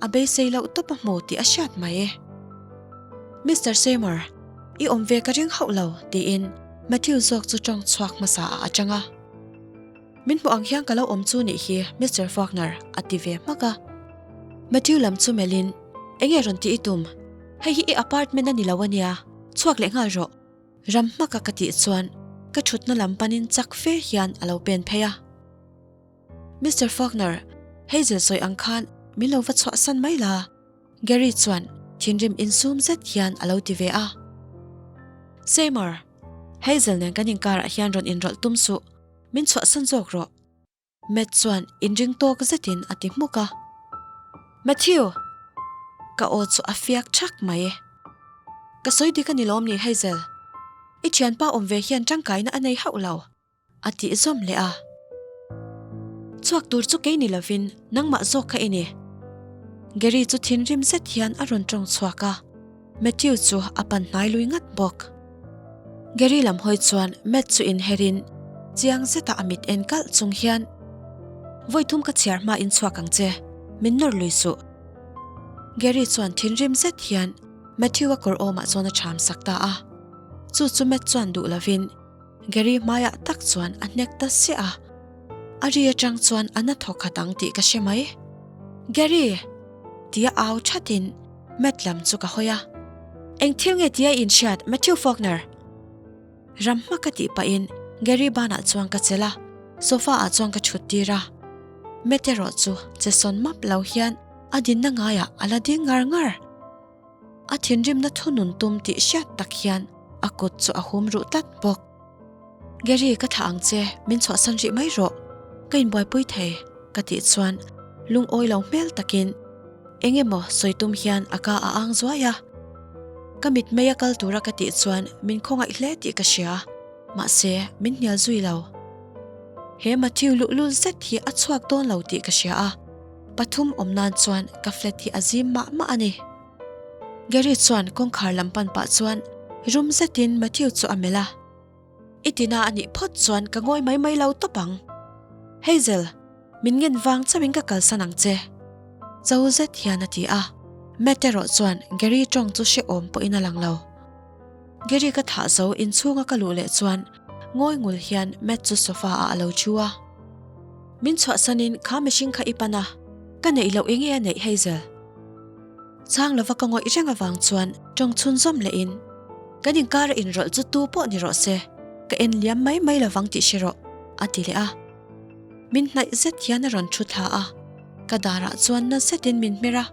a beisei loh tawp a hmu tih a hriat mai e. Mister Seymour, i awm ve ka ring hauh lo, tiin Matthew zawk chu tawng chhuak hmasa ah a chang a. Min hmuh ang hian ka lo awm chu nih hi, Mister Faulkner, a ti ve hmak a. Matthew lam chu melhin, Enge rawn tih i tum? Hei hi i apartment a ni lo a nia, chhuak leh nghal rawh. Ram hmaka ka tih chuan ka thutna lam panin chak fe hian a lo pen phei a. Mister Faulkner, Hazel sawi ang khan min lo va chhuahsan mai la, Gary chuan thinrim insum zet hian a lo ti ve a. Seymour, Hazel nen kan inkarah hian rawn inrawlh tum suh, min chhuahsan zawk rawh, Matt chuan inring tawk zetin a ti hmuk a. Matthew! Ka aw chu a fiak thak mai. Ka sawi dik a ni lawm ni Hazel? I thianpa awm ve hian tangkaina a nei hauh lo. A tih zawm leh a. Chhuak tur chu kei ni lovin nangmah zawk kha i ni. Gary chu thinrim zet hian a rawn tawng chhuak a, Matthew chu a pan hnai lui ngat bawk. Gary lam hawi chuan Matt chu inherin chiang zeta a mit en kalh chung hian, Vawi thum ka chhiar hma in chhuak ang che, min nawr lui suh. Gary chuan thinrim zet hian Matthew-a kawr awmah chuan a cham sak ta a. Chu chu Matt chuan duh lovin, Gary hmaiah tak chuan a hnek ta siah a, a ri atang chuan a na thaw khat ang tih ka hre mai. Gary! Tia au thatin Matt lam chu ka hawi a. Eng thil nge tia i inhriat Matthew Faulkner? Ram hma ka tih pahin Gary banah chuan ka chelh a, sofa ah chuan ka thut tir a. Matt erawh chu che sawn map lo hian a dinna ngaiah a la ding ngar ngar. A thinrimna thunun tum tih hriat tak hian a kut chu a hum ruh tlat bawk. Gary ka thlah ang che, min chhuahsan rih mai rawh. Ka inbuaipui thei, ka tih chuan lungawi lo hmel takin eng emaw sawi tum hian a ka a ang zuai a. Ka mitmei a kal tura ka tih chuan min khawngaih hle tih ka hria, mahse min hnial zui lo. He Matthew luhlul zet hi a chhuak dawn lo tih ka hria a. Pathum awm nan chuan ka flat hi a zim mah mah a ni. Gary chuan kawngkhar lam pan pah chuan rum zetin Matthew chu a melh a. I tina a nih phawt chuan ka ngawi mai mai lo tawp ang. Hazel, min ngen vang chauhin ka kalsan ang che. Cho zet hian a ti a. Matt erawh chuan Gary tawng chu hrehawm pawhin a lang lo. Gary ka thah zo inchhunga ka luh leh chuan ngawi ngul hian Matt chu sofa ah a lo thu a. Min chhuahsanin kha mihring kha i pan a, ka neih loh enge a neih Hazel? Chhang lova ka ngawih reng avang chuan tawng chhunzawm lehin, Kan inkara inrawlh chu tu pawh ni rawh se, ka en liam mai mai lovang tih hre rawh, a ti leh a. Min hnaih zet hian a rawn thu thla a, ka darah chuan na zetin min hmer a.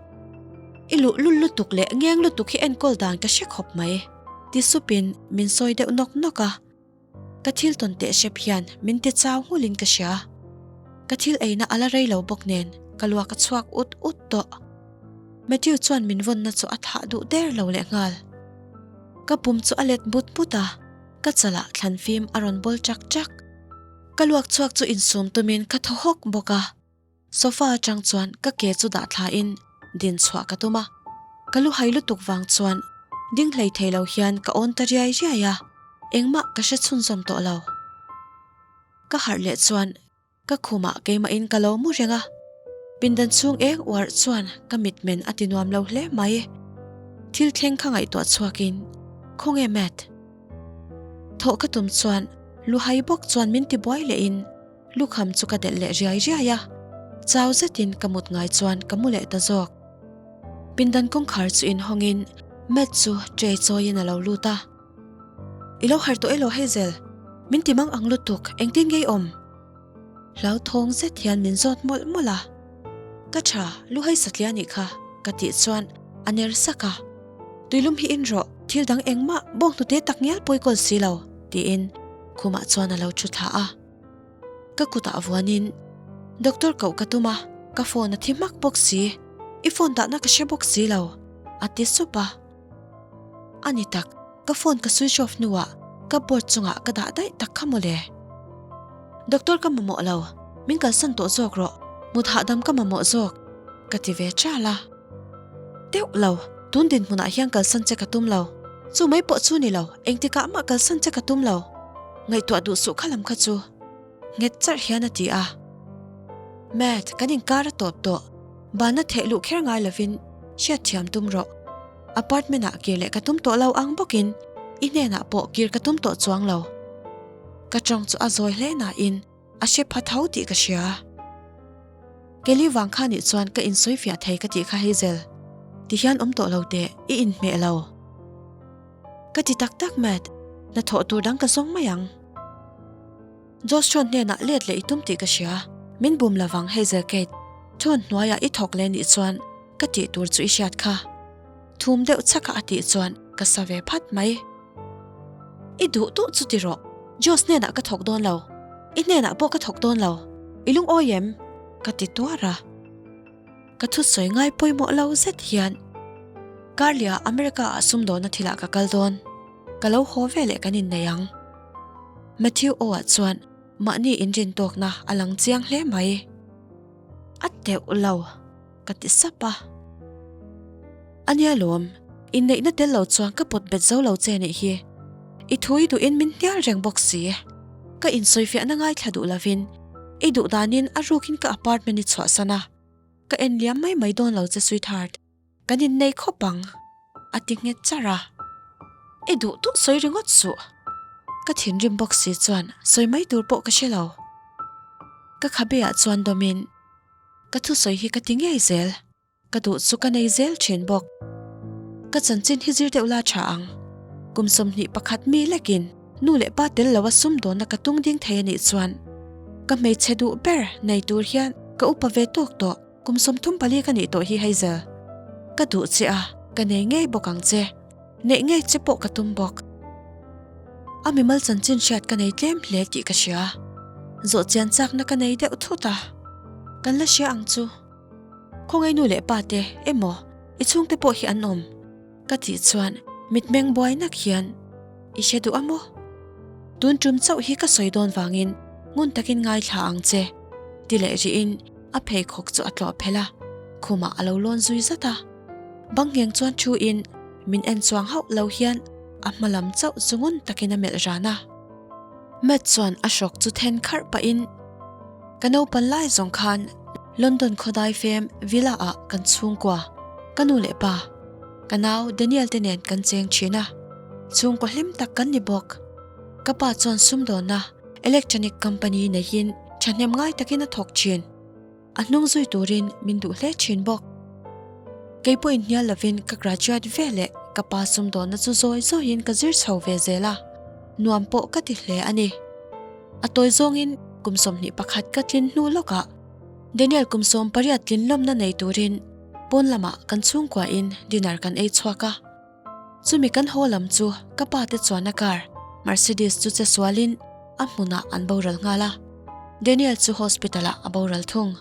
I luhlul lutuk leh ngeng lutuk hi enkawl dan ka hre khawp mai, ti supin min sawi deuh nawk nawk a. Ka thil tawn teh hrep hian min ti chau nghulin ka hria. Ka thil eina a la rei lo bawk nen ka luak a chhuak ut ut tawh. Matthew chuan min vawnna chu a thah duh der lo leh nghal. Ka pum chu a let but but a, ka chalah thlan fim a rawn bawl chak chak. Ka luak chhuak chu insum tumin ka thaw hawk bawk a. Sofa atang chuan ka ke chu dah thla in din chhuah ka tum a, ka lu hai lutuk vang chuan ding hlei thei lo hian ka awn ta riai riai a, engmah ka hre chhunzawm tawh lo. Ka harh leh chuan ka khumah keimahin ka lo mu reng a, pindan chhung eng uarh chuan ka mitmen a ti nuam lo hle mai. Thil thleng kha ngaihtuah chhuakin, Khawnge Matt? Thawh ka tum chuan luhai bawk chuan min ti buai lehin lukham chu ka delh leh riai riai a, chau zetin ka mut ngai chuan ka mu leh ta zawk. Pindan kawngkhar chu inhawngin Matt chu tray chawiin a lo lut a. I lo harh tawh elaw Hazel? Min ti mang ang lutuk, engtin nge i awm? Hlauthawng zet hian min zawt mawlh mawlh a. Ka tha, lu hei satliah anih kha, ka tih chuan a ner sak a. Tuilum hi in rawh, thil dang engmah bawng hnute tak ngial pawi kawl si lo, tiin khumah chuan a lo thu thla a. Ka kutah vuanin Doctor koh ka tum a, ka phone a thi hmak bawk si, i phone dahna ka hre bawk si lo, a ti sup a. A ni tak, ka phone ka switch off hnuah cupboard chungah ka dah daih tak kha mawle. Doctor ka mamawh lo, min kalsan tawh zawk rawh, mut hahdam ka mamawh zawk, ka ti ve ṭal a. Deuh lo, tun dinhmunah hian kalsan che ka tum lo. Chu mai pawh chu ni lo, engtikah mah kalsan che ka tum lo. Ngaihtuah duh suh kha lam kha chu. Nghet charh hian a ti a. Matt, kan inkar a tawp tawh. Bana theh luh kher ngai lovin hriatthiam tum rawh. Apartment ah kir leh ka tum tawh lo ang bawkin i hnenah pawh kir ka tum tawh chuang lo. Ka tawng chu a zawi hle nain a hre pha tho tih ka hria. Kelly vang kha nih chuan ka insawi fiah thei ka tih kha Hazel. Tihian awm tawh lo teh, i inhmeh lo. Ka ti tak tak Matt, hnathawh tur dang ka zawng mai ang. Josh chuan hnenah let leh i tum tih ka hria, min bum lovang Hazel Kate, chuan hnuaiah i thawk leh nih chuan ka tih tur chu i hriat kha. Thum deuh chhaka a tih chuan ka sa ve phat mai. I duh duh chu ti rawh, Josh hnenah ka thawk dawn lo, i hnenah pawh ka thawk dawn lo, i lungawi em? Ka ti tuar a. Ka thusawi ngai pawimawh lo zet hian Karlia America ah sumdawna thilah ka kal dawn, ka lo haw veleh kan innei ang. Matthew aw ah chuan mahni inrin tawkna a lang chiang hle mai. A teuh lo, ka ti sap a. A nia lawm, inneihna tel lo chuan ka pawt bet zo lo che nih hi. I thu i duhin min hnial reng bawk si. Ka insawifiahna ngaithla duh lovin i duh danin a rukin ka apartment i chhuahsan a, ka en liam mai mai dawn lo che sweetheart. Kan innei khawp ang, a ti nghet charh a. I duh duh sawi ringawt suh. Ka thinrim bawk si chuan sawi mai tur pawh ka hre lo. Ka khabe ah chuan dawmin ka thusawi hi ka ti ngei zel. Ka duh chu ka nei zel thin bawk. Ka chanchin hi zir deuh la tha ang. Kum 21 mi lekin nu leh pa tel loa sumdawnna ka tung ding thei a nih chuan ka hmeichhe duh ber nei tur hian ka upa ve tawk tawh. Kum 34 ka nih tawh hi Hazel. Ka duh che a, ka nei ngei bawk ang che. Neih ngei che pawh ka tum bawk. A mimal chanchin hriat ka nei tlem hle tih ka hria. Zawh chian chakna ka nei deuh thut a. Kan la hria ang chu. Khawngaih nu leh pa te emaw i chhungte pawh hi an awm? Ka tih chuan mitmeng buai nak hian i hre duh a maw? Tun tum chauh hi ka sawi dawn vangin ngun takin ngaithla ang che ti leh rihin a pheikhawk chu a tlawh phelh a, khumah a lo lawn zui zat a. Bang ngheng chuan thu in min en chuang hauh lo hian a hma lam chauh chu ngun takin a melh ran a. Matt chuan a hrawk chu then kharh pahin Ka naupan lai zawng khan London khawdai fem Villa ah kan chhungkua, ka nu leh pa, ka nau Daniel te nen kan cheng thin a, chhungkaw hlim tak kan ni bawk. Ka pa chuan sumdawnna electronic company neihin thahnem ngai takin a thawk thin. A hnung zui turin min duh hle thin bawk. Kei pawh inhnial lovin ka graduate ve leh ka pa sumdawnna chu zawi zawiin ka zir chho ve zel a, nuam pawh ka ti hle a ni. A tawi zawngin kum 21 ka tlin hnu lawkah Daniel kum 18 tlin lawmna nei turin pawn lamah kan chhungkuain dinner kan ei chhuak a. Chumi kan haw lam chu ka pa te chuan a car Mercedes chu che sualin a hmunah an boral nghal a, Daniel chu hospital ah a boral thung.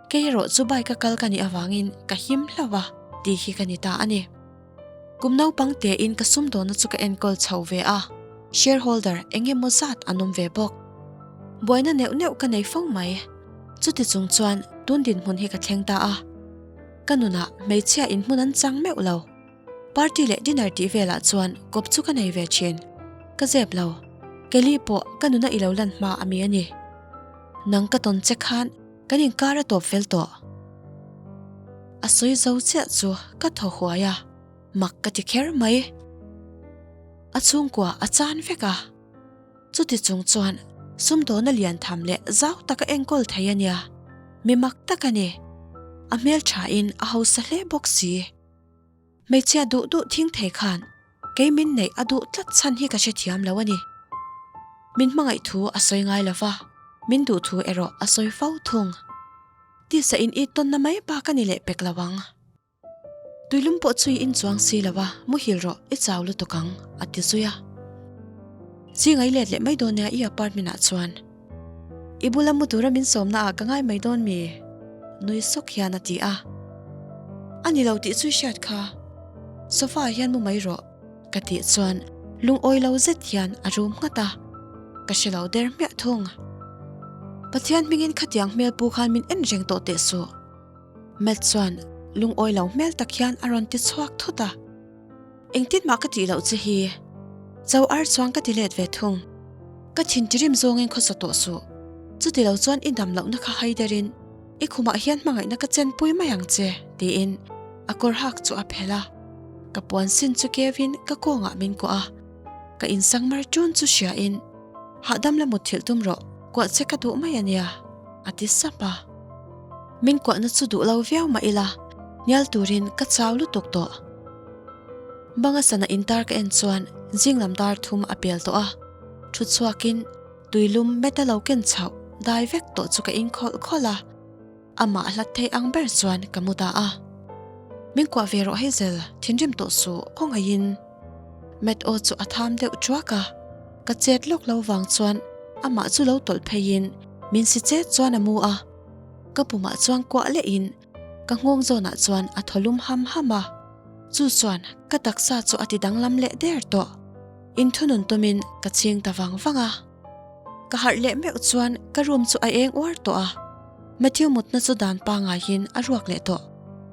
Kei erawh chu bike a kal ka nih avangin ka him hlauh a tih hi ka ni ta a ni. Kum naupang tein ka sumdawnna chu ka enkawl chho ve a, shareholder eng emaw zat an awm ve bawk. Buaina neuh neuh ka nei fo mai. Chuti chung chuan tun dinhmun hi ka thleng ta a. Ka nunah hmeichhia inhmun an chang meuh lo. Party leh dinner tih velah chuan kawp chu ka nei ve thin. Ka zep lo. Kelly pawh ka nuna i lo lan hma a mi a ni. Nang ka tawn che khan kan inkar a tawp fel tawh. A sawi zo chiah chu ka thaw huai a, mak ka ti kher mai. A chhungkua a chan vek a. Chuti chung chuan sumdawna lian tham leh zau taka enkawl thei a nia, mi mak tak a ni. A hmelthain a hausa hle bawk si. Hmeichhia duh duh thing thei khan kei min neih a duh tlat chhan hi ka hrethiam lo a ni. Min hmangaih thu a sawi ngai lo va, min duh thu erawh a sawi fo thung. Tisa in it tawnna mai bak a ni leh pek lo ang. Tuilum pawh chu i inchuang si lo a, muhil rawh, i chau lutuk ang, a ti zui a. Zinga i let leh mai dawn nia i apartment ah chuan. I bula mu tura min sawmna ah ka ngai mai dawn mi? Nui sawk hian a ti a. A ni lo tih chu i hriat kha. Sofa ah hian mu mai rawh, ka tih chuan lungawi lo zet hian a rum nghat a. Ka hre lo der hmiah thung. Pathian hmingin khatiang hmel pu khan min en reng tawh teh suh. Matt chuan lungawi lo hmel tak hian a rawn ti chhuak thut a. Engtin mah ka tih loh che hi. Cho ar chuan ka ti let ve thung. Ka thin tirim zawngin khawsa tawh suh. Chuti lo chuan i dam lohna kha hai derin i khumah hian hmangaihna ka chenpui mai ang che tiin a kawr hak chu a phelh a. Ka puan sin chu kevin ka kawngah min kuah a. Ka insang mar ṭun chu hriain hahdam la mutthilh tum rawh, kuah che ka duh mai a nia a ti sap a. Min kuahna chu duh lo viau mah ila, hnial turin ka chau lutuk tawh. Banga sana intar ka en chuan zing lam dar thum a pel tawh a, thu chhuakin tuilum meta lo ken chhoh dai vek tawh chu ka in khawlh khawlh a, amah hlat thei ang ber chuan ka mu ta a. Min kuah ve rawh Hazel, thinrim tawh suh khawngaihin. Matt aw chu a tham deuh thuak a, ka chet lawk lo vang chuan amah chu lo tawlh pheiin min si chet chuan a mu a. Ka pumah chuan kuah lehin ka nghawng zawnah chuan a thaw lum ham ham a, chu chuan ka taksa chu a ti danglam leh der tawh. Inthunun tumin ka chhing ta vang vang a. Ka harh leh meuh chuan ka room chu a eng uar tawh a, Matthew mutna chu dan pangaiin a ruak leh tawh.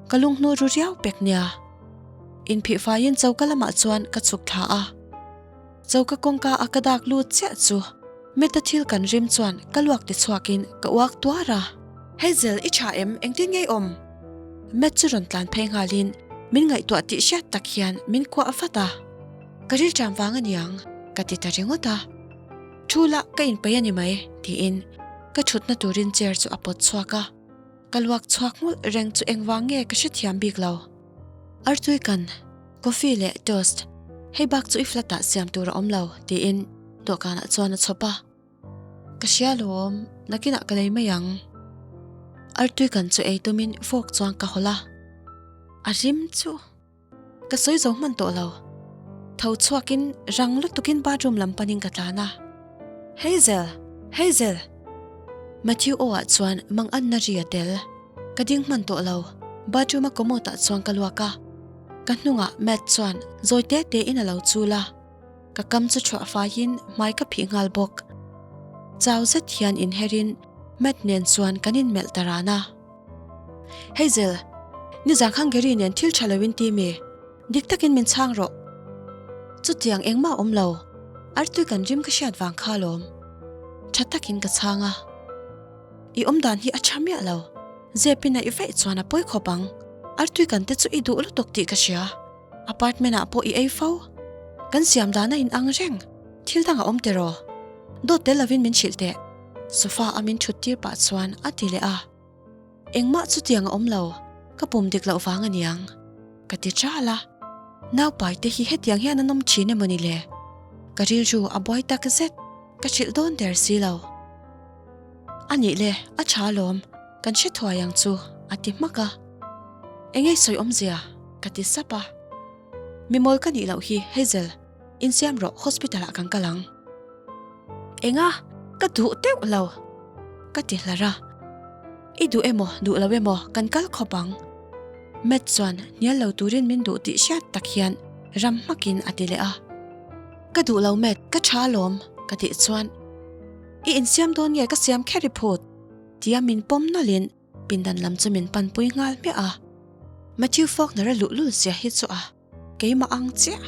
Ka lunghnu ru riau pek nia. Inphihfaiin choka lamah chuan ka chhuk thla a. Choka kawngka a ka dak lut chiah chu Meta thil kan rim chuan ka luak ti chhuakin ka uak tuar a. Hazel, i tha em? Engtin nge i awm? Matt chu rawn tlan phei nghalin min ngaihtuah tih hriat tak hian min kuah vat a. Ka rilṭam vang a niang, ka ti ta ringawt a. Thu lah ka inpeih a ni mai, tiin ka ṭhutna turin chair chu a pawt chhuak a. Ka luak chhuak nghulh reng chu engvang nge ka hrethiam bik lo. Artui kan, coffee leh toast, hei bak chu i flat ah siam tur a awm lo, tiin dawhkanah chuan a chhawp a. Ka hria lawm, nakinah ka lei mai ang. Artui kan chu ei tumin fork chuan ka hawlh a. A rim chu. Ka sawi zo hman tawh lo. Tho chhuakin rang lutukin bathroom lam panin ka tlan a. Hazel! Hazel! Matthew aw ah chuan manganna ri a tel. Ka ding hman tawh lo. Bathroom a commode ah chuan ka luak a. Ka hnungah Matt chuan zawi te te in a lo chul a. Ka kam chu thuah faiin hmai ka phih nghal bawk. Chau zet hian inherin Matt nen chuan kan inmelh ta ran a. Hazel, nizan khan Gary nen thil tha loin ti mi? Dik takin min chhang rawh. Chutiang engmah awm lo, artui kan rim ka hriat vang kha alawm. Tha takin ka chhang a. I awmdan hi a tha miah lo. Zepin a i vaih chuan a pawi khawp ang. Artui kan te chu i duh lutuk tih ka hria. Apartment ah pawh i ei fo. Kan siam dan a inang reng. Thil dang a awm tiraw? Dawt tel lovin min hrilh teh. Sofa a min thut tir pah chuan a ti leh a. Engmah chutiang a awm lo, ka pum dik loh vang a niang. Ka ti ṭal a. Naupai te hi hetiang hian an awm ṭhin emaw ni le? Ka rilru a buai tak zet, ka hrilh dawn der si lo. A nih le, a ṭha alawm, kan hre thuai ang chu, a ti hmak a. Engei sawi awmzia? Ka ti sap a. Mimawl ka nih loh hi, Hazel, insiam rawh, hospital ah kan kal ang. Enga? Ka duh deuh lo! Ka ti hlar a. I duh emaw, duh lo emaw, kan kal khawp ang. Matt chuan hnial lo turin min duh tih hriat tak hian ram hmakin a ti leh a. Ka duh lo Matt, ka tha alawm, ka tih chuan, I insiam dawn nge ka siam kher i phut? tia min pawm nawlhin pindan lam chu min panpui nghal hmiah a. Matthew Faulkner-a luhlul zia hi chu a keimah ang chiah.